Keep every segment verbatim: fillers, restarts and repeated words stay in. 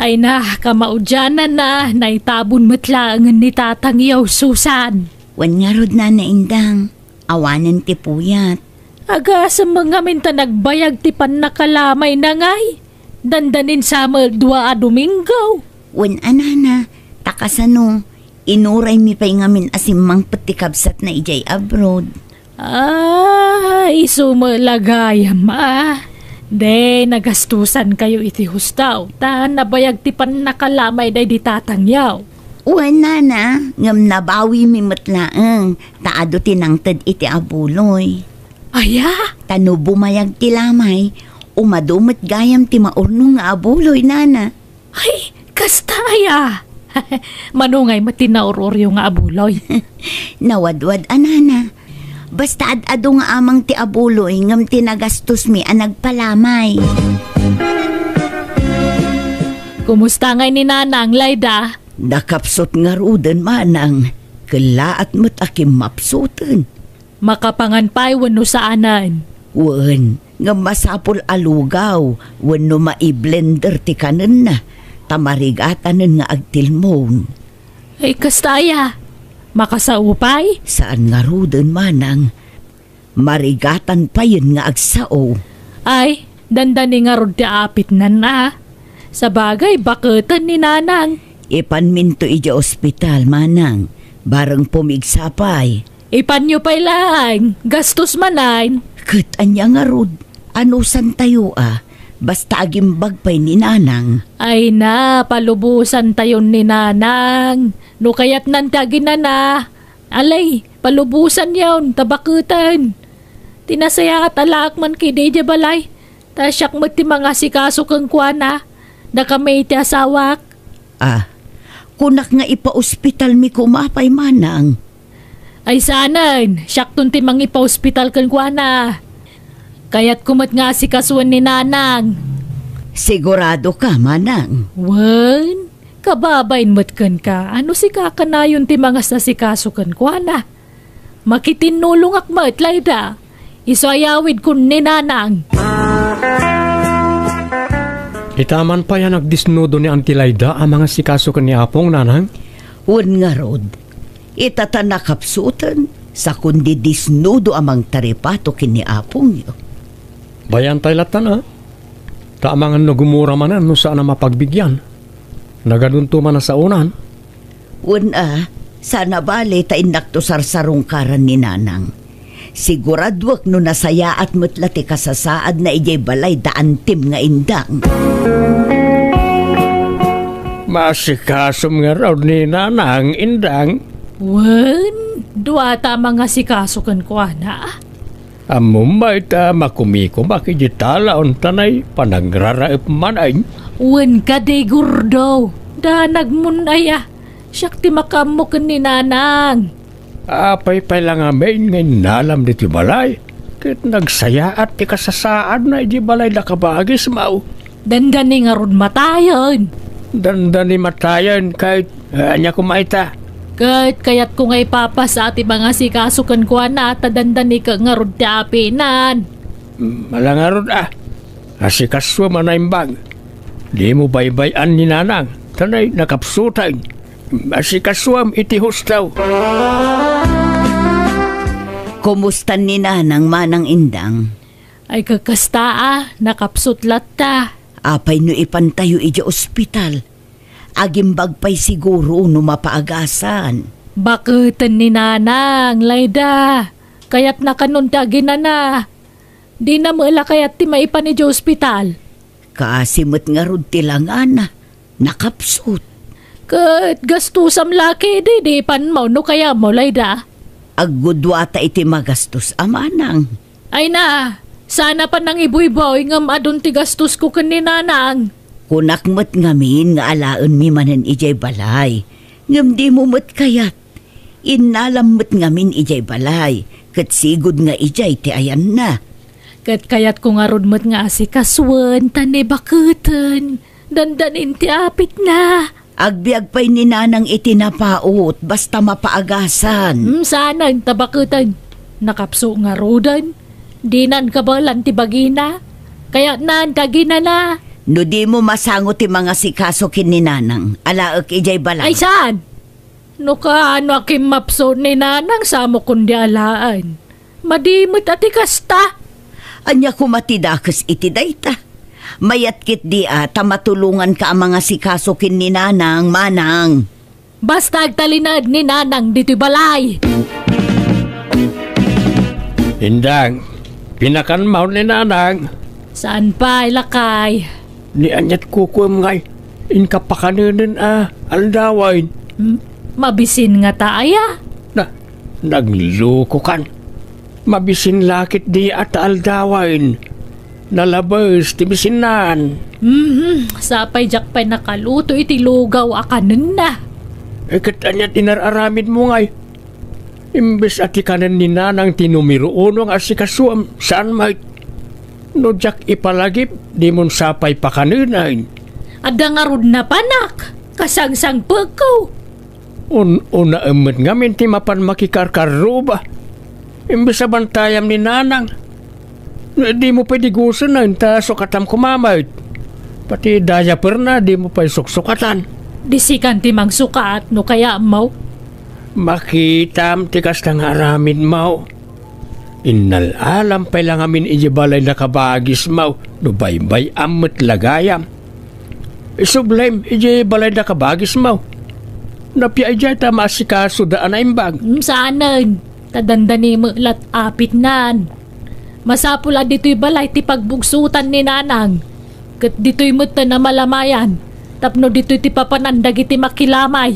Ay na, kamaudiananna, naitabon met laengen ni tatangyo, Susan. Wen ngarud, Nana Indang, awanen ti puyat. Agasem ngamin ta nagbayag ti pannakalamay na ngay. Dandanin sa met dua a Domingo. Wen a, Nana, ta kasano, inuraymi pay ngamin a simmangpet ti kabsatna idiay abroad. Ah, isu met la gayam, ah. De, nagastusankayo iti husto, ta nabayag ti pannakalamay daydi tatangyo. Wen, Nana, ngem nabawimi met laeng, ta adu ti nangted iti abuloy. Aya? Ta no bumayag ti lamay, umadu met gayam ti maurnong nga abuloy, Nana. Ay, kasta aya! Mano ngay met ti naur-uryo nga abuloy? Nawadwad a, Nana. Basta ad-adu nga amang ti abuloy ngem ti nagastosmi a nagpalamay. Kumusta ngay ni Nanang, Layda? Nakapsut ngaruden, Manang. Kellaat met a kimmapsuten. Makapangan pay wenno saanen? Wen, ngem masapul a lugaw wenno mai-blender ti kanenna, ta marigatanen nga agtilmon. Ay, kasta aya? Makasao pay? Saan ngaruden, Manang. Marigatan payen nga agsao. Ay, dandani ngarud ti apitnan a. Sabagay, baketen ni Nanang. Ipanminto idiay ospital, Manang. Bareng pumigsa pay. Ipanyo pay laeng, gastos manen. Ket ania ngarud, anusantayo a, basta agimbag pay ni Nanang. Ay na, palubosantayon ni Nanang. No kayatnan ti aginana, alay, palubosanyon, ta baketen. Ti nasayaat a laak man kadi idiay balay, ta siak met ti mangasikaso kenkuana, dakami ti asawak. Ah, kunak nga ipaospitalmi koma pay, Manang. Ay saanen, siakton ti mangipaospital kenkuana. Kayatko met nga asikasuen ni Nanang. Sigurado ka, Manang? Wen, kababain met kenka, a no sika kanayon ti mangasikaso kenkuana. Makitinnulongak met, Layda. Isu a yawidkon ni Nanang. Ita man pay a nagdisnudo ni Auntie Layda a mangasikaso ken ni Apong, Nanang? Wen ngarud, ita ta nakapsuten, sakundi disnudo a mangtaripato ken ni Apongyo. Bayan tay latta a. Ta amangan no gumura manen no saan a mapagbigyan. Nagadunto man a saonan. Wen a, saan a bale ta innakto sarsarungkaran ni Nanang. Siguraduek no nasayaat met la ti kasasaadna idiay balay da Antim nga Indang. Maasikasom ngarud ni Nanang, Indang. Wen, dua ta mangasikaso kenkuana. Ammom met a makumikomak iti talaon ta nay panagraraep manen. Wen kadi, Gordo, danagmon aya. Siak ti makaammo ken ni Nanang. Apay pay la ngamin nga innalam ditoy balay, ket nagsayaat ti kasasaadna idiay balay da kabagismo. Dandani ngarud matayen. Dandani matayen, ket ania koma ita? Ket kayatko nga ipapasa ti mangasikaso kenkuana ta dandani ket ngarud ti apinan. Mm, ala ngarud a. Asikasuem a naimbag. Dimo baybay-an ni Nanang, ta nay nakapsuten. Asikasuem iti husto. Kumusta ni Nanang, Manang Indang? Ay, kakasta a, nakapsut latta. Apay no ipantayo idiay ospital? Agimbag pay siguro no mapaagasan. Baketen ni Nanang, Layda. Kayatna kanon ti aginana. Dina met la kayat ti maipan idiay ospital. Kaasi met ngarud ti langana. Nakapsut. Ket gastusam la ketdi, di panmo no kayatmo, Layda. Agguduata iti magastos a, Manang. Ay na, saan a panangibuybuy ngem adun ti gastosko ken ni Nanang. Kunak met ngamin nga alaenmi manen idiay balay, ngem dimo met kayat. Innalam met ngamin idiay balay, ket sigud nga idiay ti ayanna. Ket kayatko ngarud met nga asikasuen, ta ni baketen, dandanin ti apitna. Agbiag pay ni Nanang iti napaut, basta mapaagasan. Hmm, saanen, ta baketen. Nakapso ngaruden. Dinan kabaelan ti bagina. Kayatnan, kaginana. No dimo masango ti mangasikaso ken ni Nanang, alaek idiay balay. Ay, saan? No kaano a kimmapso ni Nanang, samo kundi alaen. Madi met a ti kasta. Ania koma ti dakes iti dayta? Mayat ketdi a ta matulonganka a mangasikaso ken ni Nanang, manang. Basta agtalinaed ni Nanang ditoy balay. Indang, pinakanmo ni Nanang? Saan pay, lakay? Ni aniat kukuem ngay, inka pakanenen a aldawen. Hmm? Mabisin ngata aya? Na, naglukokan. Mabisin la ketdi a ta aldawen. Nalabes ti bisinnan. Mhm, sapay diak pay nakaluto iti lugaw a kanenna. Eh, ket aniat inar-aramidmo ngay? Imbes a ti kanen ni Nanang ti numero uno nga asikasuem, saan met? No diak ipalagip, dimon sapay pakanenen. Adda ngarud napanak, kasangsangpetko. Un-unaem met ngamin ti mapan makikarkarruba. Imbes a bantayam ni Nanang. No, dimo pay digusen ta sukatam koma met. Pati diaperna, dimo pay suksukatan. Di sikan ti mangsukat no kayatmo. Makitam ti kasta nga aramidmo. Innal-alam pay la ngamin idiay balay nakabagismo no baybay-am met la gayam. Isublem idiay balay nakabagismo. Napia idiay ta maasikasoda a naimbag. Mm, saanen. Ta dandani met la ti apitnan. Masapul a ditoy balay ti pagbugsotan ni Nanang. Ket ditoy metten a malamayan, tapno ditoy ti papanan dagiti makilamay.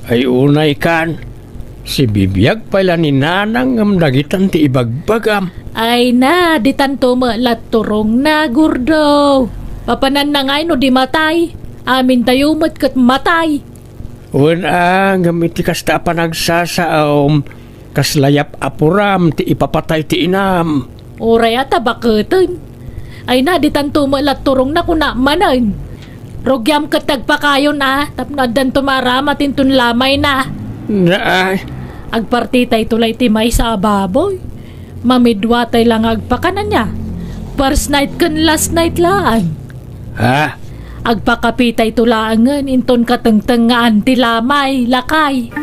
Ay unay kan, sibibiag pay la ni Nanang ngem dagitan ti ibagbagam. Ay na, ditanto met la turongna, Gordo. Papananna ngay no di matay? Amintayo met ket matay. Wen a, ngem iti kasta a panagsasaom, kasla yap-apuram ti ipapatay ti inam. Uray a ta baketen. Ay na, ditanto met la turongna, kuna manen. Rugiam ket ti agpakayon a, tapno addanto maaramat inton lamayna. Naay. Agpartitayto la iti maysa a baboy. Mamiduatay la nga agpakan ania. First night ken last night laeng. Ha? Agpakapitayto laengen inton katengtengngaan ti lamay, lakay.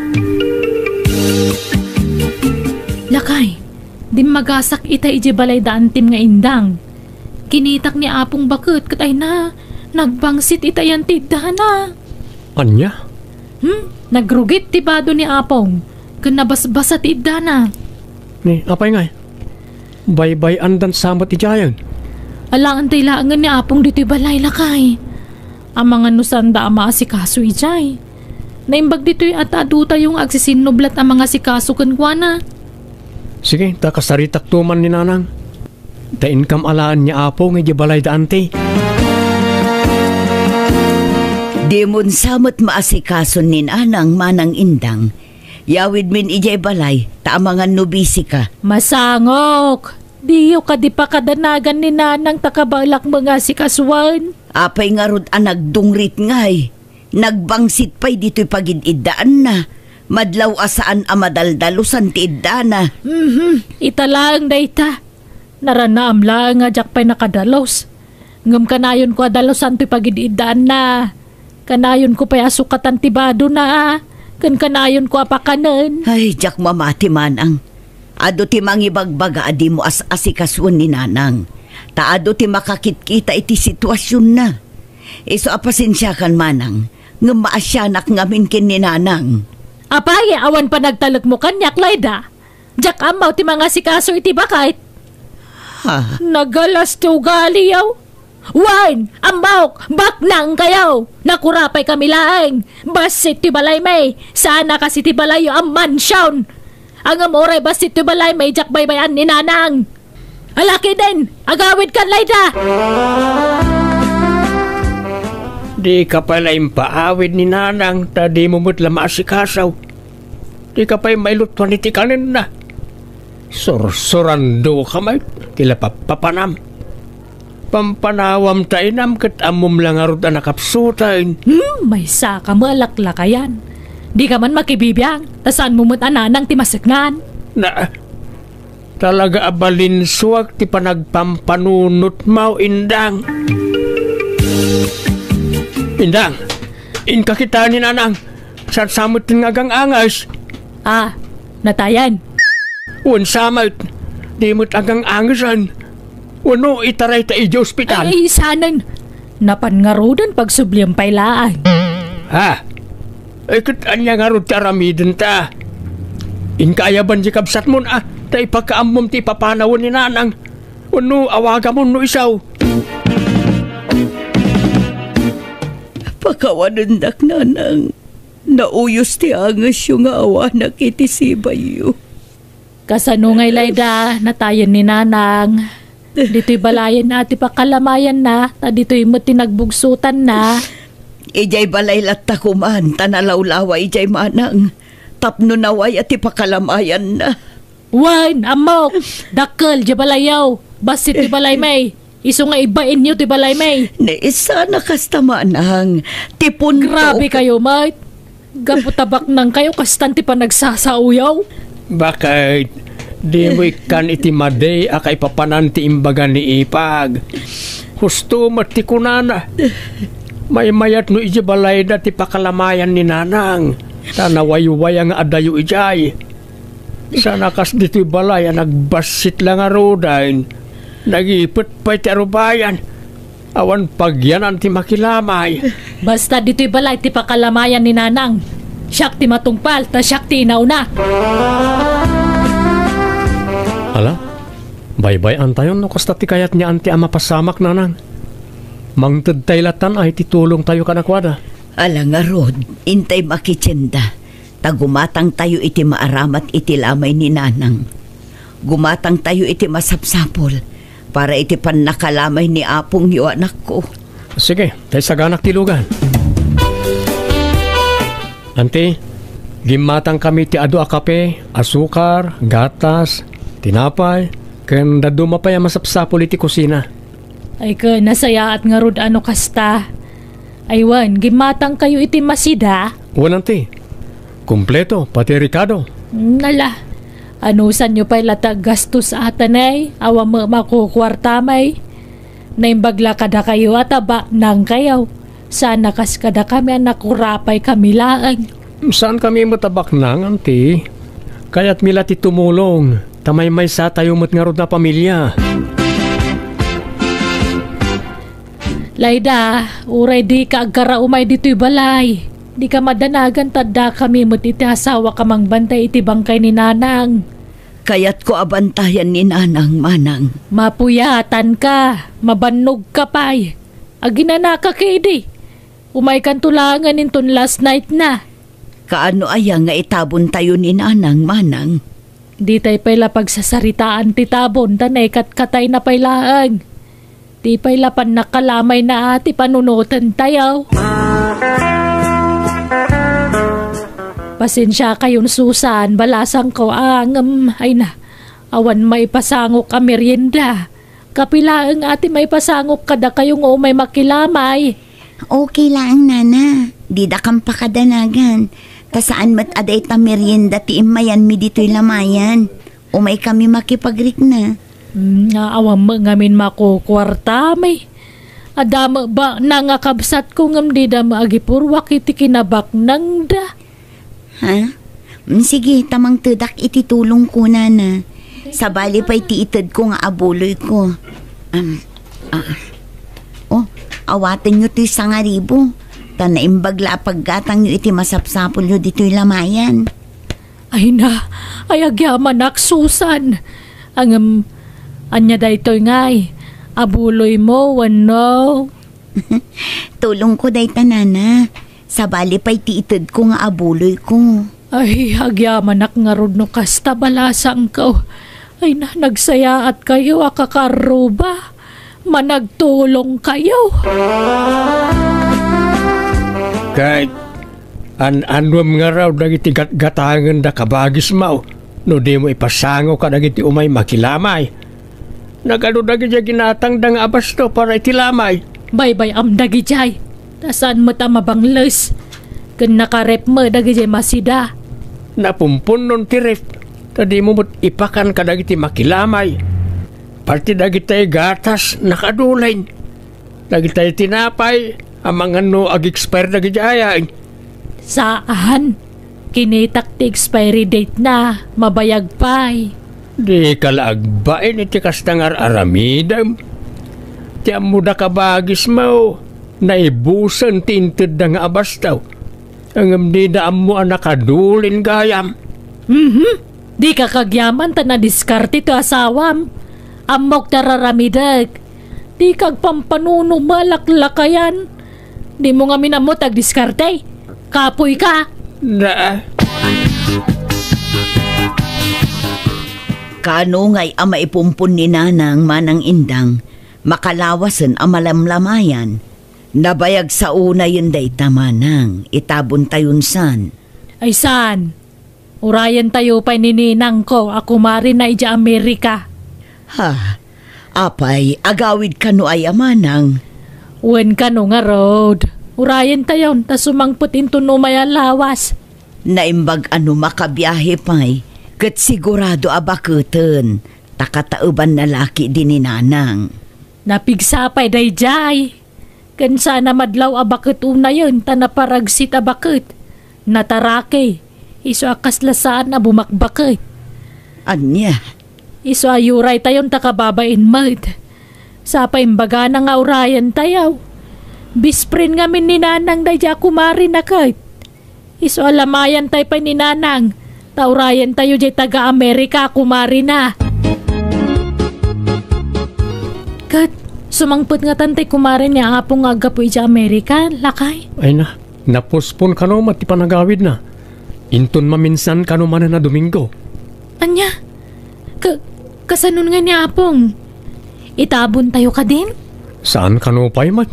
Lakay, dimmagasak ita idiay balay da antim nga indang. Kinitak ni Apong baket ket ay na, nagbangsit ita yan ti iddana. Ania? Hmm? Nagrugit ti bado ni Apong, ken nabasbasa ti iddana. Ni, apay ngay? Baybay-andan sa met idiayen? Alaantay laengen ni Apong ditoy balay, lakay. Amangan no saanda a maasikaso idiay. Naimbag ditoy a ta adutayo nga agsisinnublat a mangasikaso kenkuana. Sige, ta kasaritakto man ni Nanang. Ta inkam alaen ni Apo nga idiay balay da anti. Dimon sa met maasikason ni Nanang, Manang Indang. Yawidmin idiay balay, ta amangan no bisika. Masangok! Diyo kadi pakadanagan ni Nanang ta kabaelak mangasikasuan? Apay ngarud a nagdungrit ngay? Nagbangsit pay ditoy pagid-iddaanna. Madlaw a saan a madaldalusan ti iddana. Mhm, ita laeng dayta. Naranaam laeng a diak pay nakadalus. Ngem kanayonko a dalusan toy pagid-iddaanna. Kanayonko pay a sukatan ti badona, ken kanayonko a pakanen. Ay, diak mamati, Manang. Adu ti mangibagbaga a dimo as-asikasuen ni Nanang. Ta adu ti makakitkita iti situasionna. Isu a pasensiakan, Manang, ngem maasianak ngamin ken ni Nanang. Apay, awan panagtalekmo kaniak, Layda? Diak ammo ti mangasikaso iti baket. Ha? Nagalas ti ugaliyo. Wen, ammok, baknang kayo. Nakurapay kami laeng. Bassit ti balaymi. Sana kas iti balayyo a mansion. Ngem uray bassit ti balaymi, diak baybay-an ni Nanang. Alakiden, agawidkan, Layda! Dika pay la impaawid ni Nanang, ta dimo met la maasikaso. Dika pay mailutuan iti kanenna. Sursurandoka met, ti la pappapanam. Pampanawam ta inam ket ammom la ngarud a nakapsuten. Hmm, maysaka met a laklakayan. Dika man makibibiang, ta saanmo met a Nanang ti maseknan. Na, Talaga a balinsuak ti panagpampanunotmo, Indang. Indang, inka kitaen ni Nanang. Saan sa met nga agang-anges? Ah, natayan. Wen sa met, di met agang-angesen. Wenno itarayta idiay ospital? Ay, ay, saanen. Napan ngaruden pagsublian pay laeng. Ha? Ay, ket ania ngarud ti aramidenta? Inka ayaban diay kabsatmon, a, ta ipakaammom ti ipapanawen ni Nanang. Wenno awagamon no isu. Pakawanendak, Nanang. Nauyos ti angesyo nga awanak iti sibayyo. Kasano ngay layda, natayen ni Nanang? Ditoy balayen a ti pakalamayanna, ta ditoy met ti nagbugsotanna. Idiay balay latta koman, ta nalawlawa idiay manang, tapno nawaya ti pakalamayanna. Wen, ammok, dakkel diay balayyo. Bassit ti balaymi. Isu nga ibainyo ti balaymi. Ni, saan a kasta, manang. Ti punto. Grabe kayo, met. Gapu ta baknang kayo, kastan ti panagsasaoyo. Baket, dimo ikkan iti madi a kaipapanan ti imbaga ni Ipag. Husto met ti kunana. Maymayat no idiay balayda ti pakalamayan ni Nanang, ta nawaywaya nga adayo idiay. Saan a kas ditoy balay a nagbassit la ngaruden. Nagipet pay ti arubayan. Awan pagyanan ti makilamay. Basta ditoy balay ti pakalamayan ni Nanang. Siak ti matungpal, ta siak ti inauna. Ala, baybay-antayon no kasta ti kayat ni Auntie a mapasamak, Nanang. Mangtedtay latan ay ti tulongtayo kadakuada. Ala ngarud, intay makitienda. Ta gumatangtayo iti maaramat iti lamay ni Nanang. Gumatangtayo iti masapsapul para iti pannakalamay ni apongyo, anakko. Sige, tay saganak ti lugan. Anti, gimmatangkami ti adu a kape, asukar, gatas, tinapay, ken dadduma pay a masapsapul iti kusina. Ay ken, nasayaat ngarud a no kasta. Ay wen, gimmatangkayo iti masida? Wen, anti. Kompleto, pati rekado. Nala, anusanyo pay la ti aggastos a tanay, awan met makukuartami. Naimbag la kadakayo a ta baknangkayo. Saan a kas kadakami a nakurapaykami laeng. Saankami met a baknang, anti. Kayatmi la ti tumulong, ta maymaysatayo met ngarud a pamilia. Layda, uray dika agkaraumay ditoy balay, dika madanagan ta addakami met iti asawak a mangbantay iti bangkay ni Nanang. Kayatko a bantayan ni Nanang, manang. Mapuyatanka, mabannogka pay. Aginanaka ketdi. Umaykanto laengen inton last night na. Kaano aya nga itabontayo ni Nanang, manang? Ditay pay la pagsasaritaan ti tabon ta naikatkatayna pay laeng. Di pay la pannakalamayna ti panunotentayo. Pasensiakayon, Susan, balasangko a ngem, ay na, awan maipasangok a merienda. Kape laeng a ti maipasangok kadakayo nga umay makilamay. Okay laeng, nana. Didakam pakadanagan. Ta saan met a dayta merienda ti immayanmi ditoy lamayan. Umaykami makipagrikna. Hmm, nga awan met ngamin makukuartami. Adda met baknang a kabsatko ngem dida met agipurruak iti kinabaknangda. Ha? Mm, sige, ta mangtedak iti tulongko, nana. Sabali pay ti itedko nga abuloyko. Am, ah. Oh, awatenyo toy sangaribo. Ta naimbag la a paggatangyo iti masapsapulyo ditoy lamayan. Ay na, ay agyamanak, Susan. Ngem, ania daytoy ngay? Abuloymo wenno? Tulongko dayta, nana. Sabali pay ti itedko nga abuloyko. Ay, agyamanak ngarud no kasta, balasangko. Ay na, nagsayaatkay a kakarruba. Managtulongkay. Ket an-annuem ngarud dagiti gatgatangenda, kabagismo, no dimo ipasangok kadagiti umay makilamay. Nagadu dagidiay ginatangda nga abasto para iti lamay. Baybay-am dagidiay. Ta saan met a mabangles. Ken nakaref met dagidiay masida. Napumpunnon ti ref. Ta dimo met ipakan kadagiti makilamay. Parte dagitay gatas, nakadulin. Dagitay tinapay, amangan no ag-expire dagiti ayay. Saan. Kinitak ti expiry date na, mabayag pay. Dika la agbain iti kasta nga ar-aramidem. Ti ammoda kabagismo, naibusen ti intedda nga abastaw. Ngem dida ammo a nakadulin gayam. Mhm. Dika kagyaman ta nadiskarte ti asawam. Ammok ti ar-aramidek. Dika agpampanunot, malaklakayan. Dimo ngamin ammo ti agdiskarte. Kapoy ka. Na. Kaano ngay a maipumpon ni Nanang, Manang Indang, makalawasen a malamlamayan? Nabayag sa unayen dayta, Manang, itabontayon san. Ay saan? Urayentayo pay ni ninangko a kumarina idiay Amerika. Ha? Apay, agawid kano aya, Manang? Wen kano ngarud. Urayentayon ta sumangpet inton umay a lawas. Naimbag a no makabiahe pay, ket sigurado a baketen, ta kataebanna la ketdi ni Nanang. Napigsa pay daydiay. Ken saan a madlaw a baket unayen ta naparagsit a baket. Nataraki. Isu a kasla saan a bumakbaket. Ania? Isu a uraytayon ta kababain met. Sa pay imbagana nga urayentayo. Best friend ngamin ni Nanang daydiay a kumarina ket. Isu a lamayantay pay ni Nanang, ta urayentayo diay taga-Amerika a kumarina. Ket, sumangpet ngatan ti kumare ni Apong nga aggapu idiay Amerika, lakay? Ay na, napospon kano met ti panagawidna. Inton maminsan kano manen a Domingo. Ania? Ka-, kasanon ngay ni Apong? Itabontayo kadin? Saan kano pay met?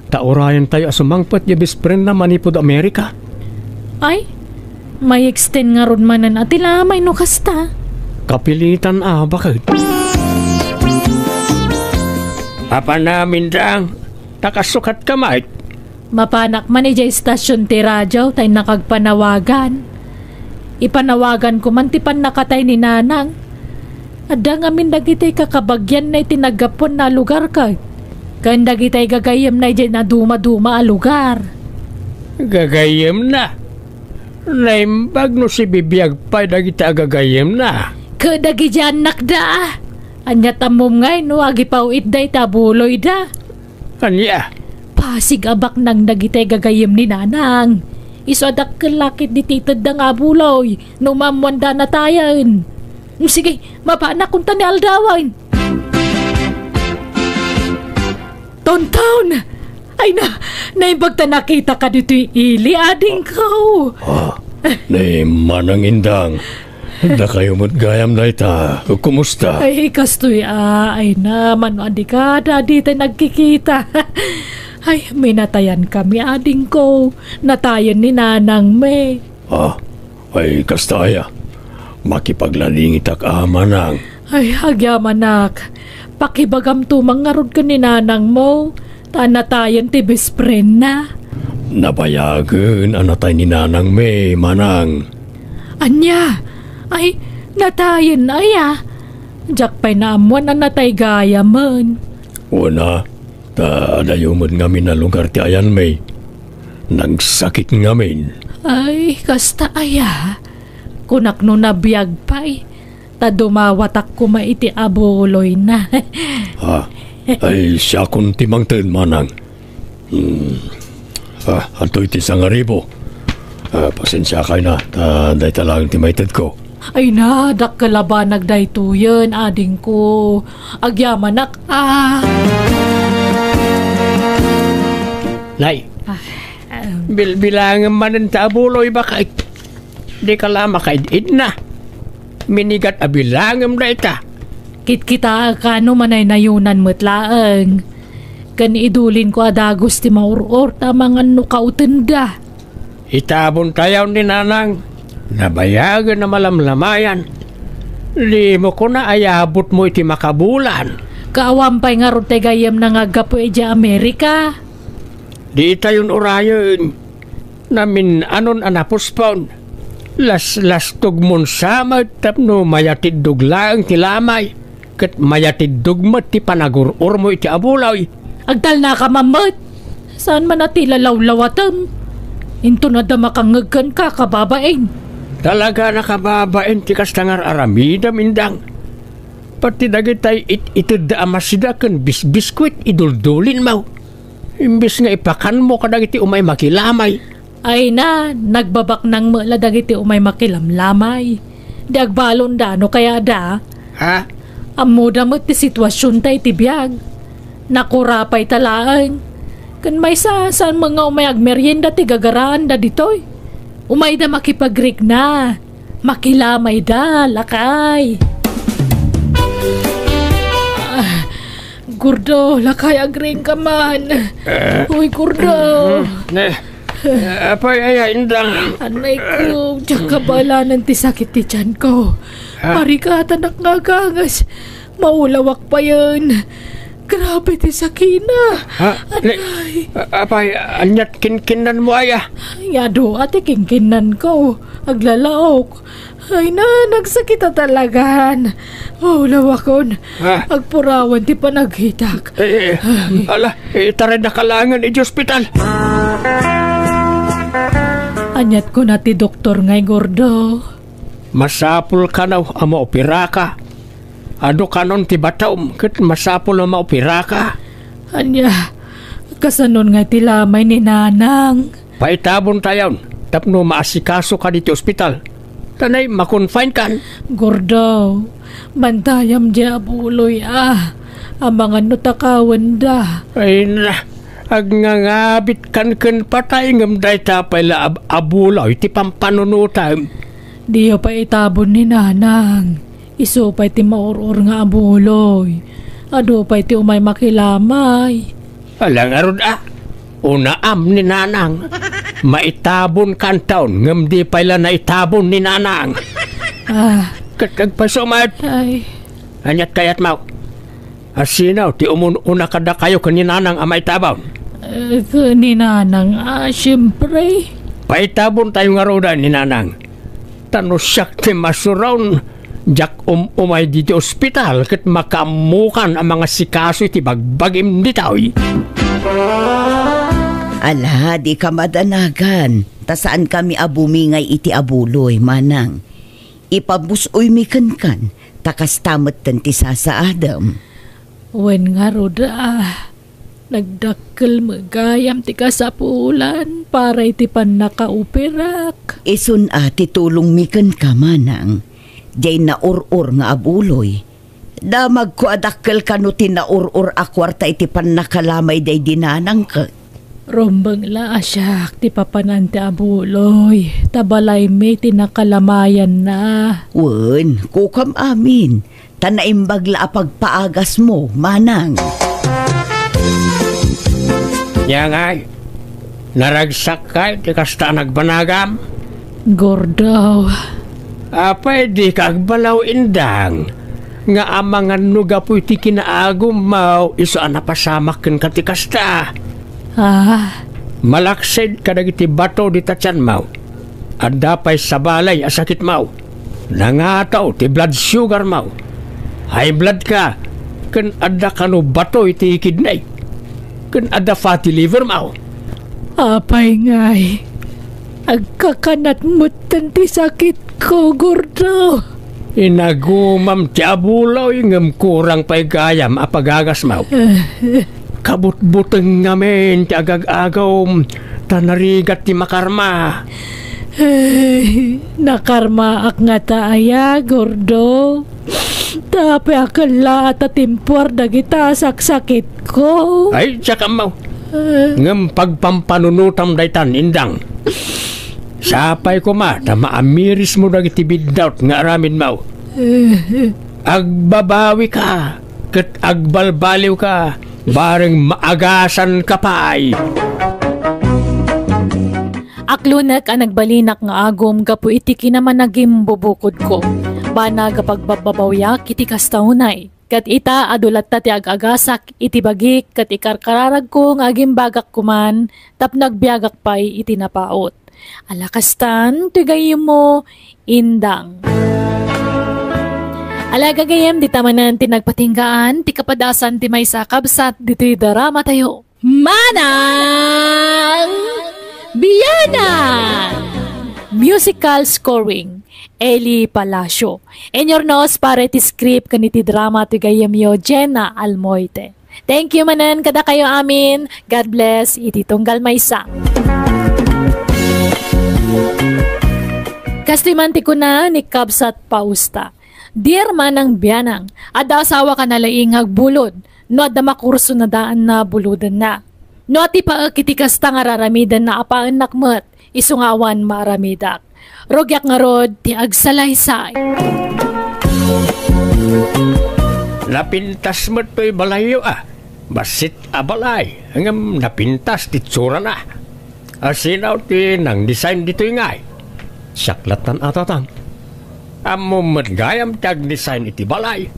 Ta urayentayo a sumangpet diay best friendna manipud Amerika. Ay, may-extend ngarud manen a ti lamay no kasta. Kapilitan a baket. Apan amin dang, ta kasukat ka met. Mapanak man idiay istasyon ti radio ta innak agpanawagan. Ipanawaganko man ti pannakatay ni Nanang. Adda ngamin dagiti kakabagianna iti naggapuanna a lugar ket, ken dagiti gagayyemna idiay nadumaduma a lugar. Gagayyemna? Naimbag no sibibiag pay dagiti agagayyemna. Ket dagiti annakda. Ania ti ammom ngay no agipaw-itda iti abuloyda? Ania? Pasig a baknang dagiti gagayyem ni Nanang. Isu a dakkel la ketdi ti itedda nga abuloy no maammoanda a natayen. Sige, mapanak kunta ni aldawen. Tonton! Ay na, naimbag ta nakitaka ditoy ili, adingko. Ah, ni Manang Indang. Dakayo met gayam dayta. Kumusta? Ay, kastoy a, ay na, mano a dika dita nagkikita. Ay, minatayan kami, adingko. Natayen ni Nanang mi. Ah, ay, kasta aya. Makipagladingitak a, Manang. Ay, agyamanak. Pakibagamto man ngarud ken ni Nanang mo. Ta natayen ti best friend na. Nabayagen a natay ni Nanang mi, Manang. Ania? Ay, natayen aya? Diak pay naammuan a natay gayamen. Wen a, ta adayo met ngamin a lugar ti ayan mi. Nagsakit ngamin. Ay, kasta aya? Kunak no nabiag pay. Ta dumawatak koma iti abuloyna. Ha? Ay, siakon ti mangted, Manang. Hmm. Ah, adtoy ti sangaribu. Ah, pasensiakay na, ta dayta laeng ti maitedko. Ay na, dakkel a banag daytoyen, adingko. Agyamanak, ah. Nay, ah, ah. Bilbilangem manen ta abuloy, baket. Dika la makaid-idna. Minigat a bilangem dayta. Kitkitaek kano manaynayonan met laeng. Ken idulinko a dagus ti maur-or ta mangan no kautenda. Itabontayon ni Nanang. Nabayagen a malamlamayan. Dimo kuna ayabutmo iti makabulan. Kaawan pay ngarud ti gayyemna nga aggapu idiay Amerika. Ditayon urayen. Namin-anon a napospon. Laslastogmon sa met tapno mayatiddog laeng ti lamay, ket mayatiddog met ti panagur-urmo iti abuloy. Agtalnaka man met. Saan man a ti lalawlawatem. Inton adda makangngeg kenka, kababain. Talaga a kababain ti kasta nga ar-aramidem, Indang. Pati dagitay it-itedda a masida ken bisbiskuit, iduldulinmo. Imbes nga ipakanmo kadagiti umay makilamay. Ay na, nagbabaknang met la dagiti umay makilamlamay. Di agbalonda no kayada. Ha? Ammoda met ti situasionta iti biag. Nakurapayta laeng. Ken maysa, saan met nga umay agmerienda ti gagaraanda ditoy. Umayda makipagrikna. Makilamayda, lakay. Ah, Gordo, lakay, agriingka man. Eh. Uy, Gordo. Eh, apay aya, Indang? Anay ko, diak kabaelanen ti sakit ti tiyan ko. Ah. Arigatanak nga agangas. Maulawak payen. Grabe ti sakina. Ha? Ni-, Anay. A-, apay, aniat kinkinnanmo aya? Ay, adu a ti kinkinnanko. Aglalaok. Ay na, nagsakit a talagan. Maulawakon. Ha? Agpurawan ti panagkitak. Eh, eh, ala, itaridaka laengen iti ospital. Aniat kuna ti doktor ngay, Gordo? Masapul kano a maoperaka. Adu kanon ti batom ket masapul a maoperaka. Ania, kasanon nga ti lamay ni Nanang? Paitabontayon tapno maasikasoka ditoy ospital. Ta nay, ma-confine kan. Gordo, bantayam diay abuloy a. Amangan no takawenda. Ay na, agngangabitkan ken patay ngem dayta pay la ab-, abuloy ti pampanunotam. Diyo pay itabon ni Nanang. Isu pay ti maur-or nga abuloy. Adu pay ti umay makilamay. Ala ngarud a, unaam ni Nanang. Maitabon kanton ngem di pay la naitabon ni Nanang. Ah. Ket agpayso met. Ay. Aniat kayatmo? Asino ti umun-una kadakayo ken ni Nanang a maitabon? Eh, ken ni Nanang, ah, siempre. Paitabontayo ngaruden ni Nanang. Ta no siak ti masuron, diak um-umay ditoy ospital ket makaammokan a mangasikaso iti bagbagim ditoy. Ala, dika madanagan, ta saankami a bumingay iti abuloy, Manang. Ipabus-oymi kenkan, ta kasta metten ti sasaadem. Wen ngarud a, nagdakkel met gayam ti kasapulan para iti pannakaoperak. Isun a ti tulongmi kenka, Manang. Diay naur-or nga abuloy. Damagko a dakkel kano ti naur-or a kuarta iti pannakalamay daydi Nanangko. Rumbeng la a siak ti papanan ti abuloy, ta balaymi ti nakalamayanna. Wen, kukam amin, ta naimbag la a pagpaagasmo, Manang. Nia ngay, naragsakkay ti kasta a nagbanagam? Gordo. Apay dika agbalaw, Indang, nga amangan no gapu iti kinaagummo isu a napasamak kenka ti kasta? Ah? Malaksid kadagiti bato dita tianmo, adda pay sabali a sakitmo. Nangataw ti blood sugarmo. High blood ka, ken adda kano bato iti kidney, ken adda fatty livermo. Apay ngay, agkakanat metten ti sakitko, Gordo. Inagumam ti abuloy ngem kurang pay gayam a pagagasmo. Kabutbuteng ngamin ti agag-agawm, ta narigat ti makarma. Ay, nakarmaak ngata aya, Gordo? Ta apay a kellaat a timpuar dagita a saksakitko? Ay, diak ammo. Ah. Ngem pagpampanunotam daytan, Indang. Sapay koma ta maamirismo dagiti biddaut nga aramidmo. Ah. Agbabawika ket agbalbaliwka, bareng maagasanka pay. Aklonek a nagbalinak nga agum gapu iti kinamanagim bubukodko. Banag a pagbabbabawiak iti kasta unay. Ket ita, adu latta ti ag-agasak iti bagik ket ikarkararagko nga agimbagak koman tapno agbiagak pay iti napaut. Ala kastan, ti gayyemmo, Indang. Ala gagayyem, dita manen ti nagpatinggaan ti kapadasan ti maysa a kabsat ditoy drama tayo. Manang Bianan! Musical scoring, Eli Palacio. Inurnos para iti script ken iti drama ti gayyemyo, Jenna Almoite. Thank you manen kadakayo amin. God bless iti tunggal maysa. Kastoy man ti kuna ni Kabsat Pausta, "Dear Manang Bianang, adda asawak a nalaing nga agbulod. No adda makurso, nadaan na, bulodenna. No atipaek iti kasta nga raramidenna, apaennak met, isu nga awan maaramidak. Rugiak ngarud ti agsalaysay." Napintas met toy balayyo a. Bassit a balay, ngem napintas ti itsurana. Asino ti nang-design ditoy ngay? Siak lattan a, Tatang. Ammom met gayam ti ag-design iti balay.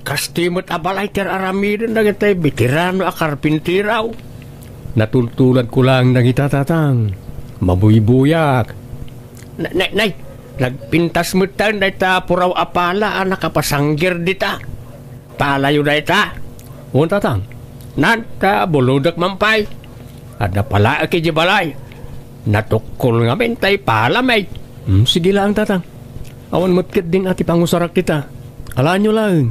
Kastoy met a balay ti ar-aramiden dagiti veterano a karpintero. Natultuladko laeng dagita, Tatang. Mabuybuyak. Na-, na-, nay, nagpintas metten dayta puraw a pala a nakapasanggir dita. Palayo dayta? Wen, Tatang. Nan, ta bulodek man pay. Adda palaek idiay balay. Natukkol ngamin tay pala met. Hmm, sige laeng, Tatang. Awan met ketdin a ti pangusarak dita. Alaenyo laeng.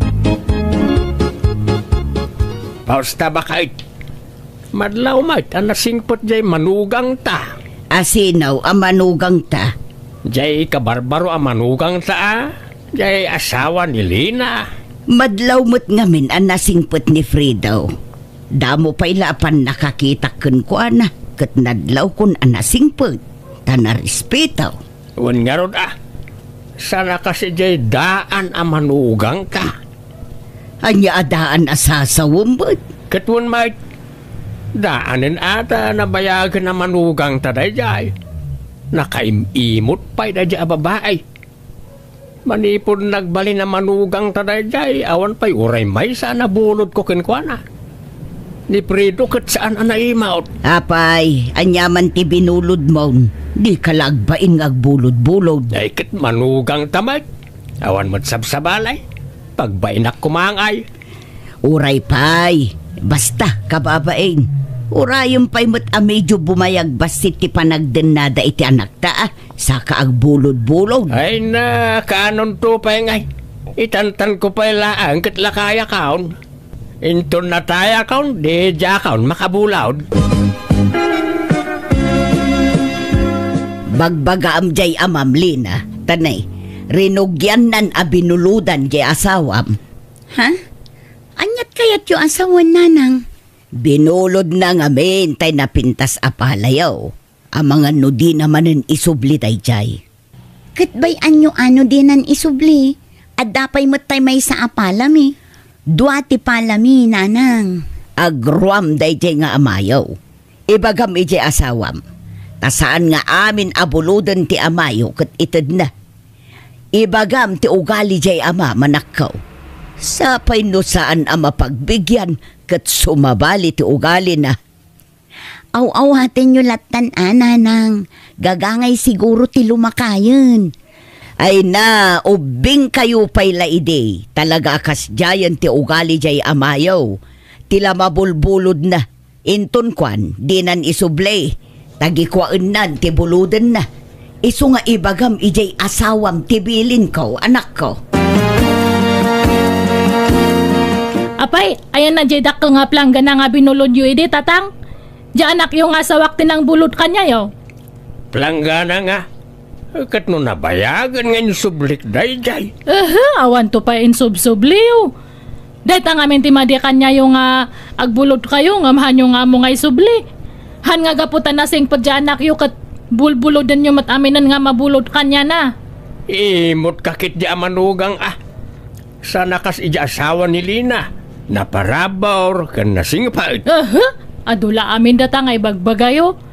Pausta, baket. Madlaw met a nasingpet jay manugangta. Asino a manugangta? Jay kabarbaro a manugangta a, jay asawa ni Lina. Madlaw met ngamin a nasingpet ni Fredo. Damo pay la a pannakakitak kenkuana, ket nadlawkon a nasingpet, ta narespeto. Wen ngarud a, saan a kas idiay daan a manugangta? Ania a daan a sasawem met? Ket wen met, daanen a ta nabayagen a manugangta daydiay. Nakaim-imot pay daydiay a babai. Manipud nagbalin a manugangta daydiay, awan pay uray maysa a nabulodko kenkuana. Ni Fredo ket saan a naimot. Apay, ania man ti binulodmon? Dika la agbain nga agbulod-bulod. Ay, ket manugangta met. Awan met sabsabali. Pagbainak koma ngay. Uray pay. Basta, kababain. Urayem pay met a medio bumayag bassit ti panagdennada iti anakta, a. Saka agbulod-bulod. Ay na, kaanonto pay ngay. Itantanko pay laeng ket lakayakon. Inton natayakon, di diakon makabulod. Bagbagaam jay amam, Lina, ta ne, rinugiannan a binulodan jay asawam. Ha? Aniat kayatyo a sawen, Nanang? Binulodna ngamin tay napintas a palayo. Amangan no dina manen isubli daydiay. Ket bay-anyo a no dinan isubli, adda pay met tay maysa a palami. Dua ti palami, Nanang. Agruam daydiay nga amayo. Ibagam idiay asawam, ta saan nga amin a buloden ti amayo ket itedna. Ibagam ti ugali diay amam, anakko. Sapay no saan a mapagbigian ket sumabali ti ugalina. Aw-awatenyo lattan a, Nanang. Gagangay siguro ti lumakayen. Ay na, ubbingkayo pay la idi. Talaga a kasdiayen ti ugali diay amayo. Ti la mabulbulodna. Inton kuan, dinan isubli. Tagikuaennan ti bulodenna. Isu nga ibagam idiay asawam ti bilinko, anakko. Apay, ayanna diay dakkel nga planggana nga binulodyo idi, Tatang? Diay anakyo nga asawak ti nangbulod kaniayo. Planggana nga? Ket no nabayagen nga insublik daydiay. Aha, awanto pay insubsubliyo. Dayta ngamin ti madi kaniayo nga agbulodkayo ngem haanyo nga ammo nga isubli. Han nga gapu ta nasingpet diay anakyo ket bulbulodenyo met aminen nga mabulod kaniana. Imot ka ketdi a manugang a. Saan a kas idiay asawa ni Lina. Naparabur ken nasingpet. Aha, adu la amin data nga ibagbagayo.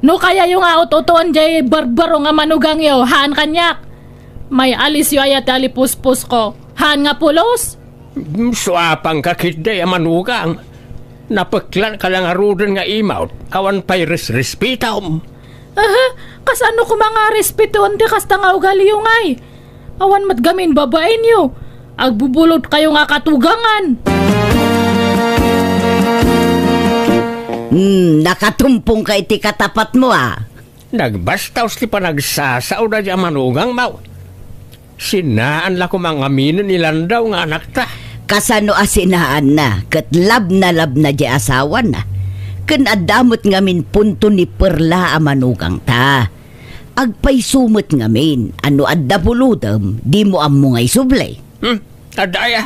No kayayo nga ut-utuon diay barbaro nga manugangyo, haan kaniak. May alisyo aya ti alipuspusko. Haan nga pulos? Mm, suapanka ketdi a manugang. Napeklanka la ngaruden nga imot, awan pay resrespetom. Aha, kasano koma nga respetoen ti kasta nga ugaliyo ngay? Awan met gamin babaenyo. Agbubulodkayo nga katugangan. Hmm, nakatumpongka iti katapatmo, a. Nagbastaos ti panagsasao daydi a manugangmo. Sinaan la koma ngaminen ni Landaw nga anakta. Kasano a sinaanna, ket labnalabna diay asawana. Ken adda met ngamin punto ni Perla a manugangta. Agpayso met ngamin a no adda bulodem, dimo ammo nga isubli. Hmm, adda aya.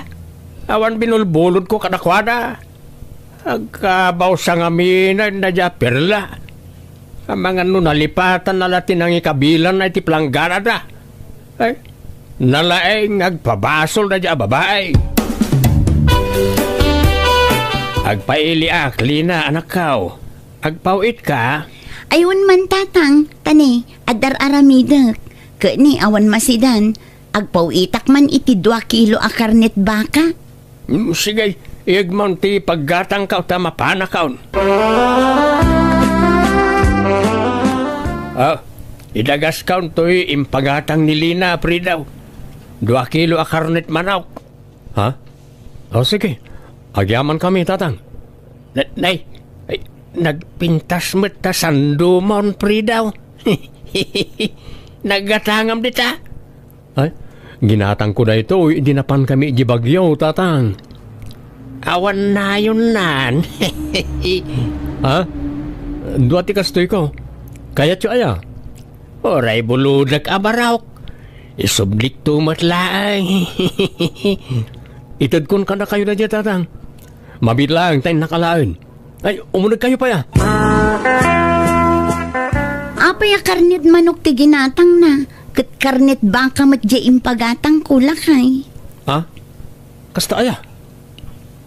Awan binulbulodko kadakuada. Agkabawsa ngamin daydi a Perla. Amangan no nalipatanna la ti nangikabilanna iti plangganada. Ay, nalaeng nga agpabasol daydi a babai. Agpailiak, Lina, anakko. Agpaw-itka? Ay, wen man, tatang, ta ne, adda ar-aramidek. Ket ne, awan masidan, agpaw-itak man iti dua kilo a karnet baka. Mm, sige, iyegmon ti paggatangko ta mapanakon. Ah, idagaskon toy impagatang ni Lina, Fridaw. Dua kilo a karnet manok. Ha? O, sige. Agyamankami, tatang. Na-, nay, ay, nagpintas met ta sandomon, Fridaw. Naggatangam dita. Ay, ginatangko daytoy idi napankami idiay Baguio, tatang. Awan nayonnan. Ha? Dua ti kastoyko. Kayatyo aya? Uray bulodek a barok. Isublikto met laeng. Itedkon kadakayo daydiay, tatang. Mabiit laeng ta innak alaen. Ay, umunegkayo pay, a. Apay a karnet manok ti ginatangna, ket karnet baka met diay impagatangko, lakay. Ha? Kasta aya?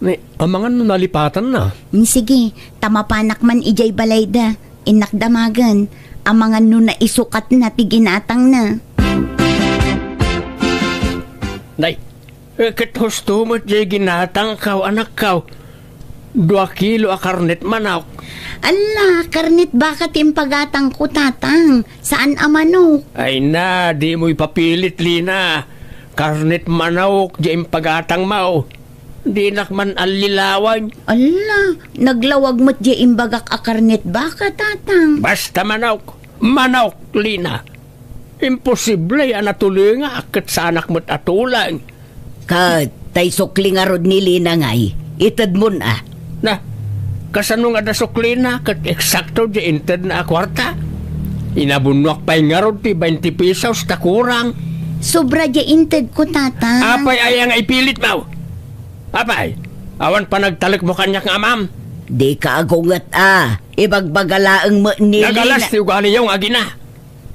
Ni, amangan no nalipatanna. Mm, sige, ta mapanak man idiay balayda. Innak damagen, amangan no naisukatna ti ginatangna. Nay, Eh, ket husto met diay ginatangko, anakko. Dua kilo a karnet manok. Alla, karnet baka ti impagatangko, tatang. Saan a manok. Ay na, dimo ipapilit, Lina. Karnet manok diay impagatangmo. Dinak man allilawan. Alla, naglawag met diay imbagak a karnet baka, tatang. Basta manok. Manok, Lina. Imposible a natulingak ket saanak met a tuleng. Ket tay sukli ngarud ni Lina ngay, itedmon a. Na, kasano nga adda suklina ket eksakto diay intedna a kuarta? Inabunnoak pay ngarud ti bainte pesos ta kurang. Sobra diay intedko, tatang. Apay aya nga ipilitmo? Apay, awan panagtalekmo kaniak nga amam? Dika agunget a, ibagbaga laeng met ni Lina. Nagalas ti ugaliyo nga agina.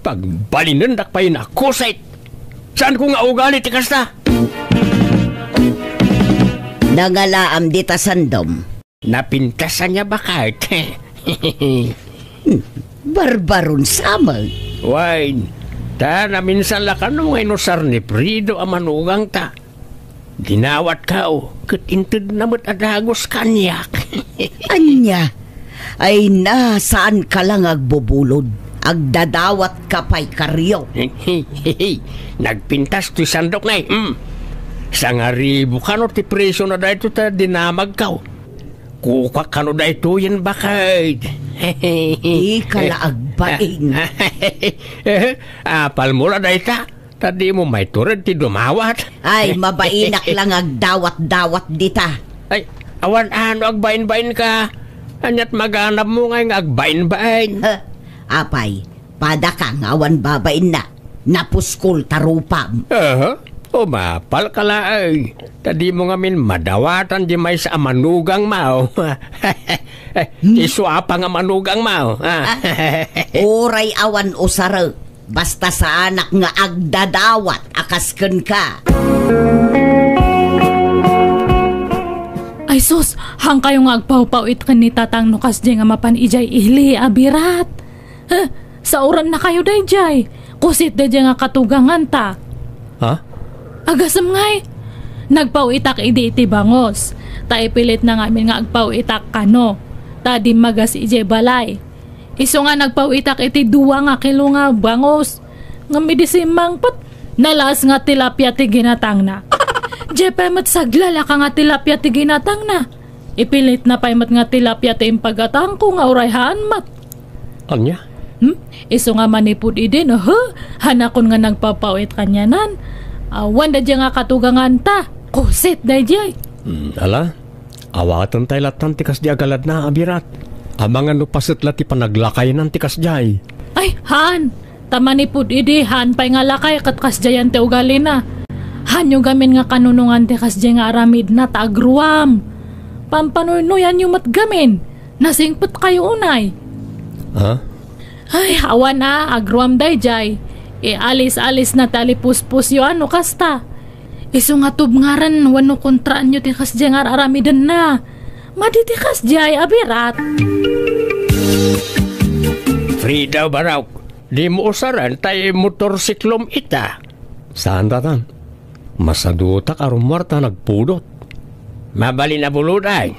Pagbalinendak pay nakusit. Saanko nga ugali ti kasta. Nangalaam dita sandom. Napintas ania, baket? Hmm, barbaron sa met. Wen, ta naminsan la kano nga inusar ni Frido a manugangta. Dinawatko, ket intedna met a dagus kaniak. Ania? Ay na, saanka la nga agbubulod. Agdadawatka pay, Karyo. Nagpintas toy sandok, nay. Mm. Sangaribu kano ti presiona daytoy ta dinamagko. Kukuak kano daytoyen, baket. Dika la agbain. Apalmo la dayta. Ta dimo maitured ti dumawat. Ay, mabainak la nga agdawat-dawat dita. Ay, awan a no agbainbainka. Ania't maganabmo ngay nga agbainbain? Ha? Apay, padaka nga awan babainna. Napuskol ta rupam. Aha. Umapalka laeng. Ta dimo ngamin madawatan diay maysa a manugangmo. Hmm? Isu a pay nga manugangmo. Ah. Ah, uray awan usarek. Basta saanak nga agdadawat a kas kenka. Ay sus, haankayo nga agpawpaw-it ken ni Tatang no kasdiay nga mapan idiay ili a birat. Huh, saorannakayo daydiay. Kusit daydiay nga katuganganta. Ha? Agasem ngay. Nagpaw-itak idi iti bangus. Ta ipilitna ngamin nga agpaw-itak kano. Ta dimmagas idiay balay. Isu nga nagpaw-itak iti dua nga kilo nga bangus. Ngem idi simmangpet, nalaas nga tilapia ti ginatangna. Diay pay met saglalaka nga tilapia ti ginatangna. Ipilitna pay met nga tilapia ti impagatangko nga uray haan met. Ania? Hmm? Isu nga manipud idi, no, he? Hanakon nga nagpapaw-it kanianan. Awan da diay nga katuganganta. Kusit daydiay. Hmm, ala? Awaten tay lattan ti kasdi a galadna, a birat. Amangan no paset la ti panaglakaynan ti kasdiay. Ay, haan! Ta manipud idi, haan pay nga lakay ket kasdiayan ti ugalina. Haanyo gamin nga kanunongan ti kasdiay nga aramidna ta agruam. Pampanuynoyanyo met gamin. Nasingpetkayo unay. Ha? Ay, awan a, agruam daydiay. Ialis-alisna ti alipuspusyo a no kasta. Isu nga tubngaran wenno kontraanyo ti kasdiay nga ar-aramidenna. Madi ti kasdiay a birat. Frida, barok, dimo usaren tay motorsiklom ita. Saan, Tatang? Masadutak a rummuar ta nagpudot. Mabalin a buludan.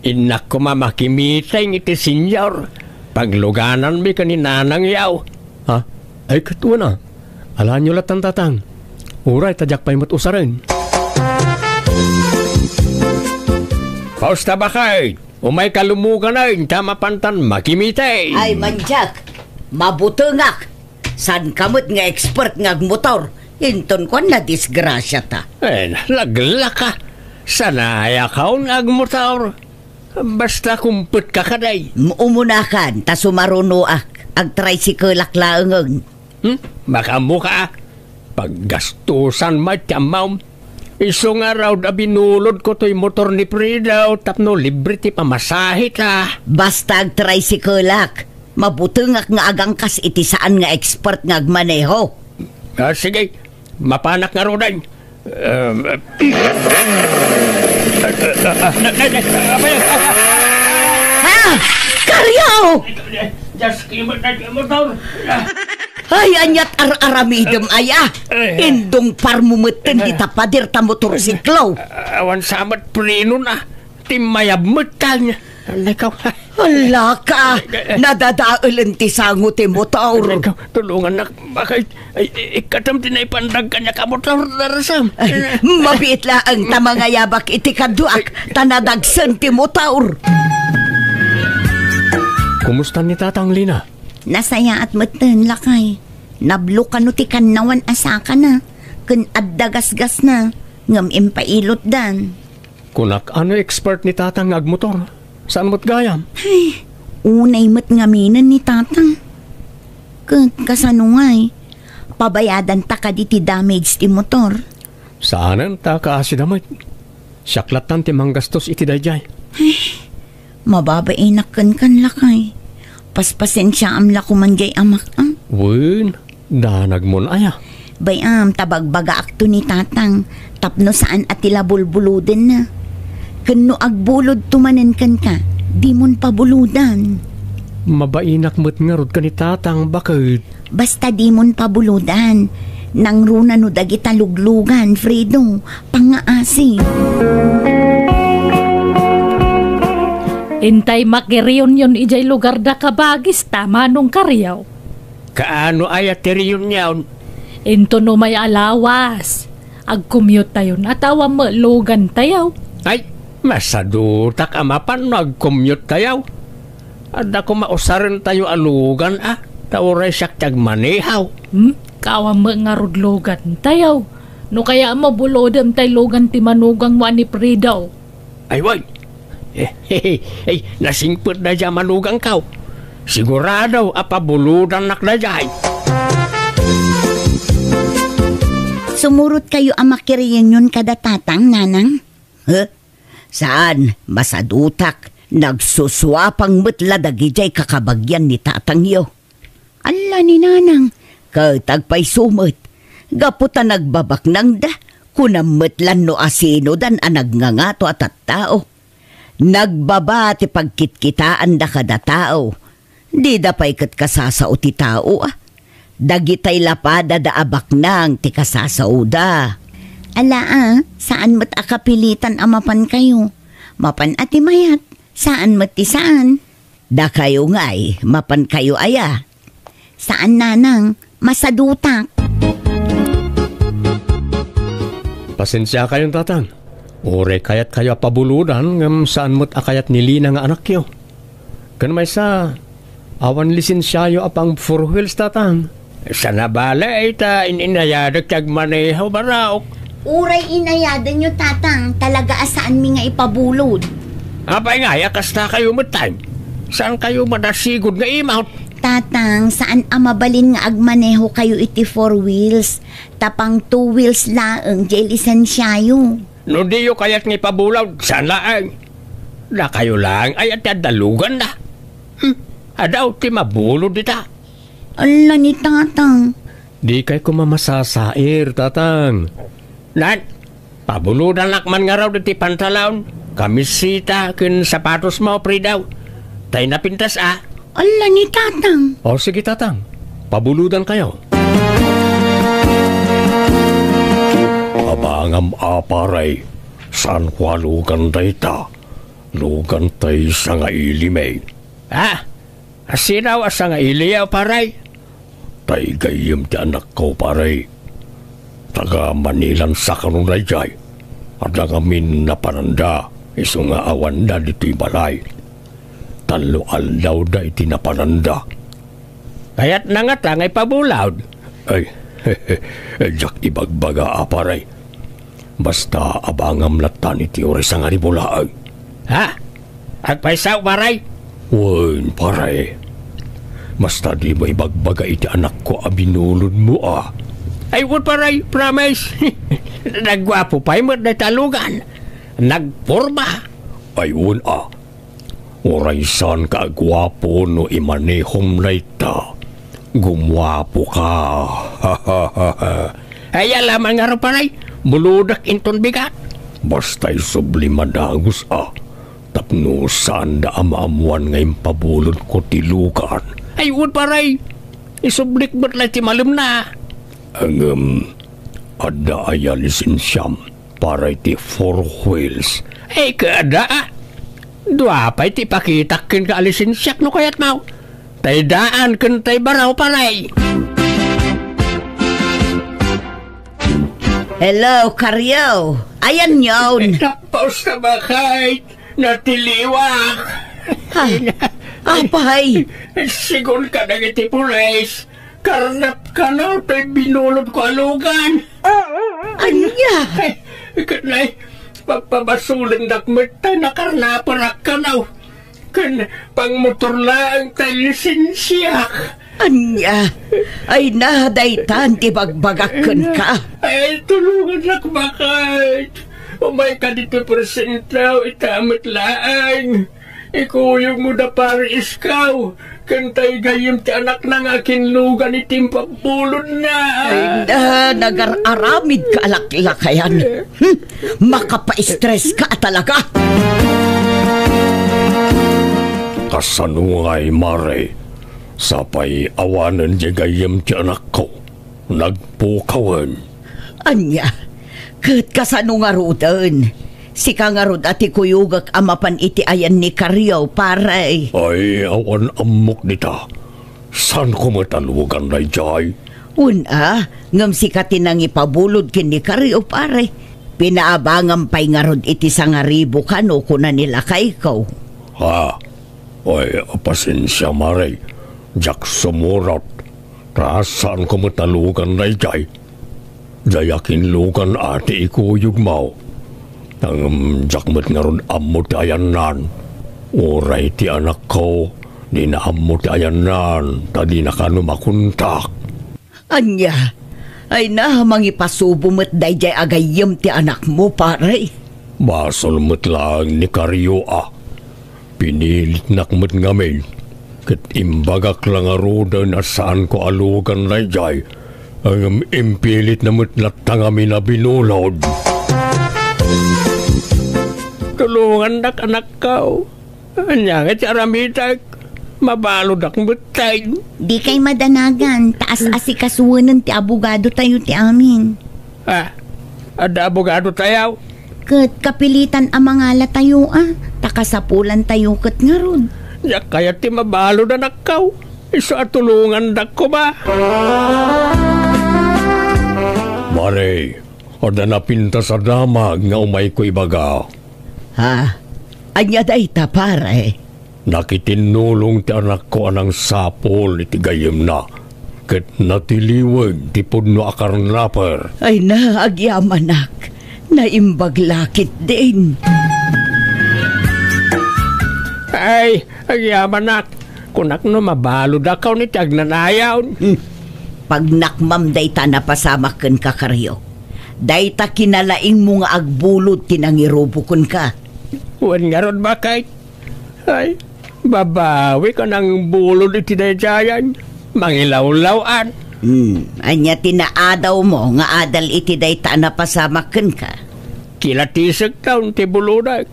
Innak koma makimiteng iti senior. Paglugananmi ken ni nanangyo. Ha? Ay, ket wen a. Alaenyo lattan, Tatang. Uray ta diak pay met usaren. Pausta, baket? Umayka lumuganen ta mapantan makimiteng. Ay, mandiak. Mabutengak. Saanka met nga expert nga agmotor. Inton kuan, nadisgrasiata. Eh, naglaka. Sanayakon nga agmotor. Basta kumpetka kadi. M-, umunakan, ta sumarunoak. Agtricycle-ak laengen. Hmm? Makaammoka, a? Paggastusan met ti ammom. Isu ngarud a binulodko toy motor ni Frida tapno libre ti pamasaheta. Basta agtricycle-ak. Mabutengak nga agangkas iti saan nga expert nga agmaneho. Ah, sige. Mapanak ngaruden. Um, Ha? Kario! Just came out na motor. Ay, aniat ar-aramidem, aya? Indungparmo metten dita pader ta motorsiklo. Awan sa met prenona. Timmayab met kaniak. Alay ka. Hala ka! Nadadaelen ti sango ti motor. Alay ka, tulongannak, baket. Ay, ikkatem ti naipandag kaniak a motor, Darsam. Ay, mabiit laeng ta mangayabak iti kaduak, ta nadagsen ti motor. Kumusta ni Tatang, Lina? Nasayaat metten, lakay. Nablo kano ti kannawan a sakana, ken adda gasgasna, ngem impailotdan. Kunak, a no expert ni Tatang nga agmotor? Saan met gayam? Ay, unay met ngaminen ni Tatang. Ket kasano ngay? Pabayadanta kadi ti damage ti motor? Saanen ta kaasida met. Siak lattan ti manggastos iti daydiay. Ay, mababainak kenka, lakay. Paspasensiaam la koman diay amak, a? Wen, danagmon aya? Bay-am ta bagbagaakto ni Tatang tapno saan a ti la bulbulodenna. Ken no agbulodto manen kenka, dimon pabulodan. Mabainak met ngarud ken ni Tatang, baket. Basta dimon pabulodan. Nangruna no dagita luglugan, Fredo, pangngaasi. Intay makireunion idiay lugarda, kabagis, ta manong Kario. Kaano aya ti reunion? Inton umay a lawas, agcommute tayon, a ta awan met lugantayo. Ay, masadutak a mapan no agcommute tayo. Adda koma usarentayo a lugan, a, ta uray siak ti agmaneho. Hmm? Awan met ngarud lugantayo. No kayat, mabulodem tay lugan ti manugangmo a ni Fredo. Ay, wen. Ay, nasingpet daydiay a manugangko. Sigurado a pabulodannak daydiay. Sumurotkayo a makireunion kada Tatang, Nanang? Huh? Saan, masadutak. Nagsusuapang met la dagidiay kakabagian ni Tatangyo. Alla ni Nanang, ket agpayso met, gapu ta nagbabaknangda, kunam met lan no asinodan a nagngangato a tattao. Nagbaba ti pagkitkitaanda kada tao, dida pay ket kasasao ti tao, a. Dagitay la padada a baknang ti kasasaoda. Ala, a, saan met a kapilitan a mapankayo. Mapan a ti mayat, saan met ti saan. Dakayo ngay, mapankayo aya? Saan, nanang, masadutak. Pasensiakayon, tatang. Uray kayatkayo a pabulodan, ngem saan met a kayat ni Lina nga anakyo. Ken maysa, awan lisensiayo a pang four wheels, tatang. Sana bale, ay ta in-inayadek ti agmaneho, Barok. Uray inayadanyo, tatang, talaga a saanmi nga ipabulod. Apay ngay a kasta kayo met, tay? Saan kayo madasigod nga imawt? Tatang, saan a mabalin nga agmaneho kayo iti four wheels, ta pang two wheels laeng diay lisensiayo. No diyo kayat nga ipabulod, saan laeng? Dakayo laeng ay ti adda luganna. Hmm, adaw ti mabulod dita. Ala ni tatang. Dikay koma masasair, tatang. Nan, pabulodanak man ngarud iti pantalon, kamiseta, ken sapatosmo, Fridaw. Tay napintas a. Ala ni tatang. O, sige, tatang. Pabulodankayo. Abangam a, pare. Saanko a lugan dayta? Lugan tay sangailimi. Ah, asino a sangailiyo, pare? Tay gayyem ti anakko, pare. Taga Manilan sa kano daydiay. Adda ngamin napananda, isu nga awanda ditoy balay. Tallo aldawda iti napananda. Kayatna ngata nga ipabulod? Ay, diak ibagbaga a, pare. Basta abangam latta iti uray sangaribu laeng. Ha? Agpayso, pare? Wen, pare. Basta dimo ibagbaga iti anakko a binulodmo a. Ay, wen, pare, promise. Nagguapo pay met dayta a lugan. Nagporma. Ay, wen a. Uray saanka a guapo no imanehom dayta, gumuapoka. Ay, ala man ngarud, pare, bulodek inton bigat. Basta isubli madagus a, tapno saanda a maammuan nga impabulodko ti lugan. Ay, wen, pare, isublik met la ti malemna. Ngem, adda aya lisensiam? Para iti four wheels. Ay, kada, a. Dua pay ti ipakitak kenka a lisensiak no kayatmo. Tay daan ken tay baro, pare. Hello, Karyo. Ayanyon. Tapos na ba, Kay? Natiliwak. Ha? Apay? Sigun kadagiti pulis, karnap kano tay binulodko a lugan. Ania? Ay, ket nay, pagpabasulendak met tay nakarnaperak kano. Ken pangmotor laeng tay lisensiak. Ania? Ay na, daytan ti bagbagak kenka. Ay, tulongannak, baket. Umayka ditoy presentaw, ita met laeng. Ikuyogmo da pare Iskaw, ken tay gayyem ti anakna nga akinlugan iti impabulodna. Ay na, nagar-aramid ka a laklakayan. Hmm, makapaistres ka talaga. Kasano ngay, mare? Sapay awanen di gayyem ti anakko. Nagpukawen. Ania? Ket kasano ngaruden? Sika ngarud a ti kuyogek a mapan iti ayan ni Kario, pare. Ay, awan ammok dita. Saanko met a lugan daydiay? Wen a, ngem sika ti nangipabulod ken ni Kario, pare. Pinaabangam pay ngarud iti sangaribu kano, kuna ni lakayko. Ha? Ay, pasensia, mare. Diak sumurot. Ta saanko met a lugan daydiay. Diay akinlugan a ti ikuyogmo. Ngem diak met ngarud ammo ti ayannan. Uray ti anakko, dina ammo ti ayannan, ta dina kano makontak. Ania? Ay na, mangipasubo met daydiay a gayyem ti anakmo, pare. Basol met laeng ni Kario a. Pinilitnak met ngamin, ket imbagak la ngaruden a saanko a lugan daydiay, ngem impilitna met latta ngamin a binulod. Tulongannak, anakko. Ania ngay ti aramidek? Mabaludak met tay. Dikay madanagan, ta as-asikasuenen ti abogadotayo ti amin. Ah, adda abogadotayo? Ket kapilitan a mangalatayo a, ta kasapulantayo ket ngarud. Diak kayat ti mabalud, anakko. Isu a tulongandak koma. Mare, adda napintas a damag nga umayko ibaga. Ha? Ania dayta, pare? Nakitinnulong ti anakko a nangsapul iti gayyemna, ket natiliweg ti pudno a karnaper. Ay na, agyamanak. Naimbag la ketdin. Ay, agyamanak. Kunak no mabaludakon iti agnanayon. Hmm. Pagnakmam dayta a napasamak kenka, Kario. Dayta kinalaingmo nga agbulod ti nangirubo kenka. Wen ngarud, baket. Ay, babawik a nangbulod iti daydiayen. Mangilawlaw-an. Hmm, ania ti naadawmo nga adal iti dayta a napasamak kenka? Kilatisekton ti bulodek.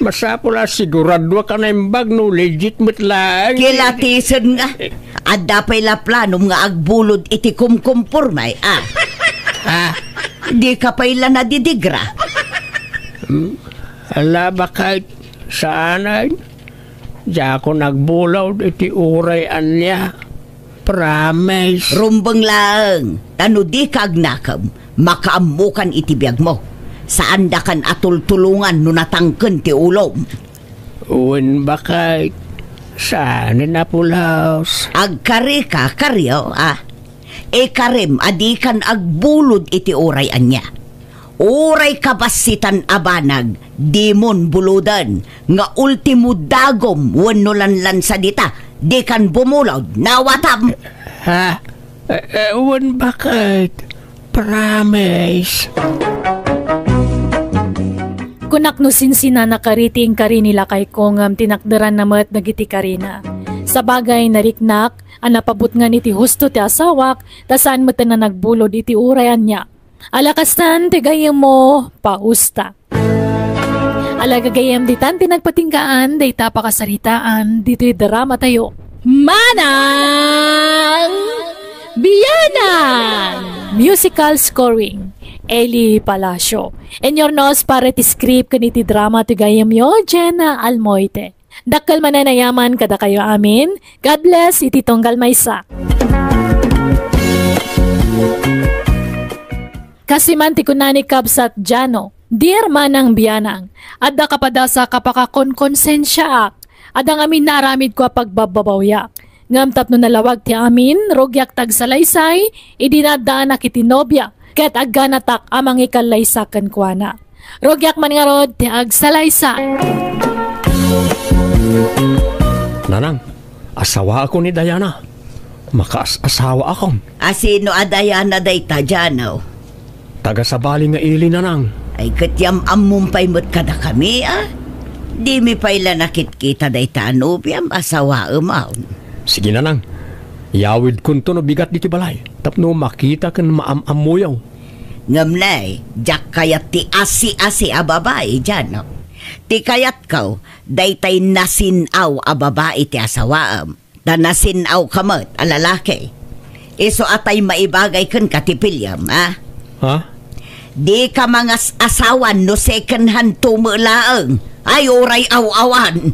Masapul a siguraduak a naimbag no legit met laeng. Kilatisek nga. Adda pay la planom nga agbulod iti kumkumporme, a? Ha? Dika pay la nadidigra? Hmm? Ala, baket, saanen. Diakon agbulod iti uray ania. Promise. Rumbeng laeng, ta no dika agnakem, makaammokan iti biagmo. Saandakan a tultulongan no natangken ti ulom. Wen, baket, saanen a pulos. Agkarika, Kario, a? Ikarem a dikan agbulod iti uray ania. Uray kabassitan a banag, dimon buloden, nga ultimo dagom wenno lanlansa dita, dikan bumulod, nawatam. Ha? Eh, eh, wen, baket. Promise. Kunak no sinsinana kari ti inkari ni lakayko ngem tinakderanna met dagiti karina. Sabagay, nariknak a napabutngan iti husto ti asawak, ta saan met a nagbulod iti uray ania. Ala kastan ti gayyemmo, pausta. Ala gagayyem, ditan ti nagpatinggaan dayta a pakasaritaan ditoy dramatayo. Manang Bianang! Musical scoring, Eli Palacio. Inurnos para iti script ken iti drama ti gayyemyo, Jenna Almoite. Dakkel manen a yaman kadakayo amin. God bless iti tunggal maysa. Kastoy man ti kuna ni Kabsat Jano, "Dear Manang Bianang, adda kapadasak a pakakonkonsensiaak. Adda ngamin naaramidko a pagbabbabawiak. Ngem tapno nalawag ti amin, rugiak ti agsalaysay idi naaddaanak iti nobia ket agganatak a mangikallaysa kenkuana. Rugiak man ngarud ti agsalaysay." Nanang, asawaakon ni Diana. Makaas-asawaakon. A sino a Diana dayta, Jano? Taga-Sabali nga ili, nanang. Ay, ket yam-ammom pay met kadakami, a? Dimi pay la nakitkita dayta a nobiam, asawaem, a? Sige, nanang. Yawidkonto no bigat ditoy balay tapno makita ken maam-ammoyo. Ngem ne, diak kayat ti asi-asi a babai, Jano. Ti kayatko, daytay nasin-aw a babai ti asawaem. Ta nasin-awka met a lalaki. Isu a tay maibagay kenka ti piliem, a? Ha? Dika mangas-asawan no second hand to met laeng. Ay, uray aw-awan.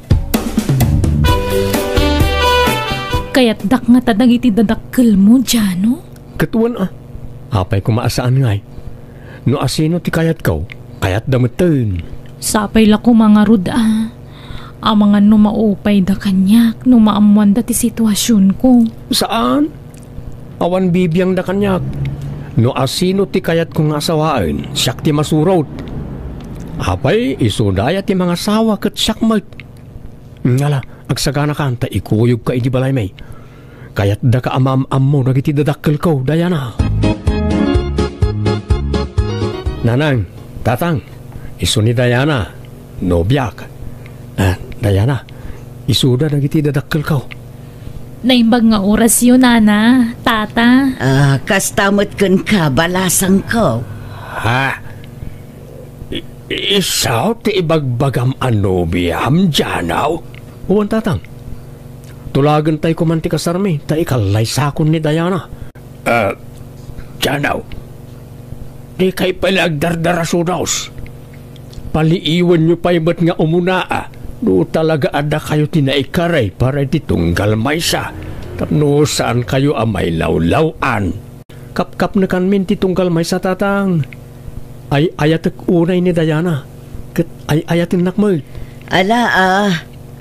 Kayatdak ngata dagiti dadakkelmo, Jano? Ket wen a, apay koma a saan ngay? No asino ti kayatko, kayatda metten. Sapay la koma ngarud a, amangan no maupayda kaniak no maammoanda ti situasionko. Saan? Awan bibiangda kaniak. No asino ti kayatko nga asawaen, siak ti masurot. Apay, isuda aya ti mangasawa ket siak met. Ngala, agsaganakan ta ikuyogka idi balaymi. Kayatdaka a maam-ammo dagiti dadakkelko, Diana. Nanang, tatang, isu ni Diana, nobiak. Ah, Diana, isuda dagiti dadakkelko. Naimbag nga orasyo, nana, tata. Ah, kasta met kenka, balasangko. Ha? I-, isu ti ibagbagam a nobiam, Jano? Wen, tatang. Tulagentay koman ti kasarmi, ta ikallaysakon ni Diana. Ah, Jano, dikay pay la agdardarasudos. Paliiwenyo pay met nga umuna, a. No talaga a dakayo ti naikari para iti tunggal maysa, tapno saankayo a mailawlaw-an. Kapkapnekanmin ti tunggal maysa, Tatang. Ay-ayatek unay ni Diana, ket ay-ayatennak met. Ala, a,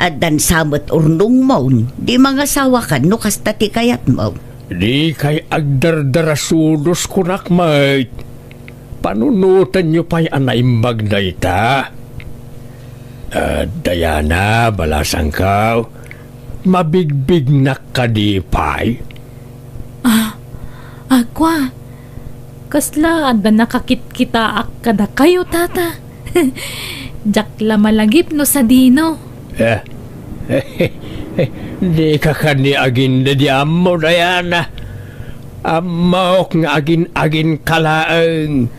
addan sa met urnongmon, di mangasawakan no kasta ti kayatmo. Dikay agdardarasudos, kunak met. Panunotenyo pay a naimbag dayta. Ah, Diana, balasangko, mabigbignak kadi pay? Ah, ah, kua, kasla adda nakakitkitaak kadakayo, Tata? Diak la malagip no sadino. Eh, dika kadi agin-, di ammo, Diana. Ammok nga agin-aginka laeng.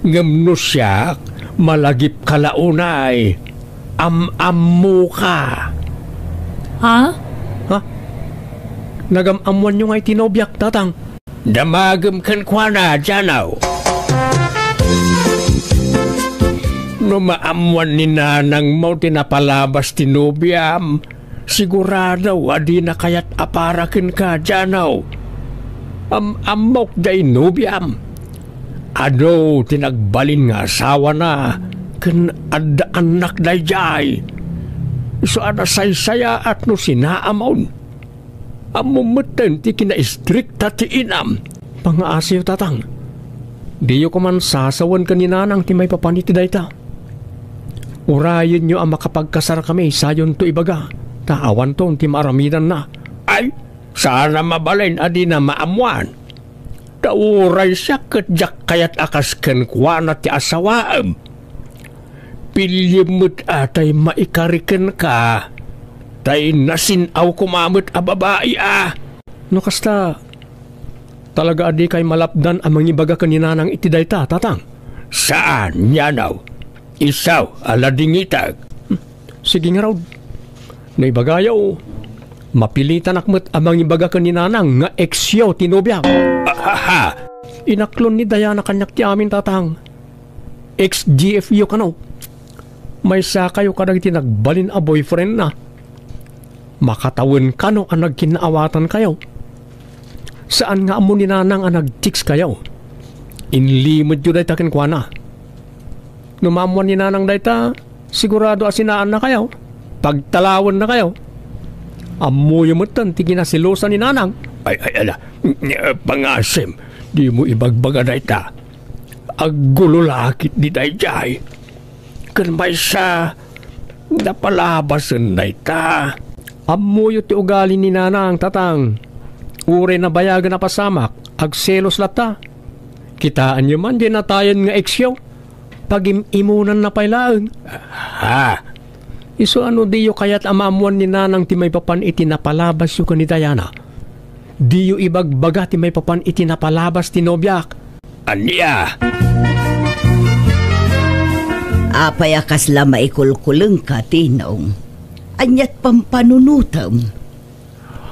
Ngem no siak, malagipka la unay. Am-ammoka. Ha? Ha? Nagam-ammoanyo ngay ti nobiak, Tatang? Damagem kenkuana, Diana. No maammoan ni nanangmo ti napalabas ti nobiam, sigurado a dina kayat a para kenka, Diana. Am-ammok daydiay nobiam. Adu ti nagbalin nga asawana ken adda annak daydiay. Isu a nasaysayaat no sinaamon. Ammom metten ti kinaistrikta ti inam. Pangngaasiyo, Tatang. Diyo koman sasawen ken ni Nanang ti maipapan iti dayta. Urayenyo a makapagkasarkami, sayonto ibaga, ta awanton ti maaramidanna. Ay, saan a mabalin a dina maammoan. Ta uray siak ket diak kayat a kas kenkuana ti asawaem. Piliem met a tay maikari kenka, tay nasin-aw koma met a babai a. No kasta, talaga a dikay malapdan a mangibaga ken ni Nanang iti dayta, Tatang? Saan, Diana. Isu a ladingitek. Sige ngarud. No ibagayo, mapilitanak met a mangibaga ken ni Nanang nga eksyo ti nobiak. Ahaha! Inaklon ni Diana kaniak ti amin, Tatang. Ex-G F yo kano. Maysakayo kadagiti nagbalin a boyfriendna. Makatawen kano a nagkinnaawatankayo. Saan nga ammo ni Nanang a nag-text kayo. Inlimedyo dayta kenkuana. No maammoan ni Nanang dayta, sigurado a sinaannakayo. Pagtalawennakayo. Ammoyo metten ti kinaselosan ni Nanang. Ay, ay, ala, pangasim, dimo ibagbaga dayta. Aggulo la ketdi daydiay. Ken maysa, napalabasen dayta. Ammoyo ti ugali ni Nanang, Tatang. Uray nabayagen a pasamak, agselos latta. Kitaenyo man diay natayen nga eksyo. Pagim-imonanna pay laeng. Ha? Isu a no diyo kayat a maammoan ni Nanang ti maipapan iti napalabasyo ken ni Diana, diyo ibagbaga ti maipapan iti napalabas ti nobiak. Ania? Apay a kasla maikulkulengka, Tinong? Ania't pampanunotem?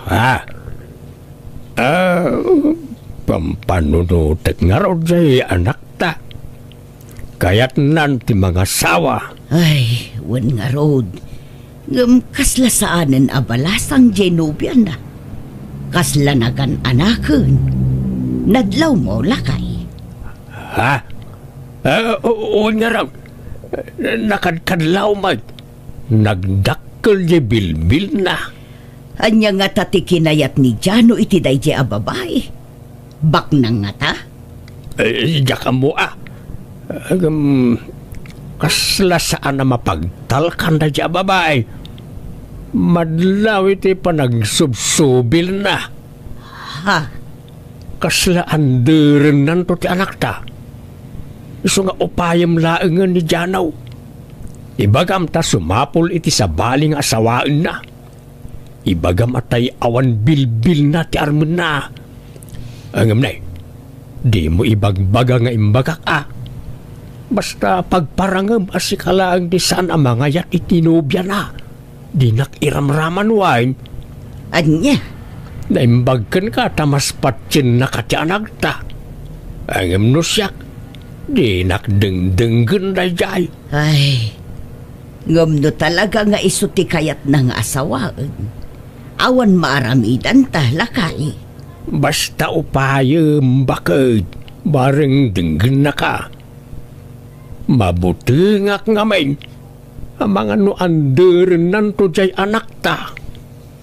Ha? Ah, pampanunotek ngarud diay anakta. Kayatnan ti mangasawa. Ay, wen ngarud. Ngem kasla saanen a balasang diay nobiana. Kasla nagan-anaken. Nadlawmo, lakay. Ha? Ah, u-, wen ngarud. Nakadkadlaw met. Nagdakkel diay bilbilna. Ania ngata ti kinayat ni Jano iti daydiay a babai? Baknang ngata? Eh, diak ammo a. Ngem, kasla saan a mapagtalkan daydiay a babai. Madlaw iti panagsubsubilna. Ha? Kasla anderennanto ti anakta. Isu nga upayem laengen ni Jano. Ibagam ta sumapul iti sabali nga asawaenna. Ibagam a tay awan bilbilna ti armenna. Ngem nay, dimo ibagbaga nga imbagak a. Basta pagparangem a sika laeng ti saan a mangayat iti nobiana. Dinak iramraman wen. Ania? Naimbag kenka ta mas patiennaka ti anakta. Ngem no siak, dinak dengdenggen daydiay. Ay, Ngem no talaga nga isu ti kayatna nga asawaen, awan maaramidanta, lakay. Basta upayem, baket, bareng denggennaka. Mabutengak ngamin, amangan no anderennanto diay anakta.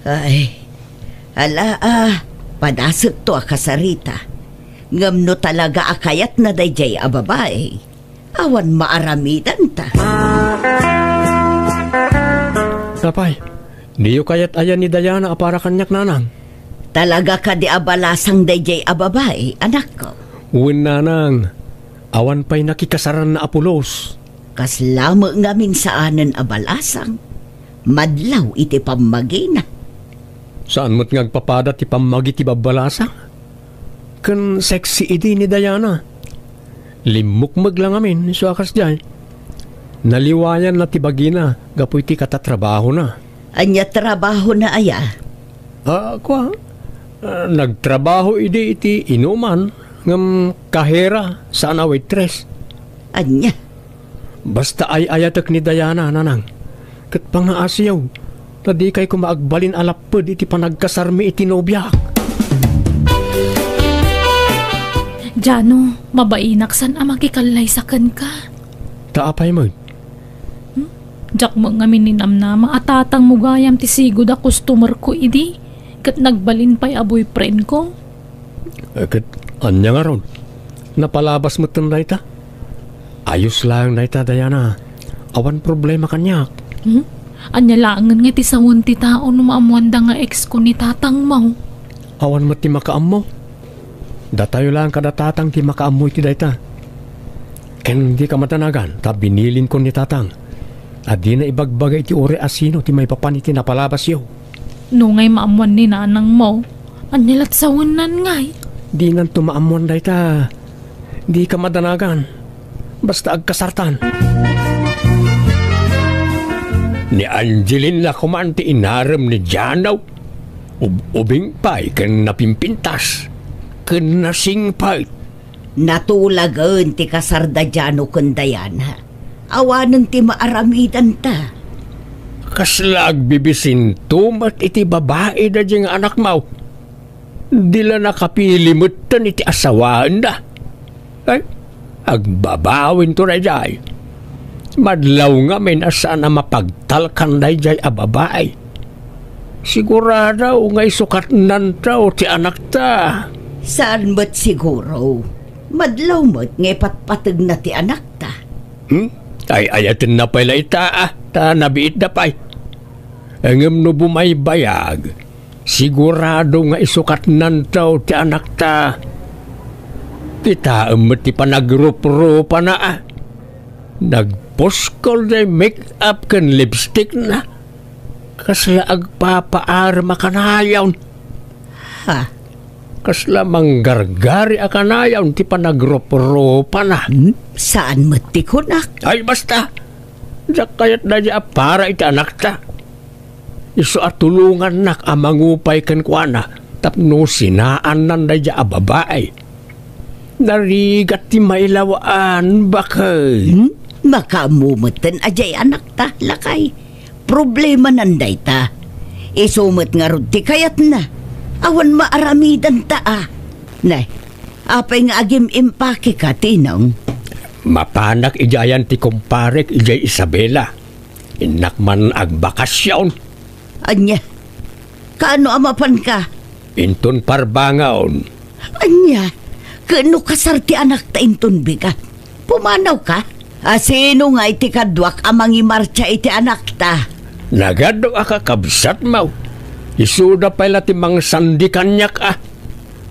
Ay, ala a, padasekto a kasarita. Ngem no talaga a kayatna daydiay a babai, awan maaramidanta. Apay, diyo kayat aya ni Diana a para kaniak, nanang? Talaga kadi a balasang daydiay a babai, anakko? Wen, nanang, awan pay nakikasaranna a pulos. Kasla met ngamin saanen a balasang. Madlaw iti pammagina. Saan met nga agpapada ti pammagi ti babbalasang? Ken sexy idi ni Diana. Limmukmeg la ngamin isu a kasdiay. Naliwayanna ti bagina gapu iti katatrabahona. Ania trabahona aya? Ah, kua, ah, nagtrabaho idi iti inuman, ngem kahera, saan a waitress. Ania? Basta ay-ayatek ni Diana, nanang. Ket pangaasiyo, ta dikay koma agbalin a lapped iti panagkasarmi iti nobiak. Jano, mabainak saan a makikallaysa kenka. Ta apay met? Hmm? Diak met ngamin ninamnama a tatangmo gayam ti sigud a customer ko idi, ket nagbalin pay a boyfriend ko. Eh, ket ania ngarud? Napalabas metten dayta? Ayos laeng dayta, Diana. Awan problema kaniak. Hmm? Ania laengen nga ti sawen ti tao no maammoanda nga ex ko ni tatangmo? Awan met ti makaammo. Datayo laeng kada tatang ti makaammo iti dayta. Ken dika madanagan ta binilinkon ni tatang a dina ibagbaga iti uray a sino ti maipapan iti napalabasyo. No ngay maammoan ni nanangmo, ania lat sawennan ngay? Dinanto maammoan dayta. Dika madanagan. Basta agkasartan. Ni Angeline la koman ti inarem ni Jano. Ub-ubing pay ken napimpintas, ken nasingpet. Natulagen ti kasar da Jano ken Diana. Awanen ti maaramidanta. Kasla agbibisinto met iti babai daydiay nga anakmo. Di la nakapili metten iti asawaenda. Ay, agbabawinto daydiay. Madlaw ngamin a saan a mapagtalkan daydiay a babai. Sigurado nga isukatnanto ti anakta. Saan met siguro? Madlaw met nga ipatpategna ti anakta. Hmm? Ay-ayatenna pay la ita, ah, ta nabiitda pay. Ngem no bumaybayag, sigurado nga isukatnanto ti anakta. Kitaem met ti panagruprupana, ah. Nagpuskol diay make-up ken lipstickna. Kasla agpapaarem a kanayon. Ha? Kasla manggargari a kanayon ti panagruprupana. Hmm? Saan met ti kunak? Ay, basta! Diak kayat daydiay a para iti anakta. Isu a tulongannak a mangupay kenkuana tapno sinaannan daydiay a babai. Narigat ti mailawaan, bakay. Hmm? Makaammo metten a diay anakta, lakay. Problemanan dayta. Isu met ngarud ti kayatna. Awan maaramidanta a. Nay, apay nga agim-impakeka, Tinong? Mapanak idiayan ti kumparek idiay Isabela. Innak man agbakasyon. Ania? Kaano a mapanka? Inton Parbangon. Ania? Ken no kasar ti anakta inton bigat, pumanawka? A sino ngay ti kaduak a mangimartsa iti anakta? Nagadu a kakabsatmo. Isuda pay la ti mangsandi kaniak a.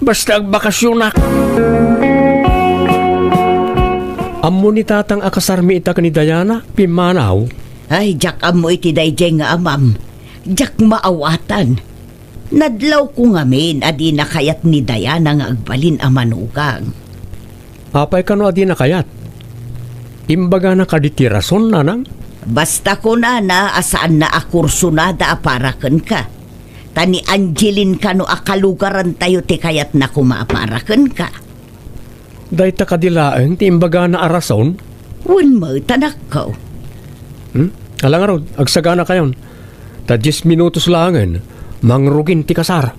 Basta agbakasyonak. Ammo ni tatang a kasarmi ita ken ni Diana, pimmanaw? Ay, diak ammo iti daydiay nga amam. Diak maawatan. Nadlawko ngamin a dina kayat ni Diana nga agbalin a manugang. Apay kano a dina kayat? Imbagana kadi ti rason, nanang? Basta kunana a saanna a kursonada a para kenka. Ta ni Angeline kano a kalugarantayo ti kayatna koma a para kenka. Dayta kadi laeng ti imbagana a rason? Wen met, anakko. Hmm? Ala ngarud, agsaganakayon. Ta dies minutos laengen, mangrugin ti kasar.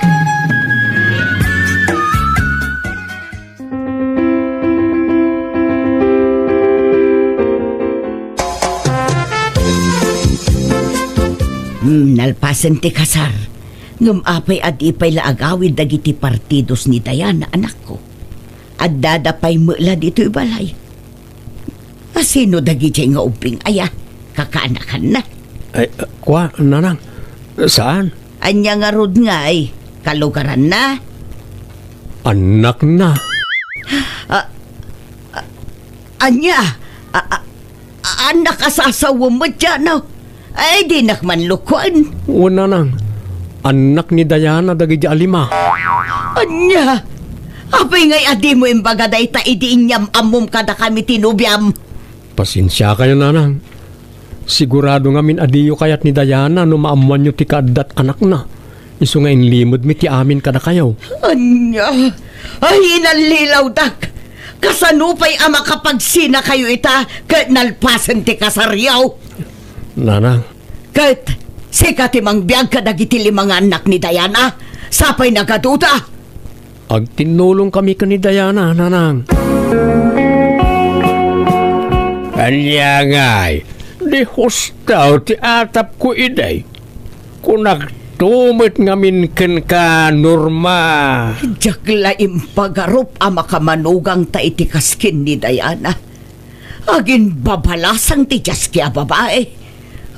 Hmm, nalpasen ti kasar. Ngem apay a di pay la agawid dagiti partidos ni Diana, anakko? Addada pay met la ditoy balay. Asino dagidiay nga ubbing aya? Kakaanakanna? Ay, kua, nanang. Saan? Ania ngarud ngay? Kalugaranna? Annakna. A, a, ania? A, a, annak a sasawem met, Jano? Ay, dinak man lukuen. Wen, nanang. Annak ni Diana dagidi a lima. Ania? Apay ngay a dimo imbaga dayta idi inyam-ammom kadakami ti nobiam? Pasensiakayo, nanang. Sigurado ngamin a diyo kayat ni Diana no maammoanyo ti kaaddat anakna. Isu nga inlimedmi ti amin kadakayo. Ania? Ay, inallilawdak! Kasano pay a makapagsinakayo ita ket nalpasen ti kasaryo? Nanang. Ket sika ti mangbiag kadagiti lima nga annak ni Diana? Sapay nagaduda? Agtinnulongkami ken ni Diana, nanang. Ania ngay, di husto ti atapko idi? Kunakto met ngamin kenka, Norma. Diak la impagarup a makamanugangta iti kaskin ni Diana. Aginbabalasang ti diaski a babai.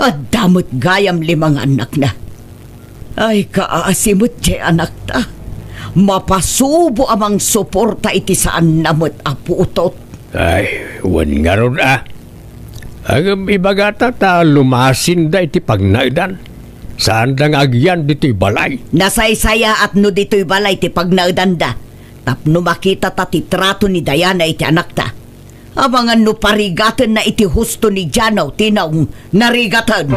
Adda met gayam lima nga annakna. Ay, kaasi met diay anakta. Mapasubo a mangsuporta iti saanna met a putot. Ay, wen ngarud a. Ngem ibagata ta lumasinda iti pagnaedan. Saanda nga agyan ditoy balay. Nasaysayaat no ditoy balay ti pagnaedanda. Tapno makitata ti trato ni Diana iti anakta. Amangan no parigatenna iti husto ni Jano ti naong narigaten.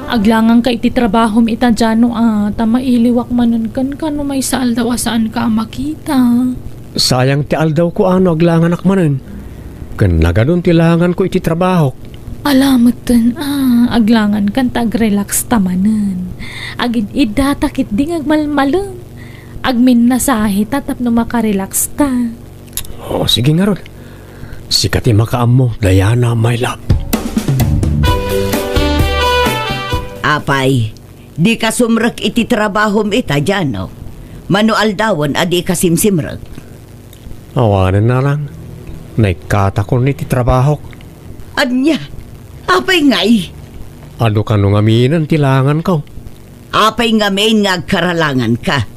Aglanganka iti trabahom ita, Jano, a, ta mailiwak manen kenka no maysa aldaw a saanka a makita. Sayang ti aldawko a no aglanganak manen. Ken nagadun ti langanko iti trabahok. Ala metten a, aglangankan ta agrelaxta manen. Agid-iddata ketdi nga agmalmalem. Agminnasahe ta tapno makarelaxta. O, sige ngarud. Sika ti makaammo, Diana, my love. Apay, dika sumrek iti trabahom ita, Jano? Mano aldawen a dika simsimrek? Awanen, nanang. Naikkatakon iti trabahok. Ania? Apay ngay? Adu kano ngaminen ti langanko. Apay ngamin nga agkaralanganka?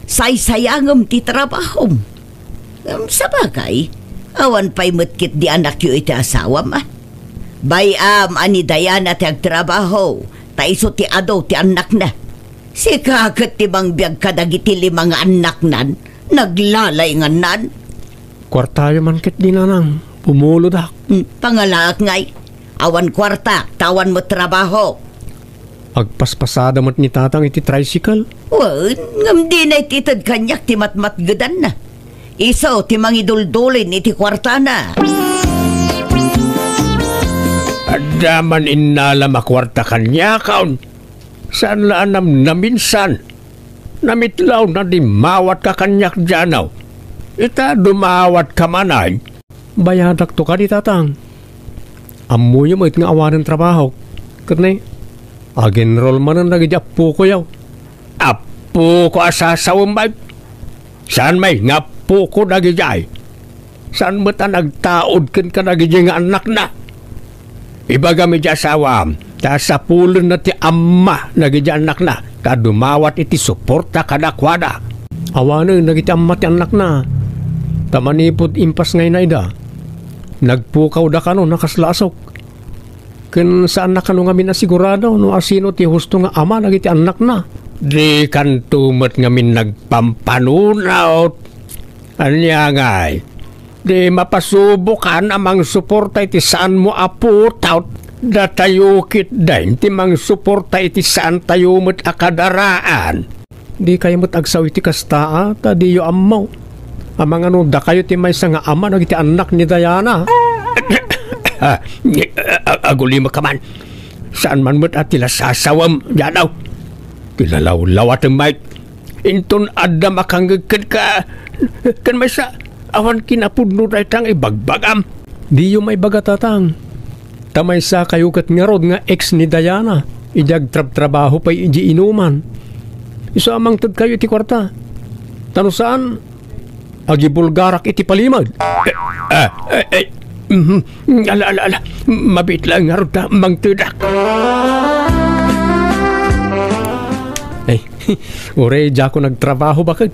Saysayangem ti trabahom. Ngem sabagay, awan pay met ketdi anakyo iti asawam, a? Bay-am a ni Diana ti agtrabaho, ta isu ti adu ti annakna. Sika ket ti mangbiag kadagiti lima nga annaknan, naglalaingannan. Kuartayo man ketdi, nanang, pumulodak. Hmm, pangalaak ngay. Awan kuarta, ta awan met trabaho. Agpaspasada met ni Tatang iti tricycle. Wen, ngem dina iti ited kaniak ti matmatgedanna. Isu ti mangiduldulin iti kuartana. Adda man innalam a kuarta kaniakon. Saan la a namnaminsan. Namitlawna di mawatka kaniak, Jano. Ita, dumawatka manen. Bayadakto kadi, Tatang. Ammoyo met nga awanen trabahok. Ket ne, agenrol manen dagiti appokoyo. Appoko a sasawem, bay. Saan may nga appoko dagidiay? Saan met a nagtaud ken kadagidi nga annakna? Ibagam iti asawam, ta sapulenna ti amma dagiti annakna ta dumawat iti suporta kadakuada. Awanen dagiti amma ti annakna, ta manipud impasngayna ida, nagpukawda kano a kasla a sok. Ken saanna kano ngamin a sigurado no asino ti husto nga ama dagiti annakna. Dikanto met ngamin nagpampanunot. Ania ngay? Di mapasubokan a mangsuporta iti saanmo a putot. Datayo ketdin ti mangsuporta iti saantayo met a kadaraan. Dikayo met agsaw iti kasta, a, ta diyo ammo. Amangan no dakayo ti maysa nga ama dagiti annak ni Diana. Ha? A-, a-, agulimek ka man. Saan man met a ti lasasawem, Janaw. Kinalawlawatem met. Inton adda makangngeg kenka, ken maysa, awan kinapudno dayta nga ibagbagam. Diyo maibaga, Tatang. Ta maysa kayo ket ngarud nga ex ni Diana, idi agtrabtrabaho pay idiay inuman. Isu a mangted kayo iti kuarta. Ta no saan, agibulgarak iti palimed. Eh, eh, eh, eh, mhm. Ala, ala, ala. Mabiit laeng ngarud ta mangtedak. Eh, uray diakon agtrabaho, baket.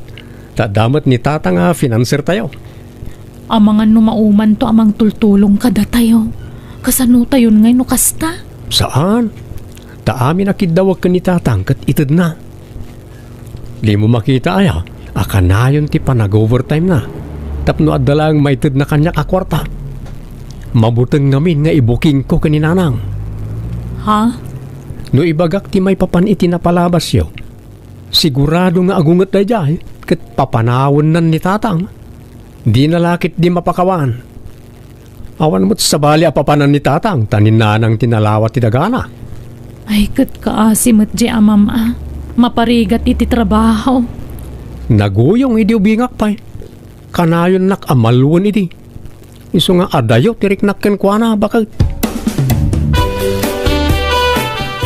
Ta adda met ni Tatang a financer tayo. Amangan no maumanto a mangtultulong kadatayo. Kasano tayon ngay no kasta? Saan? Ta amin a kiddawek ken ni Tatang ket itedna. Dimo makita aya a kanayon ti panag-overtime na tapno adda laeng maitedna kaniak a kuarta. Mabuteng ngamin nga ibukingko ken ni Nanang. Ha? No ibagak ti maipapan iti napalabasyo, sigurado nga agunget daydiay ket papanawennan ni Tatang. Dina la ketdi mapakawan. Awan met sabali a papanan ni Tatang ta ni Nanang ti nalawa ti dagana. Ay, ket kaasi met diay amam a maparigat iti trabaho. Naguyong idi ubingak pay. Kanayonnak a maluen idi. Isu nga adayo ti riknak kenkuana, baket.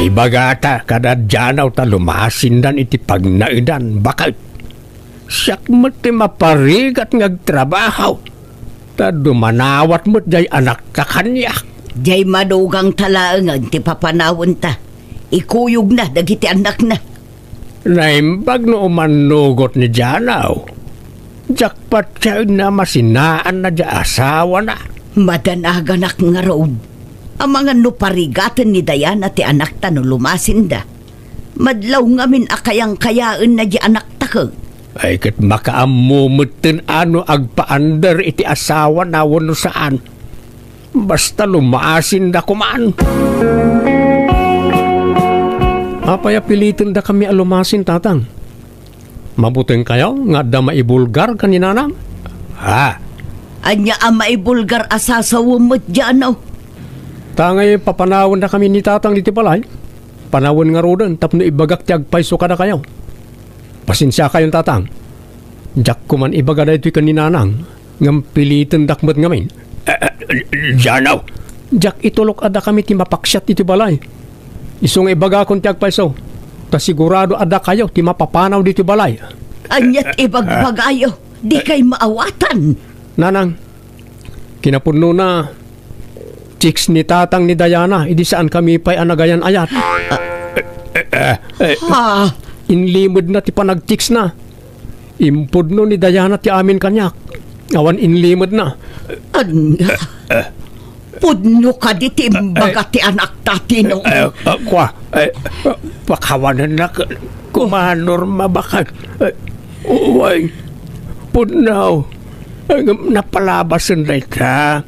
Ibagata kada Janaw ta lumasindan iti pagnaedan, baket. Siak met ti maparigat nga agtrabaho. Ta dumanawat met diay anakta kaniak. Diay madugangta laengen ti papanawenta. Ikuyogna dagiti annakna. Naimbag no umannugot ni Janaw. Diak patienna a masinaanna diay asawana. Madanaganak ngarud. Amangan no parigaten ni Diana ti anakta no lumasinda. Madlaw ngamin a kayangkayaenna diay anakta ket. Ay, ket makaammo metten a no agpaandar iti asawana wenno saan. Basta lumasinda koman. Apay a pilitendakami a lumasin, Tatang? Mabuteng kayo nga adda maibulgar ken ni Nanang? Ha? Ania a maibulgar a sasawem met diay, no? Ta ngay papanawendakami ni Tatang ditoy balay. Panawen ngaruden tapno ibagak ti agpayso kadakayo. Pasensiakayon, Tatang. Diak koman ibaga daytoy ken ni Nanang, ngem pilitendak met ngamin. Eh, eh, Janaw. Diak itulok a dakami ti mapaksiat iti balay. Isu nga ibagakon ti agpayso, ta sigurado a dakayo ti mapapanaw ditoy balay. Aniat ibagbagayo? Dikay maawatan. Nanang, kinapudnona, chicks ni Tatang ni Diana, idi saankami pay a nagayan-ayat. Ah. Eh, eh, eh, eh. Ha? Inlimedna ti panag-chicksna. Impudno ni Diana ti amin kaniak. Awan inlimedna. Ania? Eh, eh. Pudno kadi ti imbaga ti anakta, Tino? Eh, eh, kua, eh, pakawanennak, kua, Norma, baket. Eh, uway, pudno. Eh, ngem napalabasen dayta.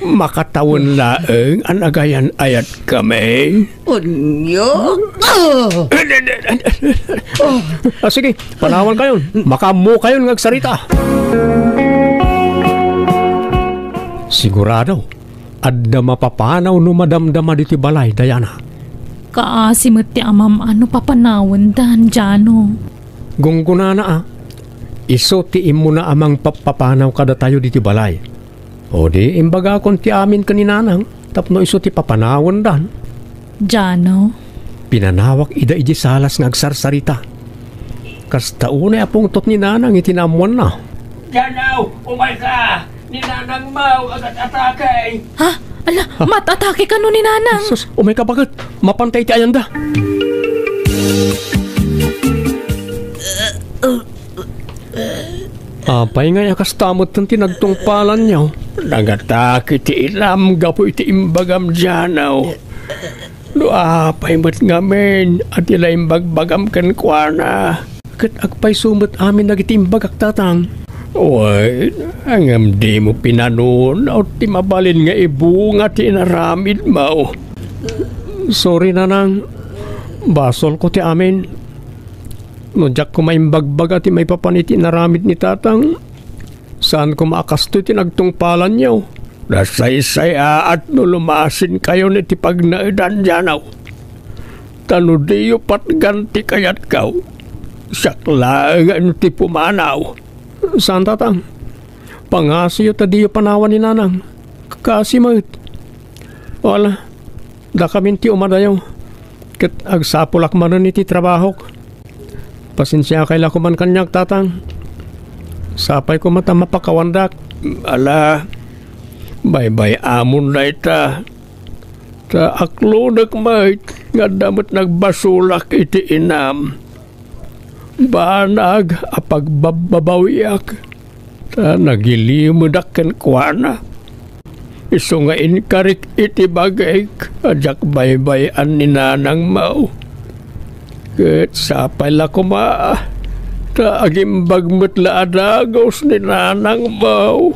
Makatawen laeng a nagayan-ayatkami. Ania? Ah! Ah, sige, panawankayon. Makaammokayon nga agsarita. Sigurado, adda mapapanaw no madamdama ditoy balay, Diana. Kaasi met ti amam-an no papanawendan, Jano. Gunggonana a, isu ti immuna a mangpappapanaw kadatayo ditoy balay. O di, imbagakon ti amin ken ni Nanang tapno isu ti papanawendan. Jano. Pinanawak ida idiay salas nga agsarsarita. Kasta unay a pungtot ni Nanang iti naammoanna. Jano, umayka! Ni Nanang maw agat-atake. Ha? Ala, ha? Mat-atake kano ni Nanang? Sus, umayka, baket. Mapanta iti ayanda. Apay ngay a kasta metten ti nagtungpalanyo? Nangatake ti inam gapu iti imbagam, Jano. No apay met ngamin a ti la imbagbagam kenkuana? Ket agpayso met amin dagiti imbagak, Tatang. Wen, ngem dimo pinanunot ti mabalin nga ibunga ti inaramidmo. Sorry, Nanang. Basolko ti amin. No diak koma imbagbaga ti maipapan iti inaramid ni Tatang, saan koma a kastoy ti nagtungpalanyo. Nasaysayaat no lumasinkayon iti pagnaedan, Jano. Ta no diyo patgan ti kayatko, siak laeng ti pumanaw. Saan, Tatang. Pangasiyo ta diyo panawan ni Nanang. Kaasi met. Wala, dakamin ti umadayo. Ket agsapulak manen iti trabahok. Pasensiakay la koman kaniak, Tatang. Sapay koma ta mapakawandak. Ala, baybay-amon dayta. Ta aklodek met nga adda met nagbasolak iti inam. Banag a pagbabbabawiak, ta nagilimedak kenkuana. Isu nga inkarik iti bagik a diak baybay-an ni Nanang Mau. Ket sapay la koma, ta agimbag met la a dagus ni Nanang Mau.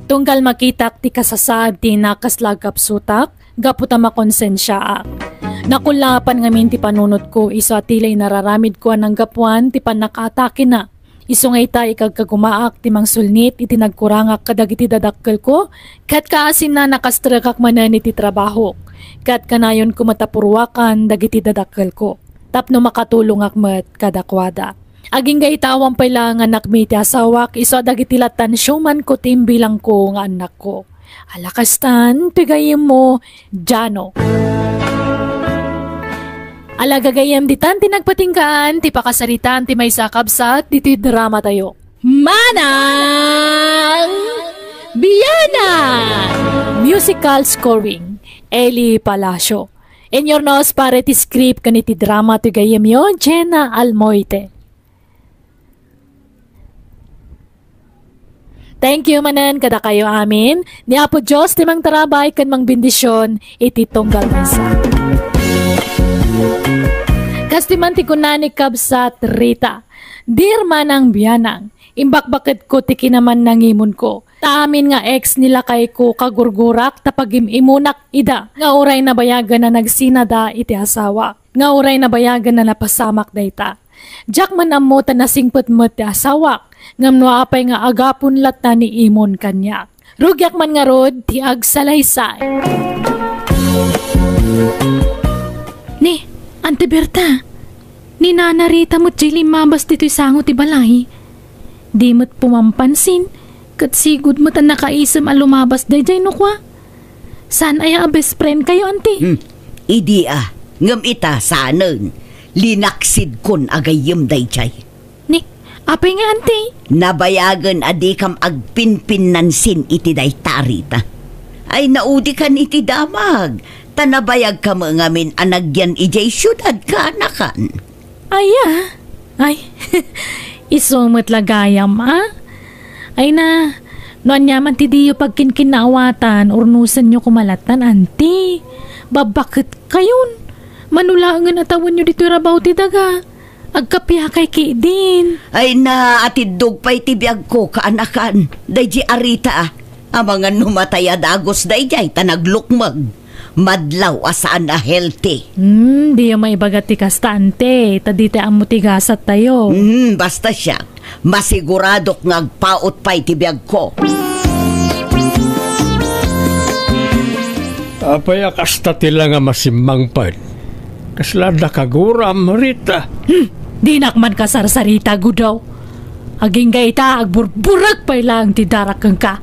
Tunggal makitak ti kasasaad ti inakasla a gapsutak, gapu ta makonsensiaak. Nakullaapan ngamin ti panunotko isu a ti la inararamidko a nanggapuan ti pannakaatakena. Isu nga ita, ikagkagumaak ti mangsulnit iti nagkurangak kadagiti dadakkelko, ket kaasinna, nakastrekak manen iti trabahok. Ket kanayonko met a purruakan dagiti dadakkelko tapno makatulongak met kadakuada. Agingga ita, awan pay laeng a nakmi ti asawak isu a dagiti lattan siomanko ti imbilangko nga annakko. Ala kastan ti gayyemmo, Jano. Ala gagayyem, ditan ti nagpatinggaan ti pakasaritaan ti maysa a kabsat ditoy dramatayo. Manang Bianang! Musical scoring, Eli Palacio. Inurnos para iti script ken iti drama ti gayyemyo, Jenna Almoite. Thank you manen kadakayo amin. Ni Apo Dios ti mangtarabay ken mangbendision iti tunggal maysa. Kas ti man ti kunani, kabsat Rita, Dear Manang Bianang, imbakbaketko ti kinamannangimonko. Ta amin nga ex ni lakayko, kagurgurak ta pagim-imunak ida nga uray nabayagen a nagsinada iti asawak, nga uray nabayagen a napasamak dayta. Diak man ammo ta nasingpet met ti asawak, ngem no apay nga agapon latta ni Imon kaniak. Rugiak man ngarud ti agsalaysay. Ni, Auntie Berta, ni Nana Rita met diay limmabas ditoy sango ti balay. Di met pumampansin, ket sigud met a nakaisem a lumabas daydiay no kua. Saan aya a best friend kayo, Auntie? Hmm. Idi a, ngem ita, saanen. Linaksidkon a gayyem daydiay. Ni, apay nga, Auntie? Nabayagen a dikam agpinpinnansin iti dayta a Rita. Ay, naudikan iti damag, ta nabayagka met ngamin a nagyan idiay siudad, kaanakan. Aya? Ay, isu met la gayam, a? Ay na, no aniaman ti diyo pagkinkinnaawatan, urnosenyo koma lattan, Auntie. Babbaketkayon. Mano laengen a tawenyo ditoy rabaw ti daga. Agkapiakay ketdin. Ay na, atiddog pay ti biagko, kaanakan. Daydiay a Rita, a. Amangan no matay a dagus daydiay ta naglukmeg. Madlaw a saan a healthy. Hmm, diyo maibaga ti kasta, Auntie, ta ditay ammo ti gasattayo. Hmm, basta siak, masiguradok nga agpaut pay ti biagko. Apay a kasta ti la nga masimmangpet? Kasla adda kaguram, Rita? Hmm, dinak man kasarsarita, Gudaw. Agingga ita, agburburek pay laeng ti darak kenka.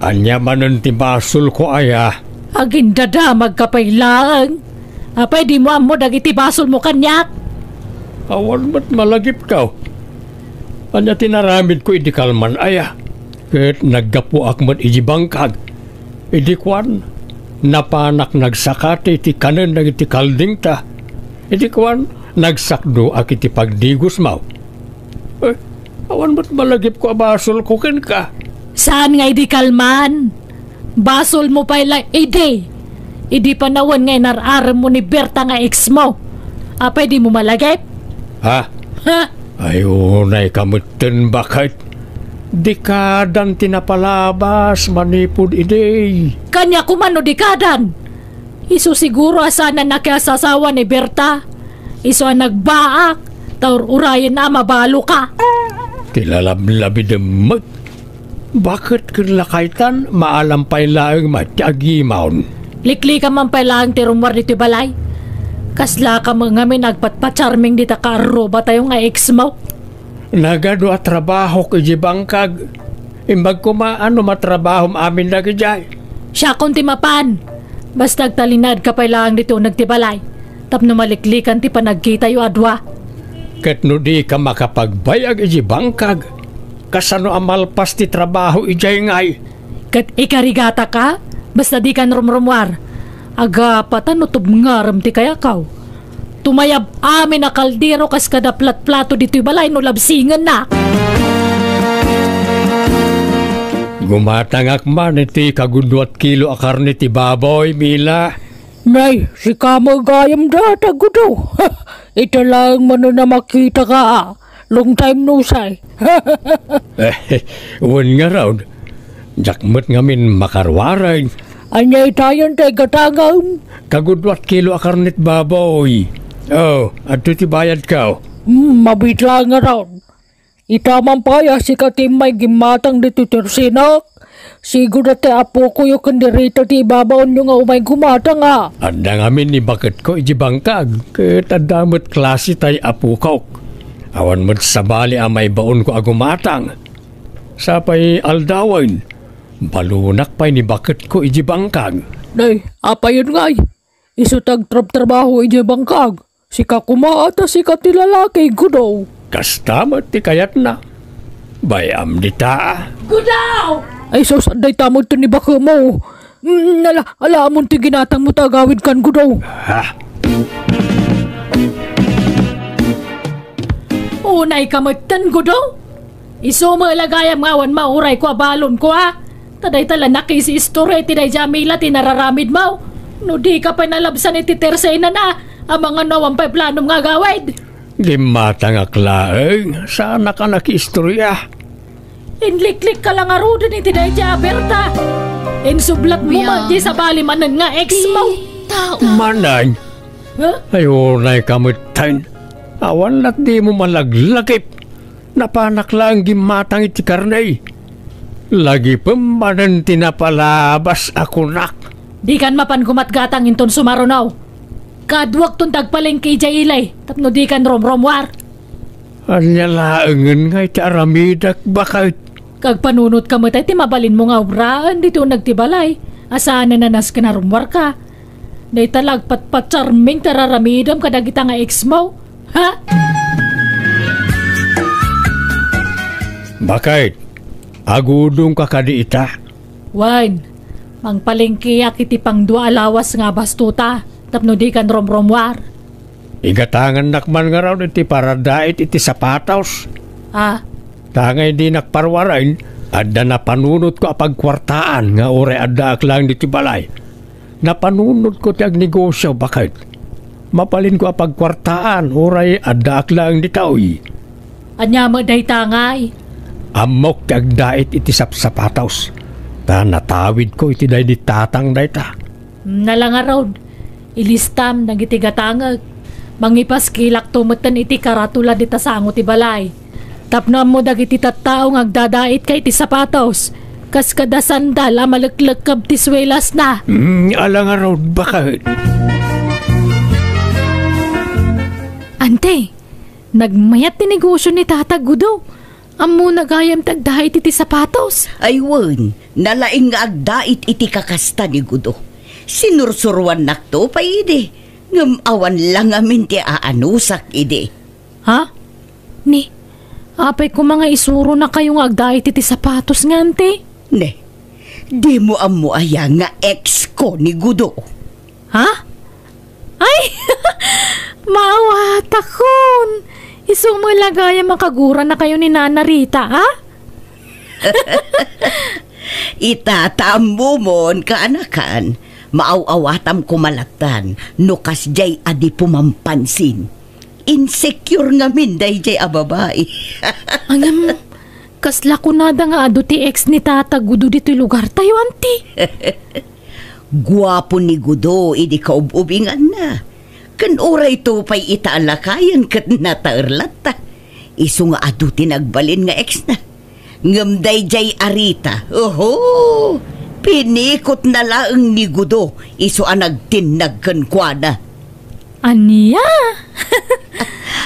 Ania manen ti basolko aya? Agindadamagka pay laeng. Apay dimo ammo dagiti basolmo kaniak? Awan met malagipko. Ania ti naramidko idi kalman aya? Ket naggapuak met idi bangkag. Idi kuan, napanak nagsakati ti kanen dagiti kaldingta. Idi kuan, nagsakdoak iti pagdigusmo. Eh, awan met malagipko a basolko kenka. Saan nga idi kalman? Basolmo pay la idi. Idi panawen nga inar-aremmo ni Berta nga ex mo. Apay dimo malagip? Ha? Ha? Ay, unayka metten, baket. Dekadan ti napalabas manipud idi. Kaniak koma no dekadan. Isu siguro a saan a nakiasasawa ni Berta. Isu a nagbaak, ta ur-urayenna a mabaloka. Ti lalablabidem met. Baket ken lakaytan, maalam pay laeng met ti agimaon. Liklikam man pay laeng ti rummuar ditoy balay. Kasla ka met ngamin agpatpacharming dita kaarrubatayo nga eksmo. Nagadu a trabahok idiay bangkag. Imbag koma no matrabahom amin dagidiay. Siakon ti mapan. Basta agtalinaedka pay laeng ditoy uneg ti balay. Tapno maliklikan ti panagkitayo a dua. Ket no dika makapagbay-ag idiay bangkag, kasano a malpas ti trabaho idiay ngay? Ket ikarigataka, basta dikan rumrummuar. Agapatan no tubngarem ti kayakaw. Tumayab amin a kaldero kas kada platplato ditoy balay no labsingennak. Gumatangak man iti kaguduat kilo a karne ti baboy, Mila. Nay, sika met gayam data, Gudo. Ita laeng manen a makitaka, a. Long time no see. Eh, wen ngarud. Diak met ngamin makaruaren. Ania itayen ti gatangem? Kaguduat kilo a karne ti baboy. Oh, adtoy ti bayadko. Hmm, mabiit laeng ngarud. Ita man pay a sika ti immay gimmatang ditoy tersenak. Sigurda ti apokoyo ken ni Rita ti ibabaonyo nga umay gumatang, a. Adda ngamin ni baketko idiay bangkag, ket adda met klase tay apokok. Awan met sabali a maibaonko a gumatang. Sapay aldawen, balunak pay ni baketko idiay bangkag. Nay, apayen ngay? Isu ti agtrabtrabaho idiay bangkag. Sika koma a ta sika ti lalaki, Gudo. Kasta met ti kayatna. Bay-am dita. Gudo! Ay sus, adda ita met ti ni baketmo. Mm, ala, ala, ammom ti ginatangmo ta agawidkan, Gudo. Ha? Unayka metten, Gudo? Isu met la gayam nga awan maurayko a balonko, a. Ta dayta la nakisiistorya iti daydiay a Mila ti nararamidmo. No dika pay nalabsan iti tersenana, amangan no awan pay planom nga agawid. Gimmatangak laeng, saanak a nakiistorya. Inliklikka la ngaruden iti daydiay a Berta. Insublatmo met ti sabali manen nga eksmo. Manen? Ha? Ay, unayka metten. Awan latdimo malaglagip. Napanak laeng gimmatang iti karne. Lagipem manen ti napalabas a kunak. Dikan mapan gumatgatang inton sumaruno. Kaduakton ti agpalengke idiay ili tapno dikan rumrummuar. Ania laengen nga iti aramidek, baket? Kagpanunotka met ti mabalinmo nga obraen ditoy uneg ti balay a saanen a nasken a rummuarka. Dayta la agpatpacharming ti ar-aramidem kadagita nga eksmo. Ha? Baket, agudongka kadi ita? Wen, mangpalengkeak iti pangdua a lawas nga abastota tapno dikan rumrummuar. Igatangannak man ngarud iti paradait iti sapatos. Ah? Ta ngay dinak paruaren, adda napanunotko a pagkuartaan nga uray addaak laeng ditoy balay. Napanunotko ti agnegosio, baket. Mabalinko a pagkuartaan uray addaak laeng ditoy. Ania met dayta ngay? Ammok ti agdait iti sapsapatos, ta natawidko iti daydi tatang dayta. Nala ngarud, ilistam dagiti gatangek. Mangipaskilakto metten iti karatula dita sango ti balay. Tapno ammo dagiti tattao nga agdadaitka iti sapatos, kas kada sandal a maleklekkeb ti suelasna. Mm, ala ngarud, baket. Ante, nagmayat ti negosio ni Tata Gudo. Ammona gayam ti agdait iti sapatos. Ay wen, nalaing nga agdait iti kakasta ni Gudo. Sinursuroannakto pay idi, ngem awan la ngamin ti aanusak idi. Ha? Ni, apay koma nga isuronakayo nga agdait iti sapatos nga, ante? Ne, dimo ammo aya nga ex ko ni Gudo? Ha? Ay! Maawatakon! Isu met la gayam a kaguranakayo ni Nana Rita, a? Ita, ta ammomon, kaanakan, maaw-awatam koma lattan no kasdiay a di pumampansin. Insecure ngamin daydiay a babai. Ngem, kasla kunada nga adu ti ex ni Tata Gudo ditoy lugartayo, anti? Guapo ni Gudo idi kaub-ubinganna. Ken urayto pay ita a lakayen ket nataer latta. Isu nga adu ti nagbalin nga exna. Ngem daydiay a Rita, oho, pinikotna laeng ni Gudo isu a nagtinnag kenkuana. Ania?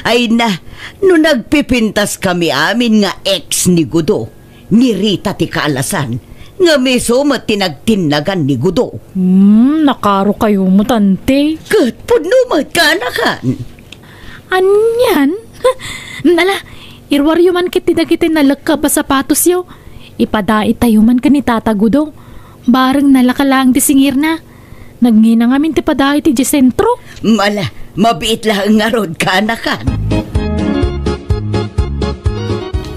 Ay na, no nagpipintaskami amin nga ex ni Gudo, ni Rita ti kaalasan, ngem isu met ti nagtinnagan ni Gudo. Hmm, nakarokayo met, anti. Ket pudno met, kaanakan. Anian? Ala, iruaryo man ketdi dagiti nalekkab a sapatosyo. Ipadaitayo man ken ni Tata Gudo. Bareng nalaka laeng ti singirna. Nagngina ngamin ti padaitayo idiay sentro. Ala, mabiit laeng ngarud, kaanakan.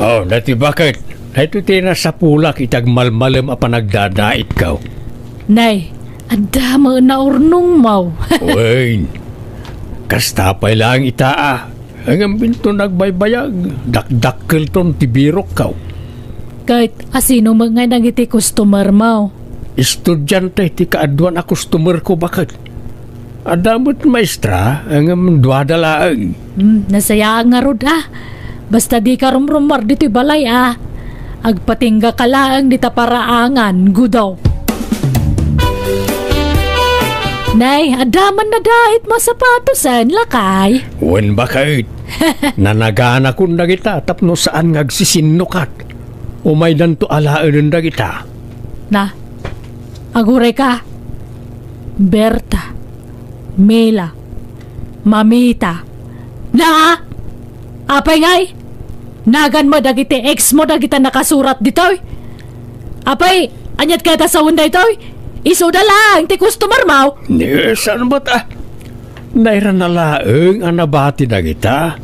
Oh, dati baket. Daytoy ti nasapulak iti agmalmalem a panagdadaitko. Nay, adda met naurnongmo. Wen, kasta pay laeng ita a. Ngem inton nagbaybayag, dakdakkelton ti birokko. Ket asino met ngay dagiti customermo? Estudiante ti kaaduan a customerko, baket. Adda met maestra, ngem duada laeng. Hmm, nasayaat ngarud a. Basta dika rumrumuar ditoy balay a. Agpatinggaka laeng dita paraangan, Gudo. Nay, adda man nadaitmo a sapatosen, lakay. Wen, baket. Nanaganakon dagita tapno saan nga agsisinnukat. Umaydanto alaenen dagita. Na, agurayka. Berta, Mila, Mamita. Na? Apay ngay? Naganmo dagiti ex mo dagita nakasurat ditoy? Apay, aniat kayat a sawen daytoy? Isuda laeng ti customermo. Ni, saan met a? Nairana laeng a nabati dagita.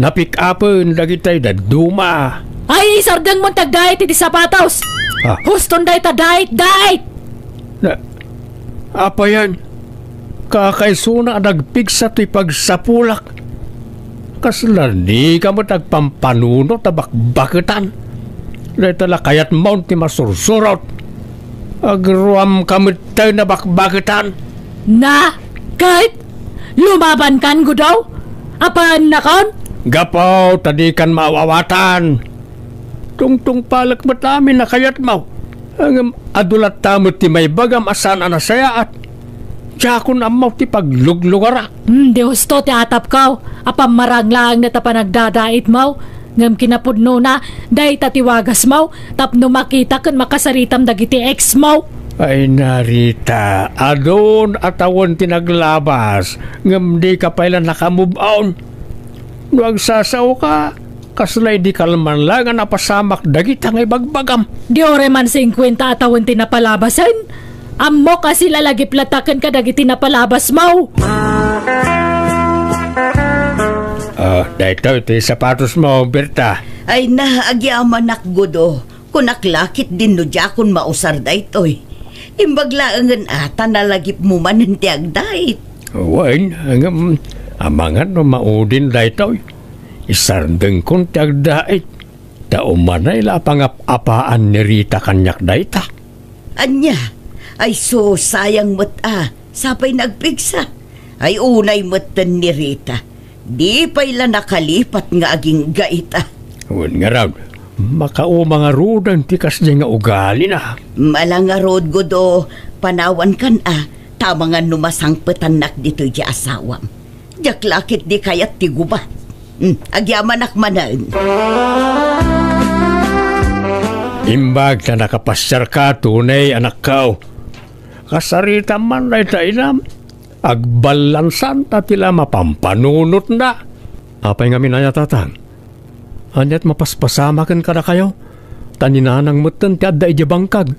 Napick-upen dagitay dadduma. Ay, isardengmon ti agdait iti sapatos. Ah. Huston dayta, dait, dait! Na, apayan, kakaisuna a nagpigsa toy pagsapulak. Kasla dika met agpampanunot a bakbaketan. Dayta la kayatmon ti masursurot. Agruamka met tayo na bakbaketan. Na, ket lumabankan, Gudo? Apaannakon? Gapu ta dikan maawatan. Tungtungpalek met amin a kayatmo. Ngem adu latta met ti maibagam a saan a nasayaat. Diakon ammo ti pagluglugarak. Hmm, di husto ti atapko. Apam marang laeng dayta panagdadaitmo. Ngem kinapudnona, dayta ti wagasmo tapno makita ken makasaritam dagiti ex mo. Ay, Narita, adun a tawen ti naglabas, ngem dika pay la naka-move on. No agsasaoka, kasla idi kalman la nga napasamak dagita nga ibagbagam. Di uray man singkuenta a tawen ti napalabasen? Ammok a silalagip latta ken kadagiti napalabasmo. Ah, daytoy ti sapatosmo, Berta. Ay na, agyamanak, Gudo. Kunak la ketdin no diakon mausar daytoy. Imbag laengen a ta nalagipmo manen ti agdait. Wen, ngem amangan no maudin daytoy. Isardengkon ti agdait. Ta umanay la a pangap-apaan ni Rita kaniak dayta. Ania? Ay sus, sayang met a, sapay nagpigsa. Ay unay metten ni Rita. Di pay la nakalipat nga agingga ita. Wen ngarud, makauma ngaruden ti kasdiay nga ugalina. Ala ngarud, Gudo, panawankan a, ta amangan no masangpetannak ditoy ti asawam. Diak la ketdi kayat ti gubat. Hmm, agyamanak manen. Imbag ta nakapasiarka, Tunay, anakko. Kasaritam man dayta inam. Agballansan ta ti la mapampanunotna. Apay ngamin aya, Tatang? Aniat mapaspasamaken kadakayo? Ta ni Nanang metten ti adda idiay bangkag,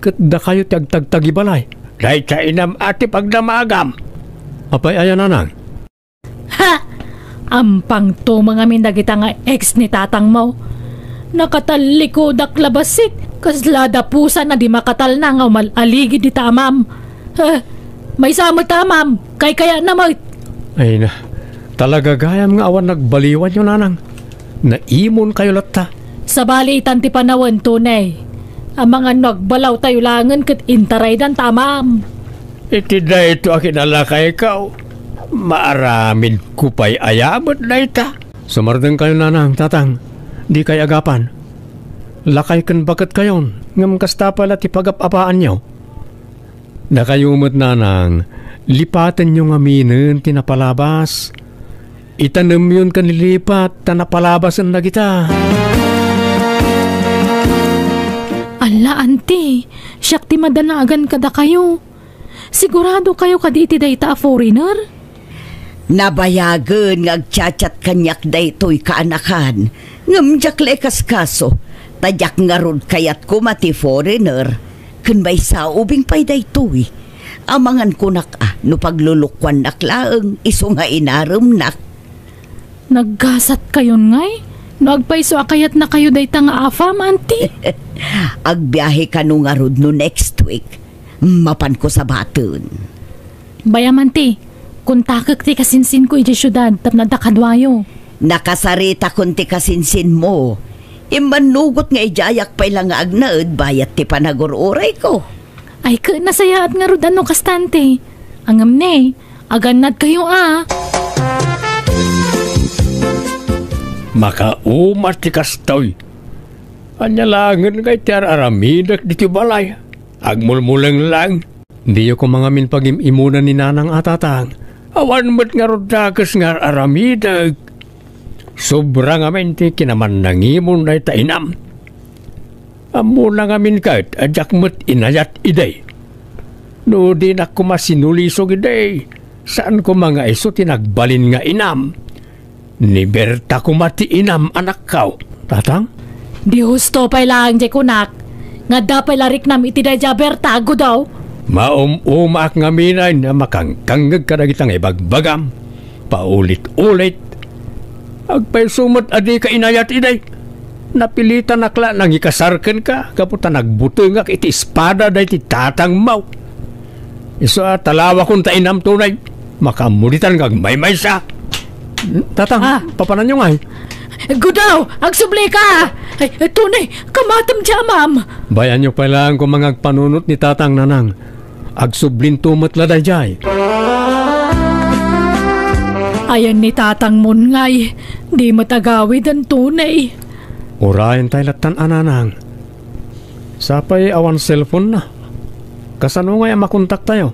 ket dakayo ti agtagtagibalay. Dayta inam a ti pagdamagam. Apay aya, Nanang? Ha! Ampang tumeng amin dagita nga ex ni tatangmo. Nakatalikodak la bassit, kasla dapusan a di makatalna nga umal-aligid dita amam. Ha! Maysa met ta amam, kaykayatna met. Ay na, talaga gayam nga awan nagbaliwanyo, Nanang. Naimonkayo latta. Sabali itan ti panawen, Tunay. Amangan no agbalawtayo laengen ket intaraydan ta amam. Iti daytoy a kinalakayko, maaramidko pay aya met dayta? Sumardengkayo, Nanang, Tatang, dikay agapan. lakay ken baketkayon, ngem kasta pay la ti pagap-apaanyo. Dakayo met, nanang, lipatenyo ngaminen ti napalabas. Itanemyon ken lipat ta napalabasen dagita. Alla, anti, siak ti madanagan kadakayo. Sigurado kayo kadi iti dayta a foreigner? Nabayagen nga agchat-chat kaniak daytoy kaanakan, ngem diak la ikaskaso, ta diak ngarud kayat koma ti foreigner, ken maysa ubing pay daytoy. Amangan kunak a no paglulukuannak laeng isu nga inaremnak. Naggasat kayon ngay? No agpayso a kayatna kayo dayta nga afam, anti? Agbiahe kano ngarud no next week. Mapanko sabaten. Bay-am, anti, kontakek ti kasinsinko idiay siudad tapno adda kaduayo. Nakasaritakon ti kasinsinmo. Immannugot nga idiayak pay la nga agnaed bayat ti panagur-urayko. Ay, ket nasayaat ngarud a no kasta, anti. Ngem ne, agannadkayo a. Makauma ti kastoy. Ania laengen ngay ti ar-aramidek ditoy balay? Agmulmuleng laeng. Diyo koma ngamin pagim-imunan ni nanang a tatang. Awan met ngarud dakes nga ar-aramidek. Sobra ngamin ti kinamannangimon dayta inam. Ammona ngamin ket a diak met inayat idi. No dinak koma sinulisog idi, saan koma nga isu ti nagbalin nga inam. Ni Berta koma ti inam, anakko. Tatang? Di husto pay laeng diay kunak, nga adda pay la riknam iti daydiay a Berta, Gudaw. Maum-umaak ngamin a makangkangngeg kadagita nga ibagbagam. Paulit-ulit. Agpayso met a dika inayat idi. Napilitanak la nangikasar kenka gapu ta nagbutengak iti espada daydi tatangmo. Isu a talawakon ta inamto unay. Makaammo ditan nga agmaymaysa. Tatang, ah, papananyo ngay? Gudaw, agsublika! Ay, Tony, kamatem diay amam! Bay-anyo pay laeng koma nga agpanunot ni Tatang, Nanang. Agsublinto met la daydiay. Ayan ni Tatangmon ngay, di met agawiden, Tony. Urayen tay lattan a, Nanang. Sapay awan cellphone-na. Kasano ngay a makontaktayo?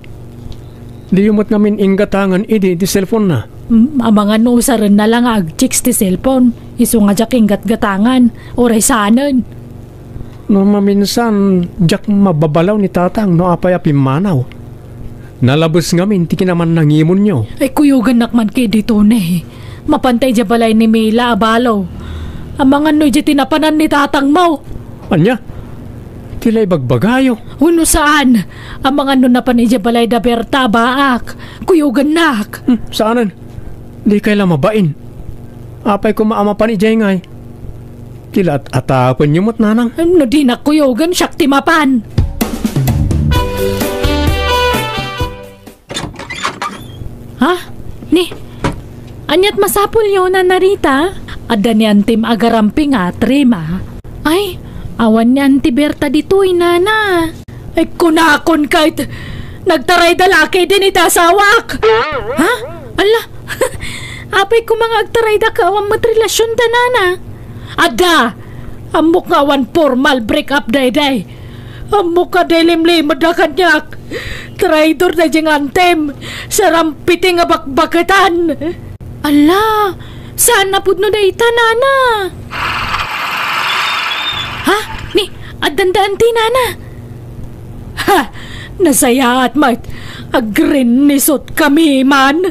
Diyo met ngamin inggatangan idi ti cellphone-na. Mm, amangan no usarenna la nga agtext ti cellphone, isu nga diak inggatgatangan, uray saanen. No maminsan, diak mababalaw ni Tatang no apay a pimmanaw. Nalabes ngamin ti kinamannangimonyo. Ay, kuyogannak man ketdi, Tony. Mapanta idiay balay ni Mila a balo. Amangan no idiay ti napanan ni tatangmo. Ania? Ti la ibagbagayo? Wenno saan? Amangan no napan idiay balay da Berta a baak. Kuyogannak. Hmm, saanen? Dikay la mabain. Apay koma a mapan idiay ngay? Ti la at-atapenyo met, Nanang. No dinak kuyogan, siak ti mapan. Ha? Ni, aniat masapulyo, Nana Rita? Adda ni Antim agarampi nga trima. Ay, awan ni Anti Berta ditoy, Nana. Ay, kunakon ket, nagtarayda la ketdi iti asawak. Ha? Ala, apay koma nga agtarayda ket awan met relasionda, Nana? Adda! Ammok nga awan formal break up daydiay. Ammok a diay limlimedda kaniak. Traidor daydiay nga Antim. Sarampiti nga bakbaketan. Ala, saan a pudno dayta, Nana? Ha? Ni, addanda Anti, Nana? Ha! Nasayaat met. Agrinnisot kami man.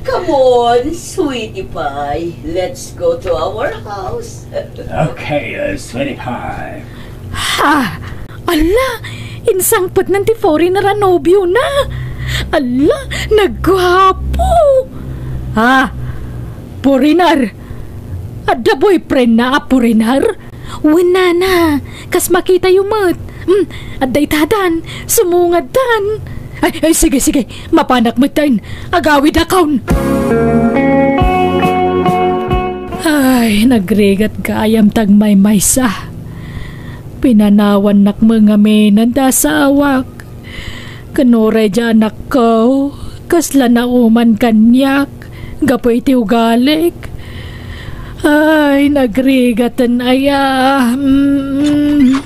Come on, sweetie pie. Let's go to our house. Okay, uh, sweetie pie. Ha! Ala! Insangpetnan ti foreigner a nobiona. Ala! Nagguapo! Ha! Foreigner! Adda boyfriendna a foreigner? Wen, Nana, kas makitayo met. Hmm, adda itadan, sumungadtan. Ay, ay, sige, sige, mapanak metten. Agawidakon. Ay, nagrigat gayam ti agmaymaysa. Pinanawannak met ngaminen ti asawak. Ken uray diay anakko, kasla nauman kaniak gapu iti ugalik. Ay, nagrigaten aya. Mm.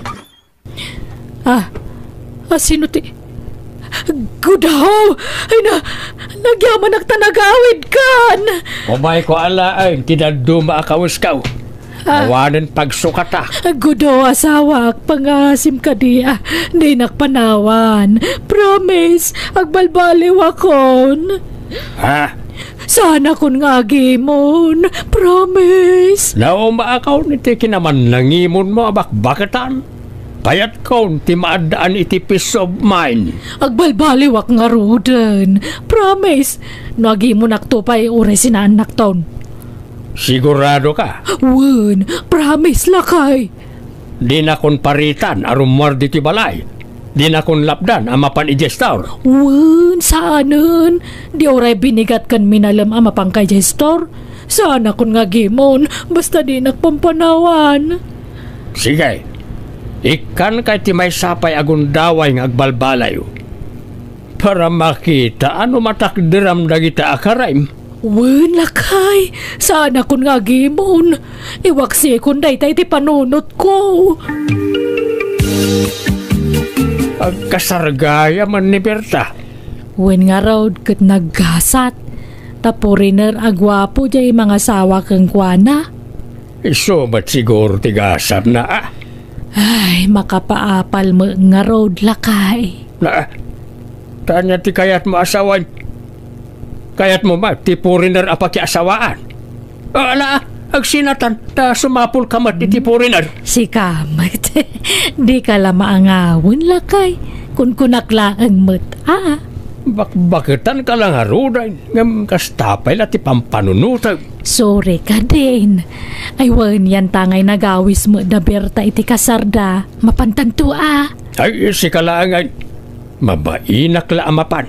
Ah, ah, sino ti... Gudaw! Ay na, nagyamanak ta nagawidkan! Umayko alaen ti dadduma a kawesko. Ah. Awanen pagsukatak. Gudaw, asawak, pangasim kadi, ah, dinak panawan. Promise, agbalbaliwakon. Ha? Saanakon nga agimon. Promise. Naumaakon iti kinamannangimonmo a bakbaketan. Kayatkon ti maaddaan iti peace of mind. Agbalbaliwak ngaruden. Promise. No agimonakto pay, uray sinaannakton. Sigurado ka? Wen, promise, lakay. Dinakon paritan a rummuar ditoy balay. Dinakon lapdan a mapan idiay store. Wen, saanen. Di uray binigat ken minalem a mapanka idiay store. Saanakon nga agimon, basta dinak pampanawan. Sige, ikkanka iti maysa pay a gundaway nga agbalbaliw. Para makita a no matakderam dagita a karaim. Wen, lakay, saanakon nga agimon. Iwaksikon dayta iti panunotko. Agkasar gayam ni Berta. Wen ngarud ket naggasat. Ta foreigner a guapo diay mangasawa kenkuana. Isu met siguro ti gasatna, a? Ay, makapaapal met ngarud, lakay. Na, ta ania ti kayatmo a sawen? Kayatmo met ti foreigner a pakiasawaan? A, ala, agsinatan, ta sumapulka met iti foreigner. Sika met. Dika la maangawen, lakay. Kunkunak laeng met, a. Bakbaketanka la ngaruden, ngem kasta pay la ti pampanunotem. Sorry kadin. Ay, wen, yanta ngay nagawis met da Berta iti kasarda. Mapantanto, a. Ay, sika laeng, ay. Mabainak la a mapan.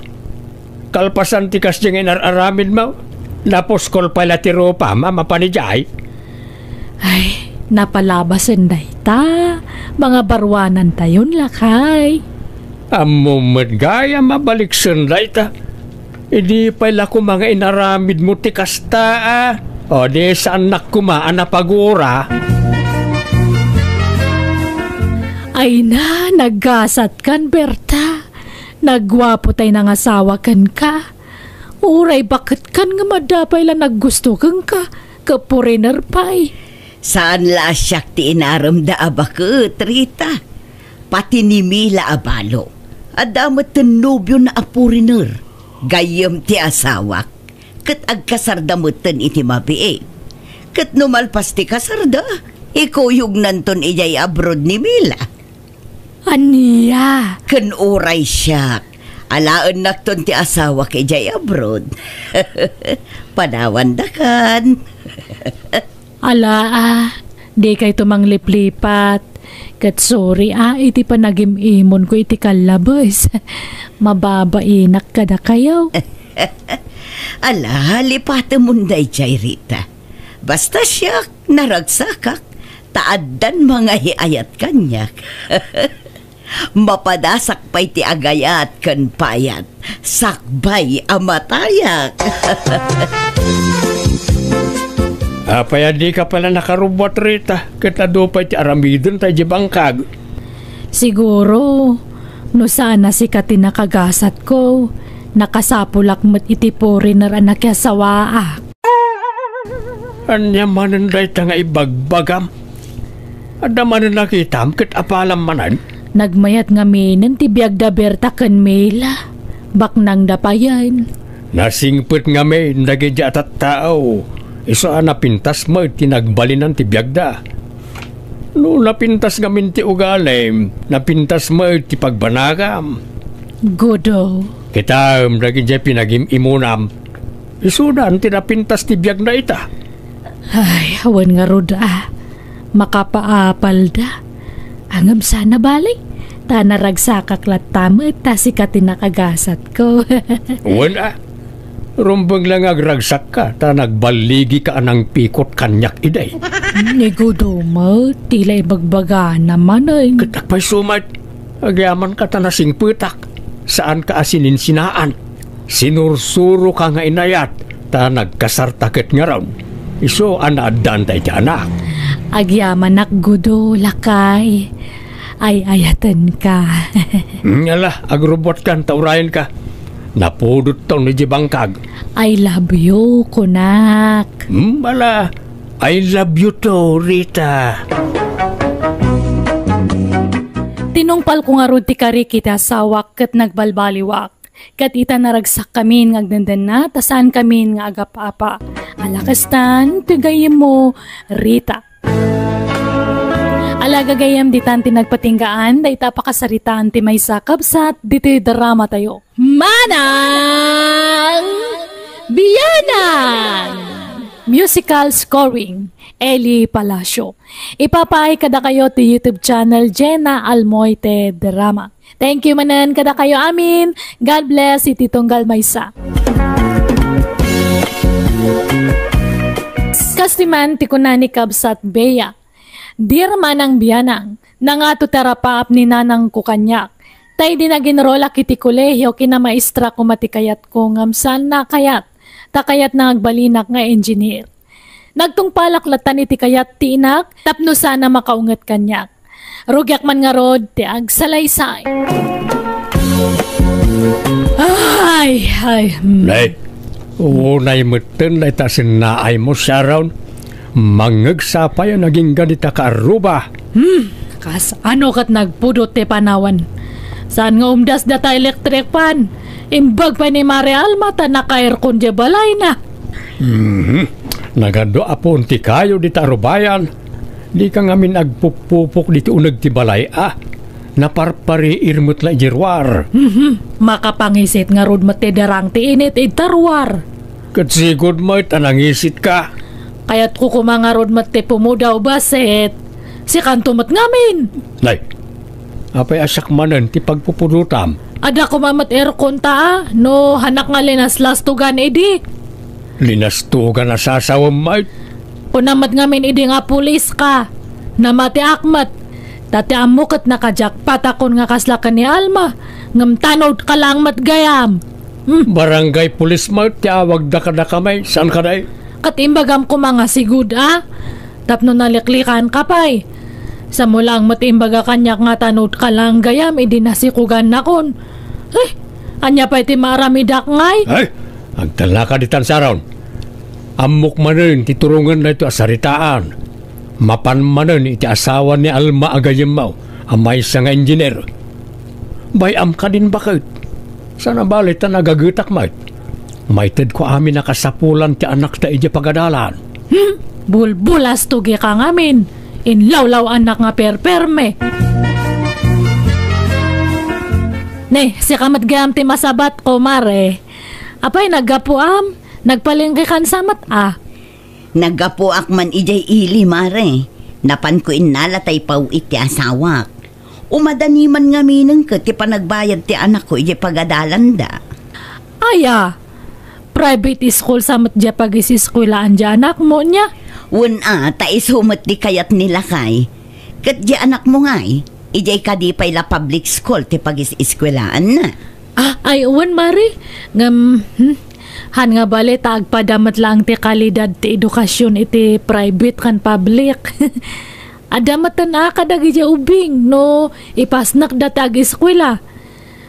Kalpasan ti kasdi nga inar-aramidmo, napuskol pay la ti rupam a mapan idiay. Ay, napalabasen dayta. Mangabaruanantayon, lakay. Ammom met gayam a baliksen dayta. Idi pay la koma nga inaramidmo ti kasta, a. O di, saannak koma a napagura. Ay na, naggasatkan, Berta. Nagguapo tay nangasawa kenka. Uray baketkan nga madda pay la naggusto kenka, ket foreigner pay. Saan la a siak ti inaremda a baket, Rita. Pati ni Mila a balo, adda metten nobiona a foreigner. Gayyem ti asawak, ket agkasarda metten iti mabiit. Ket no malpas ti kasarda, ikuyognanton idiay abroad ni Mila. Ania? Ken uray siak, alaennakton ti asawak idiay abroad. Panawandakan. Ala, a, dikayto mangliplipat. Ket sorry, a, iti panagim-imonko iti kallabes. Mababainak kadakayo. Ala, lipatemon daydiay, Rita. Basta siak, naragsakak, ta addan mangaay-ayat kaniak. Mapadasak pay ti agayat ken payat, sakbay a matayak. Apay a dika pay la nakarubbuat, Rita, ket adu pay ti aramidenta idiay bangkag? Siguro, no saan a sika ti nakagasatko, nakasapulak met iti foreigner a nakiasawaak. Ania manen dayta nga ibagbagam? Adda manen nakitam ket apalam manen? Nagmayat ngaminen ti biag da Berta ken Mila. Baknangda payen. Nasingpet ngamin dagidi a tattao. Isu a napintas met ti nagbalinan ti biagda. No napintas ngamin ti ugalim, napintas met ti pagbanagam. Gudo. Kitaem dagiti pinagim-imunam. Isudan ti napintas ti biagna ita. Ay, awan ngarud a. Makapaapalda. Ngem saan a bale. Ta naragsakak latta met ta sika ti nakagasatko. Wen a. Rumbeng la nga agragsakka ta nagballigika a nangpikot kaniak idi. Ni Gudo met, ti la ibagbagana manen. Ket agpayso met, agyamanka ta nasingpetak, saanka a sininsinaan. Sinursuroka nga inayat, ta nagkasarta ket ngarud. Isu a naaddaanta iti anak. Agyamanak, Gudo, lakay. Ay-ayatenka. Ngala, agrubbuatkan ta urayenka. Napudot ton iti bangkag. I love you, kunak. Hmm, ala, I love you too, Rita. Tinungpalko ngarud ti karik iti asawak ket nagbalbaliwak. Ket ita naragsak kamin nga agdendenna, ta saan kamin nga agap-apa. Ala kastan, ti gayyemmo, Rita. Ala gagayyem, ditan ti nagpatinggaan, dayta a pakasaritaan ti maysa a kabsat, ditoy drama tayo. Manang Bianang! Musical scoring, Eli Palacio. Ipapaay kadakayo ti YouTube channel Jenna Almoite Drama. Thank you manen kadakayo amin. God bless iti tunggal maysa. Kas ti man ti kuna ni Kabsat Bea, "Dear Manang Bianang, nangato ti arapaap ni nanangko kaniak. Ta idi naginrolak iti kolehio, kinamaestra koma ti kayatko ngem saanna a kayat, ta kayatna nga agbalinak nga engineer. Nagtungpalak latta iti kayat ti inak tapno saanna makaunget kaniak. Rugiak man ngarud ti agsalaysay." Ay, ay, hmm. Nay, unay metten dayta sinnaaymo, Sharon. Mangngegsa pay a nagingga dita kaarruba. Hmm, kas ano ket nagpudot ti panawen. Saan nga umdas data electric fan? Imbag pay ni Mare Alma ta naka-aircon diay balayna. Mhm. Nagadu a puon ti kayo dita arubayan. Dika ngamin agpupupok diti uneg ti balay a. Naparpariir met la idiay ruar. Mhm. Makapangisit ngarud met ti darang ti init ita ruar. Ket sigud met a nangisitka. Kayatko koma ngarud met ti pumudaw basit. Sikanto met ngamin. Nay, apay a siak manen ti pagpupudotam? Adda koma met aircon ta a, no hanak nga linaslastogan idi. Linastogan a sasawem met? Kuna met ngamin idi nga pulis ka. Namatiak met. Ta ti ammo ket nakajakpatakon nga kasla ken ni Alma. Ngem tanod ka lang met gayam. Hmm. Barangay pulis met ti awagda kadakami, saan kadi? Ket imbagam koma nga sigud a. Tapno naliklikan ka pay. Sammo lang met imbaga kaniak nga tanod ka lang gayam idi nasikugannakon. Eh, ania pay ti maaramidak ngay? Ay, agtalnaka ditan, Sharon. Ammok manen ti turongen daytoy a saritaan. Mapan manen iti asawa ni Alma a gayyemmo a maysa nga engineer. Bay-am kadin baket. Saan a bale ta nagagetak met. Maitedko amin a kasapulan ti anakta idiay pagadalan. Hmm, bulbulastogi ka ngamin. Inlawlaw-annak nga perperme. Ne, sika met gayam ti masabatko, Mare. Apay, naggapuam? Nagpalengke kansa met a? Naggapuak man idiay ili, Mare. Napanko innala ta ipaw-it ti asawak. Umadani man ngaminen ket ti panagbayad ti anakko idiay pagadalanda. Aya, private school sa met diay pagiseskuelaan diay anakmo, nia? Wen a, ta isu met ti kayat ni lakay. Ket diay anakmo ngay, idiay kadi pay la public school ti pagiseskuelaanna. Ah, ay, wen, Mare. Ngem, hmm, han nga bale ta agpada met laeng ti kalidad ti edukasyon iti private ken public. Adda met ten a kadagiti ubing no ipasnekda ti ageskuela.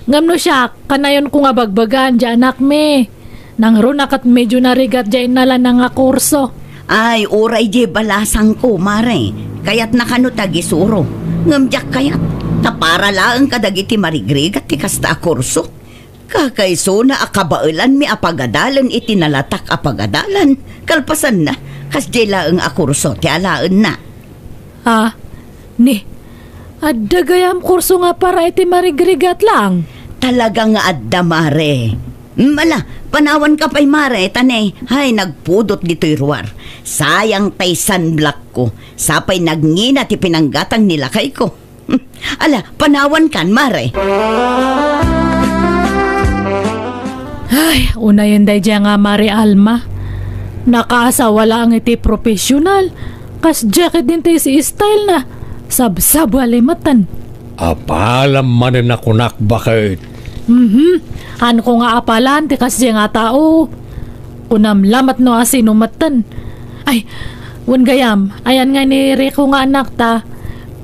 Ngem no siak, kanayonko nga bagbagaan diay anakmi. Nangruna ket medyo narigat diay innalana nga kurso. Ay, uray diay balasangko, Mare. Kayatna kano ti agisuro. Ngem diak kayat. Ta para laeng kadagiti marigrigat ti kasta a kurso. Kakaisuna a kabaelanmi a pagadalen iti nalatak a pagadalan. Kalpasanna, kasdiay laeng a kurso ti alaenna. Ah, ni, adda gayam kurso nga para iti marigrigat laeng? Talaga nga adda, Mare. Mm, ala, panawanka pay, Mare, ta ne, hay, nagpudot ditoy ruar. Sayang tay sunblockko. Sapay nagngina ti pinanggatang ni lakayko. Hmm, ala, panawankan, Mare. Ay, unayen daydiay nga Mare Alma. Nakaasawa laeng iti professional. Kasdiay ketdin ti si style na. Sabsabali metten. Apalam manen a kunak, baket. Mhm. Hanko nga apalan ti kasdiay nga tao. Kunam lamet no asino metten. Ay, wen gayam, ayan nga ni Rico nga anakta,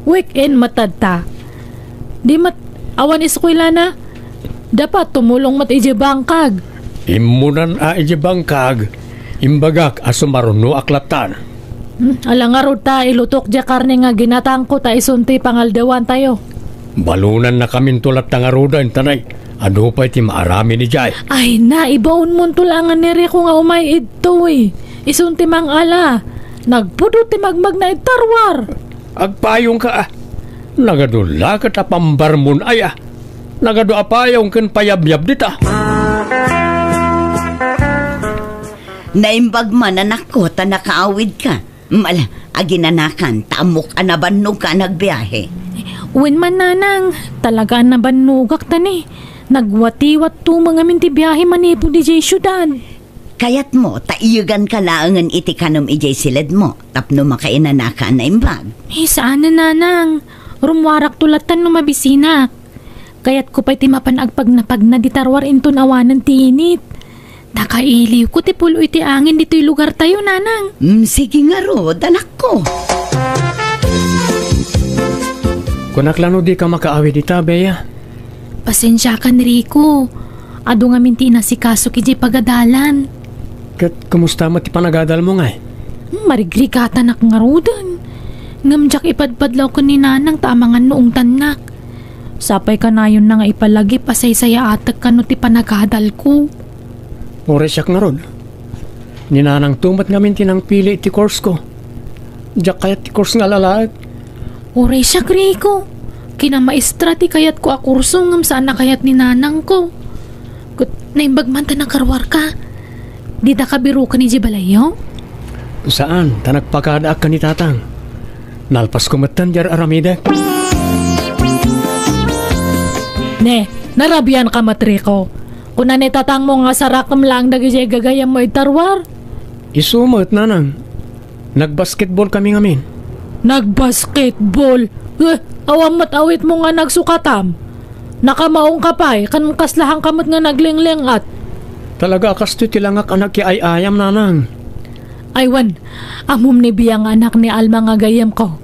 weekend met ta. Di met awan eskuelana, dapat tumulong met idiay bangkag. Immunan a idiay bangkag, imbagak a sumarunoak lattan. Hmm, ala ngarud ta ilutok diay karne nga ginatangko ta isun ti pangaldawantayo. Balonannakaminto latta ngaruden, ta nay, adu pay ti maaramid idiay. Ay na, ibaonmonto laengen ni Rico nga umay idtoy. Isun ti mangala. Nagpudot ti magmagna iti tarwar. Agpayongka, a. Nagadu la ket a pambarmon, ay, a. Nagadu a payong ken payabyab dita. Naimbag man, anakko, ta nakaawidka. Mal, aginanakan, ta ammok a nabannogka a nagbiahe. Wen man, nanang, talaga a nabannogak ta ni. Nagwatiwatto ngamin ti biahe manipud idiay siudad. Kayatmo ta iyeganka laengen iti kanem idiay siledmo tapno makainanaka a naimbag. Eh, saan a, nanang. Rummuarakto lattan no mabisinak. Kayatko pay ti mapan agpagnapagna di tarwar inton awanen ti init. Nakailiwko ti pulo iti angin ditoy lugartayo, nanang. Mm, sige ngarud, anakko. Kunak la no dika makaawid ita, Bea. Pasensiakan, Rico. Adu ngamin ti inasikasok idiay pagadalan. Ket kumusta met ti panagadalmo ngay? Hmm, marigrigatanak ngaruden. Ngem diak ipadpadlaw ken ni nanang ta amangan no ungtannak. Sapay kanayonna nga ipalagip a saysayaatek kano ti panagadalko. Uray siak ngarud. Ni nanangto met ngamin ti nangpili iti course ko. Diak kayat ti course nga alalaek. Uray siak, Rico. Kinamaestra ti kayatko a kurso ngem saan a kayat ni nanangko. Ket naimbag man ta nakaruarka. Dita kabirokan idiay balayyo? Saan, ta nagpakadaak ken ni tatang. Nalpasko metten ti ar-aramidek. Ne, narabianka met, Rico. Kuna ni tatangmo nga sarakem laeng dagidiay gagayyemmo iti tarwar. Isu met, nanang. Nagbasketball kami ngamin. Nagbasketball? Eh, awan met awitmo nga nagsukatam. Nakamaongka pay, ken kaslahanka met nga naglingling-at. Talaga a kastoy ti langak a nagkiay-ayam, nanang. Ay wen, ammom ni Bea nga anak ni Alma nga gayyemko.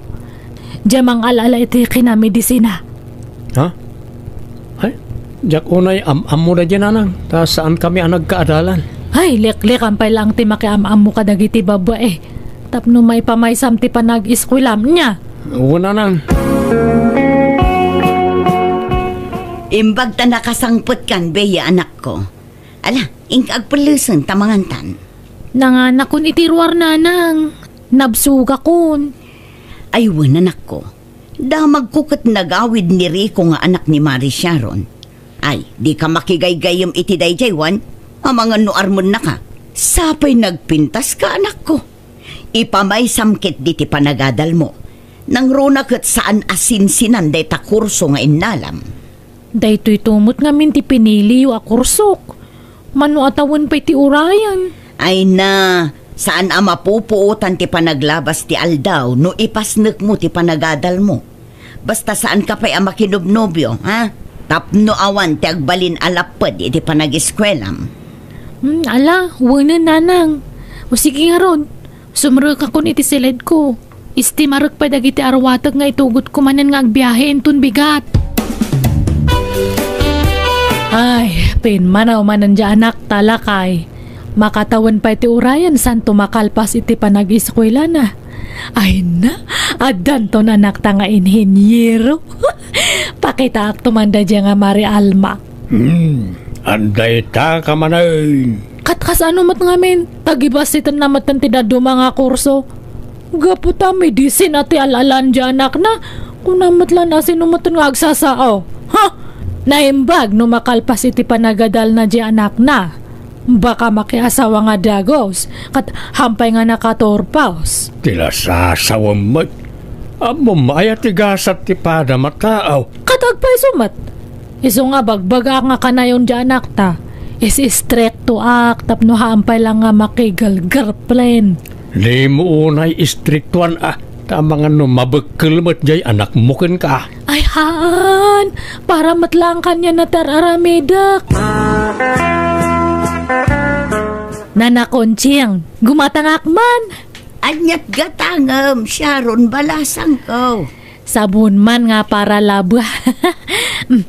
Diay mangal-ala iti kinamedisina. Ha? Ay, diak unay am-ammo daydiay, nanang, ta saan kami a nagkaadalan. Ay, liklikan pay laeng ti makiam-ammo kadagiti babbai. Tapno maipamaysam ti panag-eskuelam, nia? Wen, nanang. Imbag ta nakasangpetkan, Bea, anakko. Ala, inka agpellesen ta mangantan. Nanganakon iti ruar, nanang. Nabsogakon. Ay wen, anakko. Damagko ket nagawid ni Rico nga anak ni Mari Sharon. Ay, dika makigaygayem iti daydiay wen, amangan no armennaka. Sapay nagpintaska, anakko. Ipamaysam ketdi ti panagadalmo. Nangruna ket saan a sinsinan dayta kurso nga innalam. Daytoyto met ngamin ti piniliyo a kursok. Mano a tawen pay ti urayen? Ay na, saan a mapupuotan ti panaglabas ti aldaw no ipasnekmo ti panagadalmo. Basta saanka pay a makinobnobio, ha? Tapno awan ti agbalin a lapped iti panag-eskuelam. Hmm, ala, wenen, nanang. O sige ngarud, sumrekakon iti siledko. Istimarek pay dagiti arwatek nga itugotko manen nga agbiahe inton bigat. Ay, pimmanaw manen diay anakta, lakay. Makatawen pay ti urayen santo makalpas iti panag-eskuelana. Ay na, addanton anakta nga inheniero. Pakitaakto man daydiay nga Mari Alma. Hmm, adda ita ka manen. Kat kasano met ngamin, ta gibassitenna metten ti dadduma nga kurso. Gapu ta medisina ti al-alan diay anakna, kuna met la no asino metten nga agsasao. Ha? Naimbag no makalpas iti panagadalna diay anakna. Baka makiasawa nga dagus, kat hampay nga nakaturpos. Ti lasasawem met. Ammom aya ti gasat ti padam a tao. Kat agpayso met. Isu nga bagbagaak nga kanayon diay anakta. Is-istriktoak tapno hampay la nga makigalgarplen. Dimo unay istriktoan a, ta amangan no mabekkel met diay anakmo kenka. Ay haan, para met laeng kaniana ti ar-aramidek. Nana Conching, gumatangak man. Aniat gatangem, Sharon, balasangko. Sabon man nga para laba. Mm.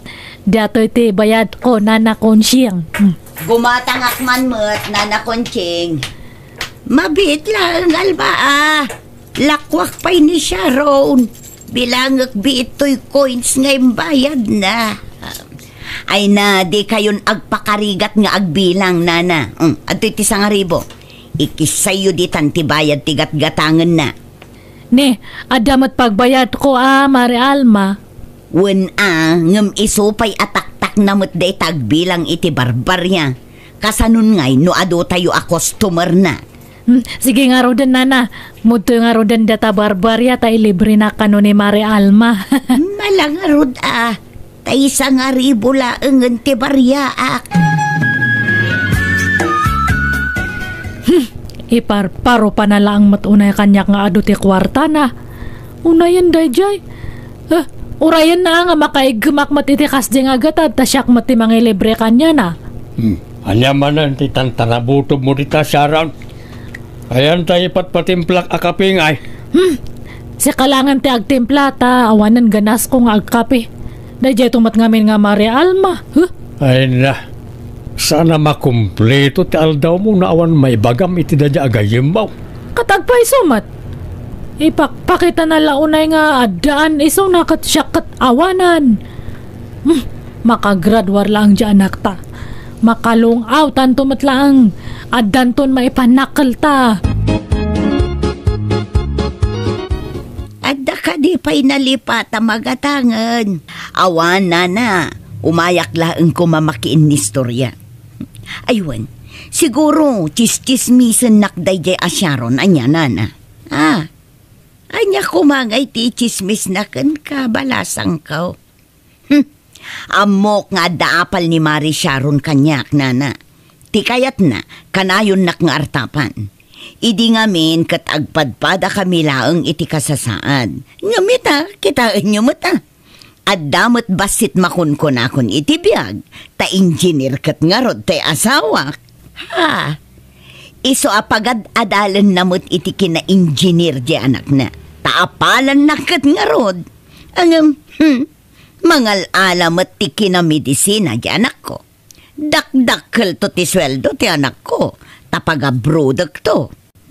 Datoy ti bayadko, Nana Conching. Mm. Gumatangak man met, Nana Conching. Mabiit laeng, Alma, a. Lakuak pay ni Sharon. Bilangek biit toy coins nga imbayadna. Ay na, di kayon agpakarigat nga agbilang, Nana. Mm, adtoy ti sangaribu. Ikissayyo ditan ti bayad ti gatgatangenna. Ne, adda met pagbayadko a, Mare Alma. Wen a, ngem isu pay a taktakna met dayta agbilang iti barbaria. Kasanon ngay no adu tayo a customerna? Hmm, sige ngaruden, Nana. Mudtoy ngaruden data barbaria ta ilibrena kano ni Mare Alma. Mala ngarud a. Ta isangaribu laengen ti bariaak. Hmm, iparparo pa na laeng met unay kaniak nga adu ti kuartana. Unayen daydiay. Eh, urayenna nga makaiggemak met iti kasdiay nga gatad ta siak met ti mangilibre kaniana. Hmm. Ania manen ti tantanabutobmo dita, Sharon? Ayan ta ipatpatimplak a kape ngay. Hmm. Sika laengen ti agtimpla ta awanen ganasko nga agkape. Daydiay to met ngamin nga Mare Alma. Huh? Ay na. Sana makumpleto ti aldawmo no awan maibagam iti daydiay a gayyemmo. Ket agpayso met. Ipakpakitana la unay nga addaan isuna ket siak ket awanan. Hmm, makagraduar laeng diay anakta. Makalung-awtanto met laeng. Addanton maipanakkelta. Adda kadi pay nalipat a magatangen? Awan, Nana. Umayak laeng koma makiinnistoria. Ay wen, siguro, tsistsismisennak daydiay a Sharon, ania, Nana? Ah, ania koma ngay ti itsismisna kenka, balasangko? Hmm. Ammok nga adda apal ni Mare Sharon kaniak, Nana. Ti kayatna, kanayonnak nga artapan. Idi ngamin ket agpadpadakami laeng iti kasasaad. Ngem ita, kitaenyo met a. Adda met bassit makunkunakon iti biag, ta engineer ket ngarud ti asawak. Ha! Isu a pagad-adalenna met iti kina-engineer ti anakna, ta apalanna ket ngarud. Ngem, hmm, mangal-ala met ti kinamedisina ti anakko. Dakdakkelto ti sueldo ti anakko, ta pagabrodekto.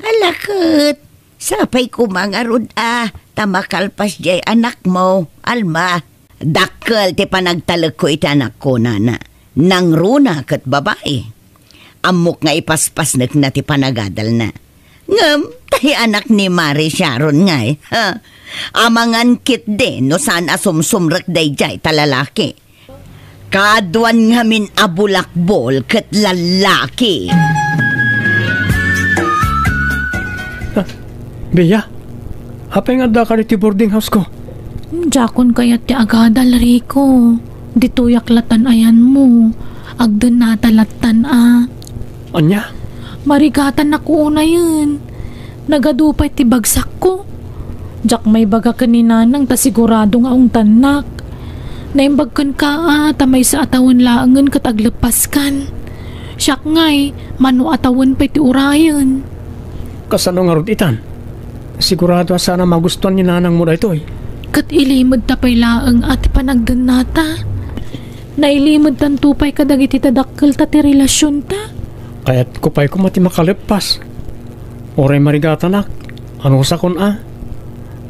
Ala ket, sapay koma ngarud a, ta makalpas diay anakmo, Alma. Dakkel ti panagtalekko iti anakko, Nana. Nangruna ket babai. Ammok nga ipaspasnekna ti panagadalna. Ngem, tay anak ni Mare Sharon ngay, ha? Amangan ketdi no saan a sumsumrek daydiay ta lalaki. Kaaduan ngamin a bulakbol ket lalaki. Ah, Bea, apay nga addaka ditoy boarding house ko? Diakon kayat ti agadal, Rico. Ditoyak latan ayanmo. Agdennata latan a. Ania? Marigatan ako unayen. Nagadu pay ti bagsakko. Diak maibaga ken ni Nanang ta sigurado nga ungtannak. Naimbag kenka a ta maysa a tawen laengen ket agleppaskan. Siak ngay, mano a tawen pay ti urayen. Kasano ngarud itan? Sigurado a saan a magustuan ni Nanangmo daytoy. Ket ilimedta pay laeng a ti panagdennata. Nailimedtanto pay kadagiti tadakkelta ti relasionta. Kayatko pay koma ti makaleppas. Uray marigatanak, anusakon a.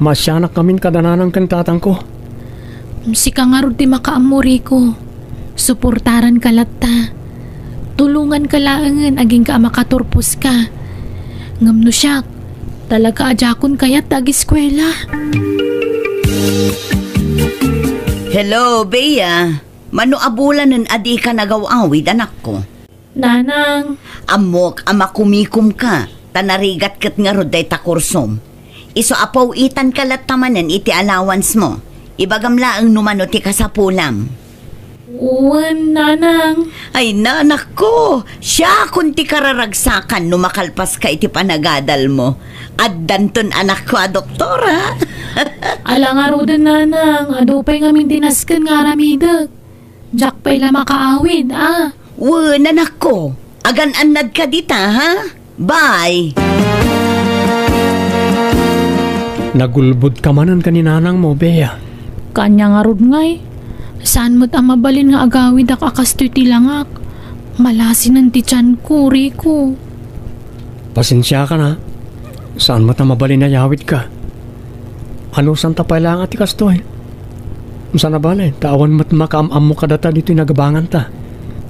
Maasianak ngamin kada nanang ken tatangko. Sika ngarud ti makaammo, Rico. Suportaranka latta. Tulonganka laengen agingga a makaturposka. Ngem no siak, talaga a diakon kayat ti ageskuela. Hello, Bea. Mano a bulanen a dika nagaw-awid, anakko? Nanang. Ammok a makumikomka, ta narigat ket ngarud dayta kursom. Isu a paw-itanka latta manen iti allowance mo. Ibagam laeng no mano ti kasapulam. Wen, Nanang. Ay, nanakko, siakon ti kararagsakan no makalpaska iti panagadal mo. Addanton anakko a doktora. Ala ngaruden, Nanang, adu pay ngamin ti nasken nga aramidek. Diak pay la makaawid, a. Wen, anakko, agan-annadka dita, ha? Bye! Nagulbodka manen ken ni nanangmo, Bea. Kaanya ngarud ngay, saan met a mabalin nga agawidak a kastoy ti langak. Malasinen ti tianko, Rico. Pasensiakan, a. Saan met a mabalin a yawidka. Anusanta pay laeng a ti kastoy. Saan a bale, ta awan met makaam-ammo kadata ditoy nagabanganta.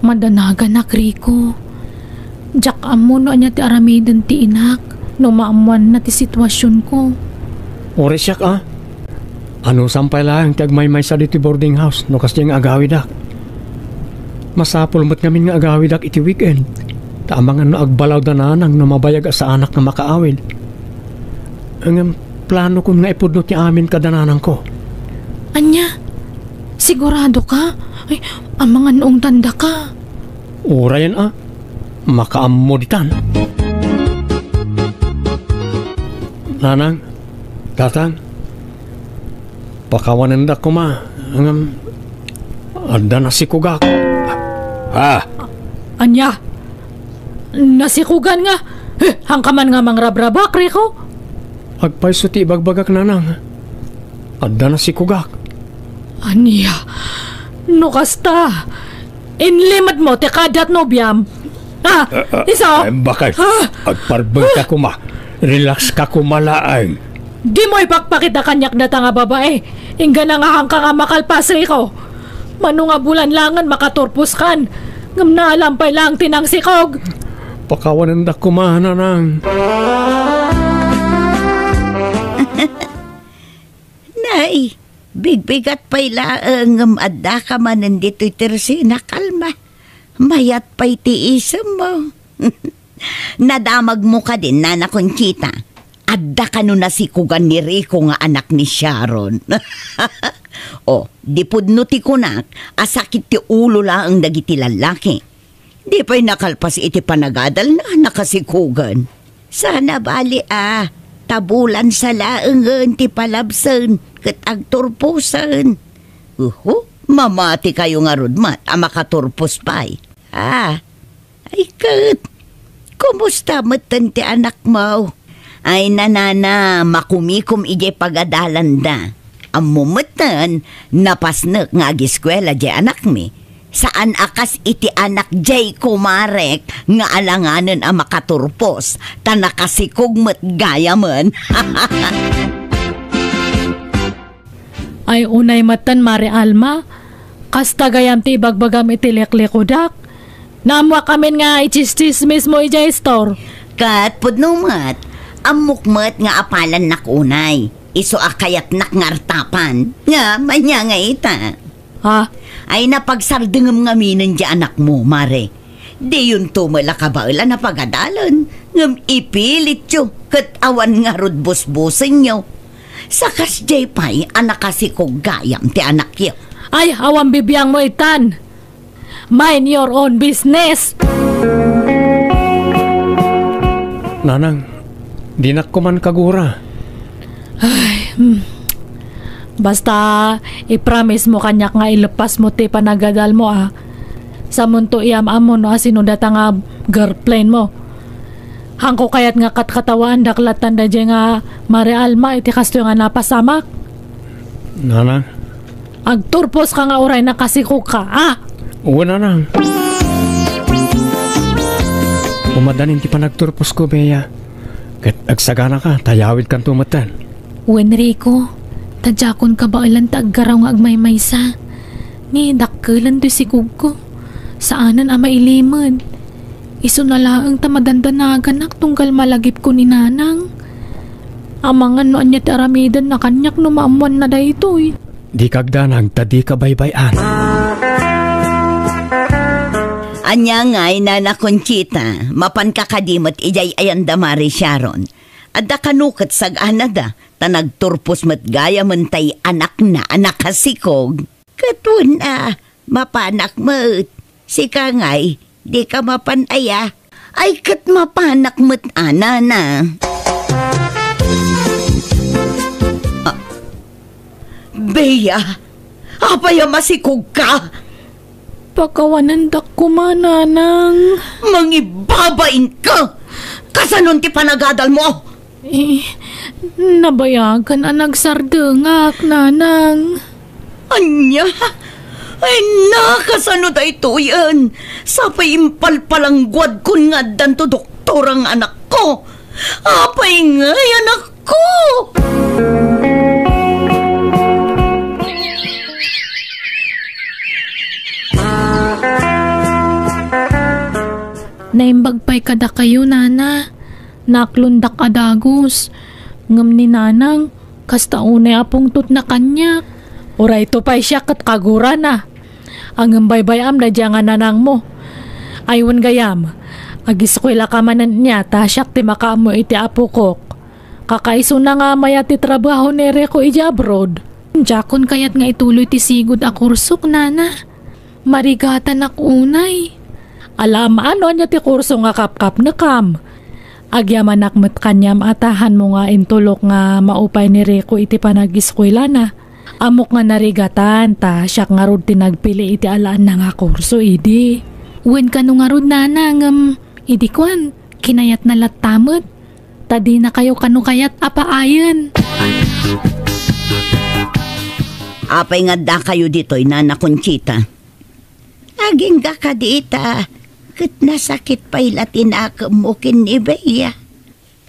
Madanaganak, Rico. Diak ammo no ania ti aramiden ti inak no maammoanna ti situasionko. Uray siak, a. Anusam pay laeng ti agmaymaysa ditoy boarding house no kasdiay nga agawidak. Masapul met ngamin nga agawidak iti weekend, ta amangan no agbalaw da nanang no mabayag a saanak nga makaawid. Ngem planokon nga ipudno ti amin kada nanangko. Ania? Siguradoka? Ay, amangan no ungtandaka. Urayen, a. Makaammo ditan. Nanang, tatang, pakawanendak koma, ngem adda nasikogak. Ah! Ania? Nasikogan nga? Eh, haanka man nga mangrabrabak, Rico? Agpayso ti ibagbagak, nanang. Adda nasikogak. Ania? No kasta, inlimedmo ti kadat nobiam. Ah, ah, ah, isu? Ay, bakit? Ah! Agparbengka koma. Relax ka koma laeng. Dimo ipakpakita kaniak data nga babae. Inggana nga haanka nga makalpas, Rico. Mano nga bulan laengen makaturposkan. Ngem naalam pay laeng ti nangsikog. Pakawanendak koma, nanang. Nay, bigbigat pay laeng ngem addaka manen ditoy tersina, kalma. Mayat pay ti isemmo. Nadamagmo kadin, Nana Conchita. Adda kano nasikogan ni Rico nga anak ni Sharon. O, di pudno ti kunak a sakit ti ulo laeng dagiti lallaki. Di pay nakalpas iti panagadalna, nakasikogan. Saan a bali a, ta bulan sa laengen ti palabsen ket agturposen. Uhu, mamati kayo ngarud met a makaturpos pay. Ah, ay ket, kumusta metten ti anakmo? Ay, nanana, makumikom idiay pagadalanda. Ammo metten, napasnek nga agiskuela diay anakmi. Saan a kas iti anak diay kumarek nga alanganen a makaturpos, ta nakasikog met gayamen. Ay, unay metten, Mare Alma. Kasta gayam ti ibagbagam iti liklikodak. Naammoak amin nga itsistsismismo idiay store. Ket pudno met, ammok met nga apalannak unay. Isu a kayatnak nga artapan. Nga, ania ngay ita? Ha? Ay, napagsardengem ngaminen diay anakmo, Mare. Diyonto met la kabaelan a pagadalen, ngem ipilityo ket awan ngarud busbusenyo. Sa kasdiay pay a nakasikog gayam ti anakyo. Ay, awan bibiangmo itan. Mind your own business. Nanang, dinak koman kagura. Ay, hmm. Basta, i-promise mo kaniak nga ileppasmo ti panagadalmo, a. Samonto iyam-ammo no asino data nga girlfriend mo. Haanko kayat nga katkatawaandak latta daydiay nga Mare Alma iti kastoy nga napasamak. Nanang? Agturposka nga uray nakasikogka, a? Wen, nanang. Umadanin ti panagturposko, Bea. Ket agsaganaka, ta yawidkanto metten. Wen, Rico, ta diakon kabaelan ta aggaraw nga agmaymaysa. Ni dakkelen toy sikogko. Saanen a mailimed. Isuna laeng ta madandanaganak tunggal malagipko ni Nanang. Amangan no ania ti aramidenna kaniak no maammoanna daytoy. Dika agdanag ta dika baybay-an. Ania ngay, Nana Conchita, mapanka kadi met idiay ayanda Mare Sharon? Adda kano ket sag-anada, ta nagturpos met gayamen tay anakna a nakasikog. Ket wen a, mapanak met. Sika ngay, dika mapan aya? Ay, ket mapanak met a, Nana. Ah, Bea, apay a masikogka? Pakawanendak koma, Nanang. Mangibabainka! Kasanon ti panagadalmo? Eh, Nabayagan a nagsardengak, Nanang. Ania? Ay, nakasano daytoyen? Sapay impalpalangguadkon nga addanto doktora nga anakko. Apay ngay, anakko? Naimbag pay kadakayo, Nana. Naaklondak a dagus. Ngem ni Nanang, kasta unay a pungtotna kaniak. Urayto pay siak ket kagurana. Ngem baybay-am daydiay nga nanangmo. Ay wen gayam, agiskuelaka manen nia ta siak ti makaammo iti apokok. Kakaisuna nga mayat ti trabaho ni Rico idiay abroad. Diakon kayat nga ituloy ti sigud a kursok, Nana. Marigatanak unay. Ala, maano ania ti kurso nga kapkapnekam? Agyamanak met kaniam a ta hanmo nga intulok nga maupay ni Rico iti panagiskuelana. Ammok nga narigatan ta siak ngarud ti nagpili iti alaenna nga kurso idi. Wen kano ngarud, Nana, ngem idi kuan, kinayatna latta met. Ta dinakayo kano kayat a paayen. Apay nga addakayo ditoy, Nana Conchita? Agingga kadi ita, ket nasakit pay la ti nakemmo ken ni Bea.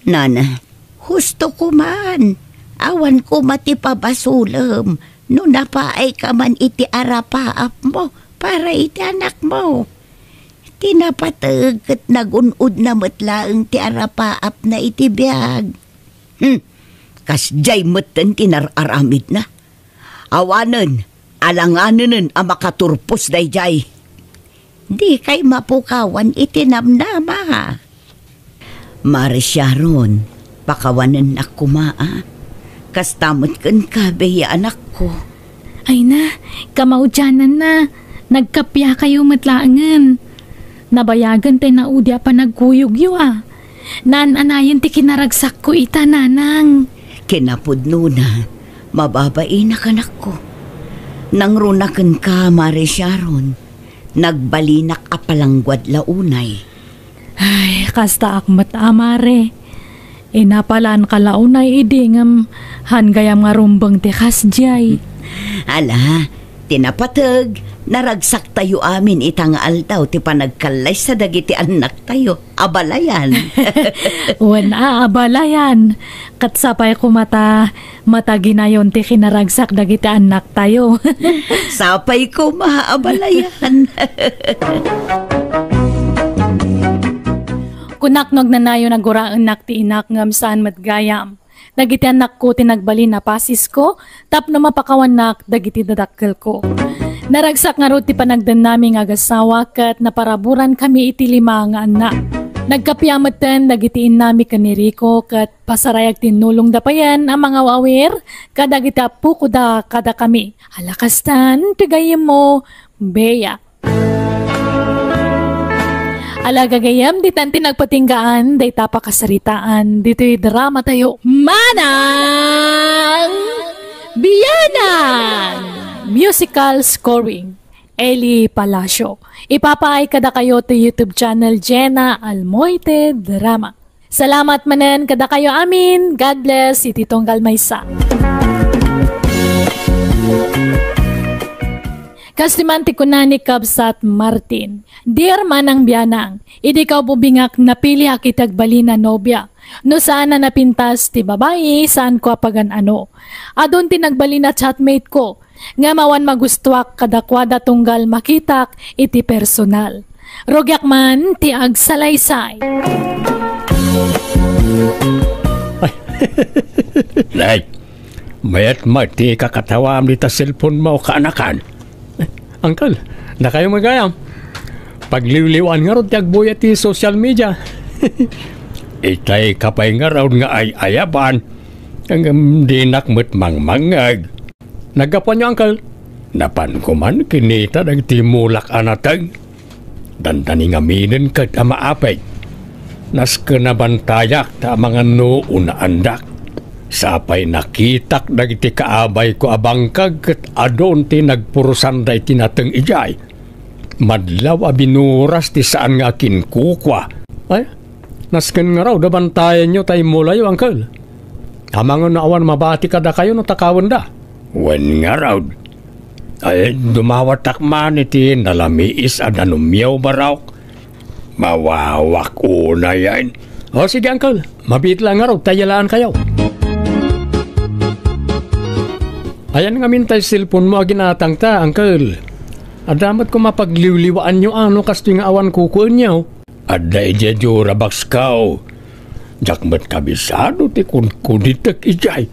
Nana, husto koman, awan koma ti pabasolem no napaayka man iti arapaapmo para iti anakmo. Ti napateg ket nagun-odna met laeng ti arapaapna iti biag. Hmm, kasdiay metten ti nar-aramidna. Awanen, alanganenen a makaturpos daydiay. Dikay mapukawan iti namnama. Mare Sharon, pakawanennak koma, a. Kasta met kenka, Bea, anakko. Ay na, kamaudiananna, nagkappiakayo met laengen. Nabayagen tay naudi a panagkuyogyo, a. Naan-anayen ti kinaragsakko ita, Nanang. Kinapudnona, mababainak, anakko. Nangruna kenka, Mare Sharon. Nagbalinak a palangguad la unay. Ay, kastaak met a, Mare. Inapalanka la unay idi ngem han gayam nga rumbeng ti kasdiay. Ala, ti napateg, naragsaktayo amin ita nga aldaw ti panagkallaysa dagiti annaktayo. Abalayan. Wen a, abalayan. Ket sapay koma ta mataginayon ti kinaragsak dagiti annaktayo. Sapay koma, abalayan. Kunak no agnanayon a guraennak ti inak ngem saan met gayam. Dagiti annakko ti nagbalin a pasisko tapno mapakawannak dagiti dadakkelko. Naragsak ngarud ti panagdennami nga agasawa ket naparaburankami iti lima nga annak. Nagkappia metten dagiti innami ken ni Rico ket pasarayag tinnulongda payen a mangaw-awir kadagiti appokoda kadakami. Ala kastan ti gayyemmo, Bea. Ala gagayyem, ditan ti nagpatinggaan dayta pakasaritaan ditoy dramatayo, Manang Bianang! Musical scoring, Eli Palacio. Ipapaay kadakayo ti YouTube channel Jenna Almoite Drama. Salamat manen kadakayo amin. God bless iti tunggal maysa. Kas ti man ti kuna ni Kabsat Martin, "Dear Manang Bianang, idi kaububingak napiliak iti agbalin a nobia. No saan a napintas ti babai, saanko a pagan-ano. Adun ti nagbalin a chatmate ko, ngem awan magustuak kadakuada tunggal makitak iti personal. Rugiak man ti agsalaysay." Ay. Nay, mayat met ti kakatawaam dita cellphone mo, kaanakan. Uncle, dakayo met gayam. Pagliwliwan ngarud ti agbuya ti social media. Itay ka pay ngarud nga ay-ayaban. Ngem dinak met mangmangngeg. Naggapuanyo, Uncle? Napanko man kinita dagiti mulak a nateng. Dandani ngaminen ket a maapeg. Nasken a bantayak ta amangan no unaandak. Sapay nakitak dagiti kaabayko a bangkag ket adun ti nagpurusanda iti nateng idiay. Madlaw a binuras ti saan nga akinkukua. Ay, nasken ngarud a bantayanyo ta immulayo, Uncle. Amangan no awan mabati kadakayo no takawenda. Wen ngarud. Ay, dumawatak man iti nalamiis a danumyo, Barok. Mawawak unay, ay. O, sige, Uncle. Mabiit lang ngarud, ta yalaan kayo. Ayan ngamin tay cellphone mo a ginatangta, Uncle. Adda met koma pagliwliwaanyo, ano, kastoy nga awan kukuenyo. Adda idiay jura box ko. Diak met kabisado ti kunkunitek idiay.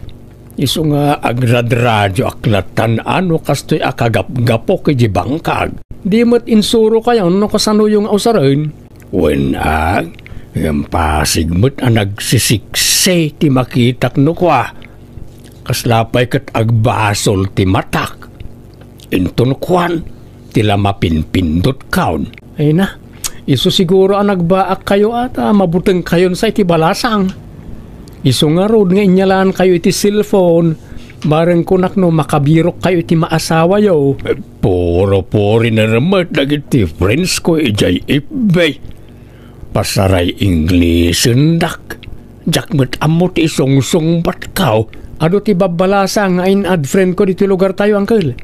Isu nga agradradio ak latan ano kastoy a kagapgapok iti bangkag. Di met insuro kayo no kasanoyo nga usaren. Wen a, ngem pasig met a nagsisiksay ti makitak no kua. Kasla pay ket agbasol ti matak. Inton kuan, ti la mapinpindot kaon. Ay na, isu siguro a nagbaak kayo ata, mabuteng kayon sa iti balasang. Isu ngarud nga inyalaan kayo iti cellphone, bareng kunak no makabirok kayo iti maasawayo. Puro puri na remet dagiti friends ko ijay F B. Pasaray Inglesen dak. Diak met ammo ti isungsungbat kaw. Adu ti babbalasa nga in-add friend ko ditoy lugar tayo, Uncle.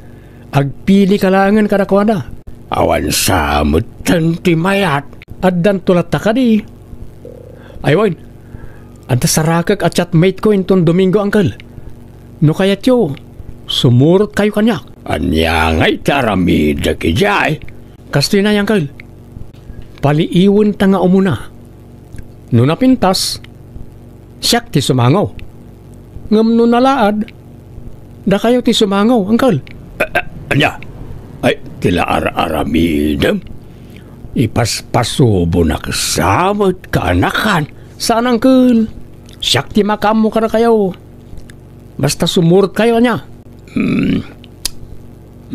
Agpili ka laengen kadakuada. Awan sa metten ti mayat. Addan tulatta kadi. Ay, wen. Adda sarakek a chatmate ko inton Domingo, Uncle. No kayatyo, sumurot kayo kaniak. Ania ngay ti aramidek idiay? Kastoy na, Uncle. Paliiwenta nga umuna. No napintas, siak ti sumango. Ngem no nalaad, dakayo ti sumango, Uncle. A-, a-, ania? Ay, ti la ar-aramidem? Ipaspasubonak sa met kaanakan. Saan, Uncle? Siak ti makaammo kadakayo. Basta sumurot kayo, ania? Hmm.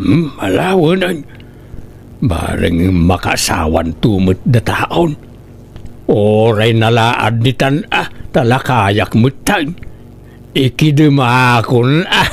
Hmm, alawenen. Bareng makaasawan to met dataon. Uray nalaad ditan, ah, talakayak metten. Ikidemakon, ah.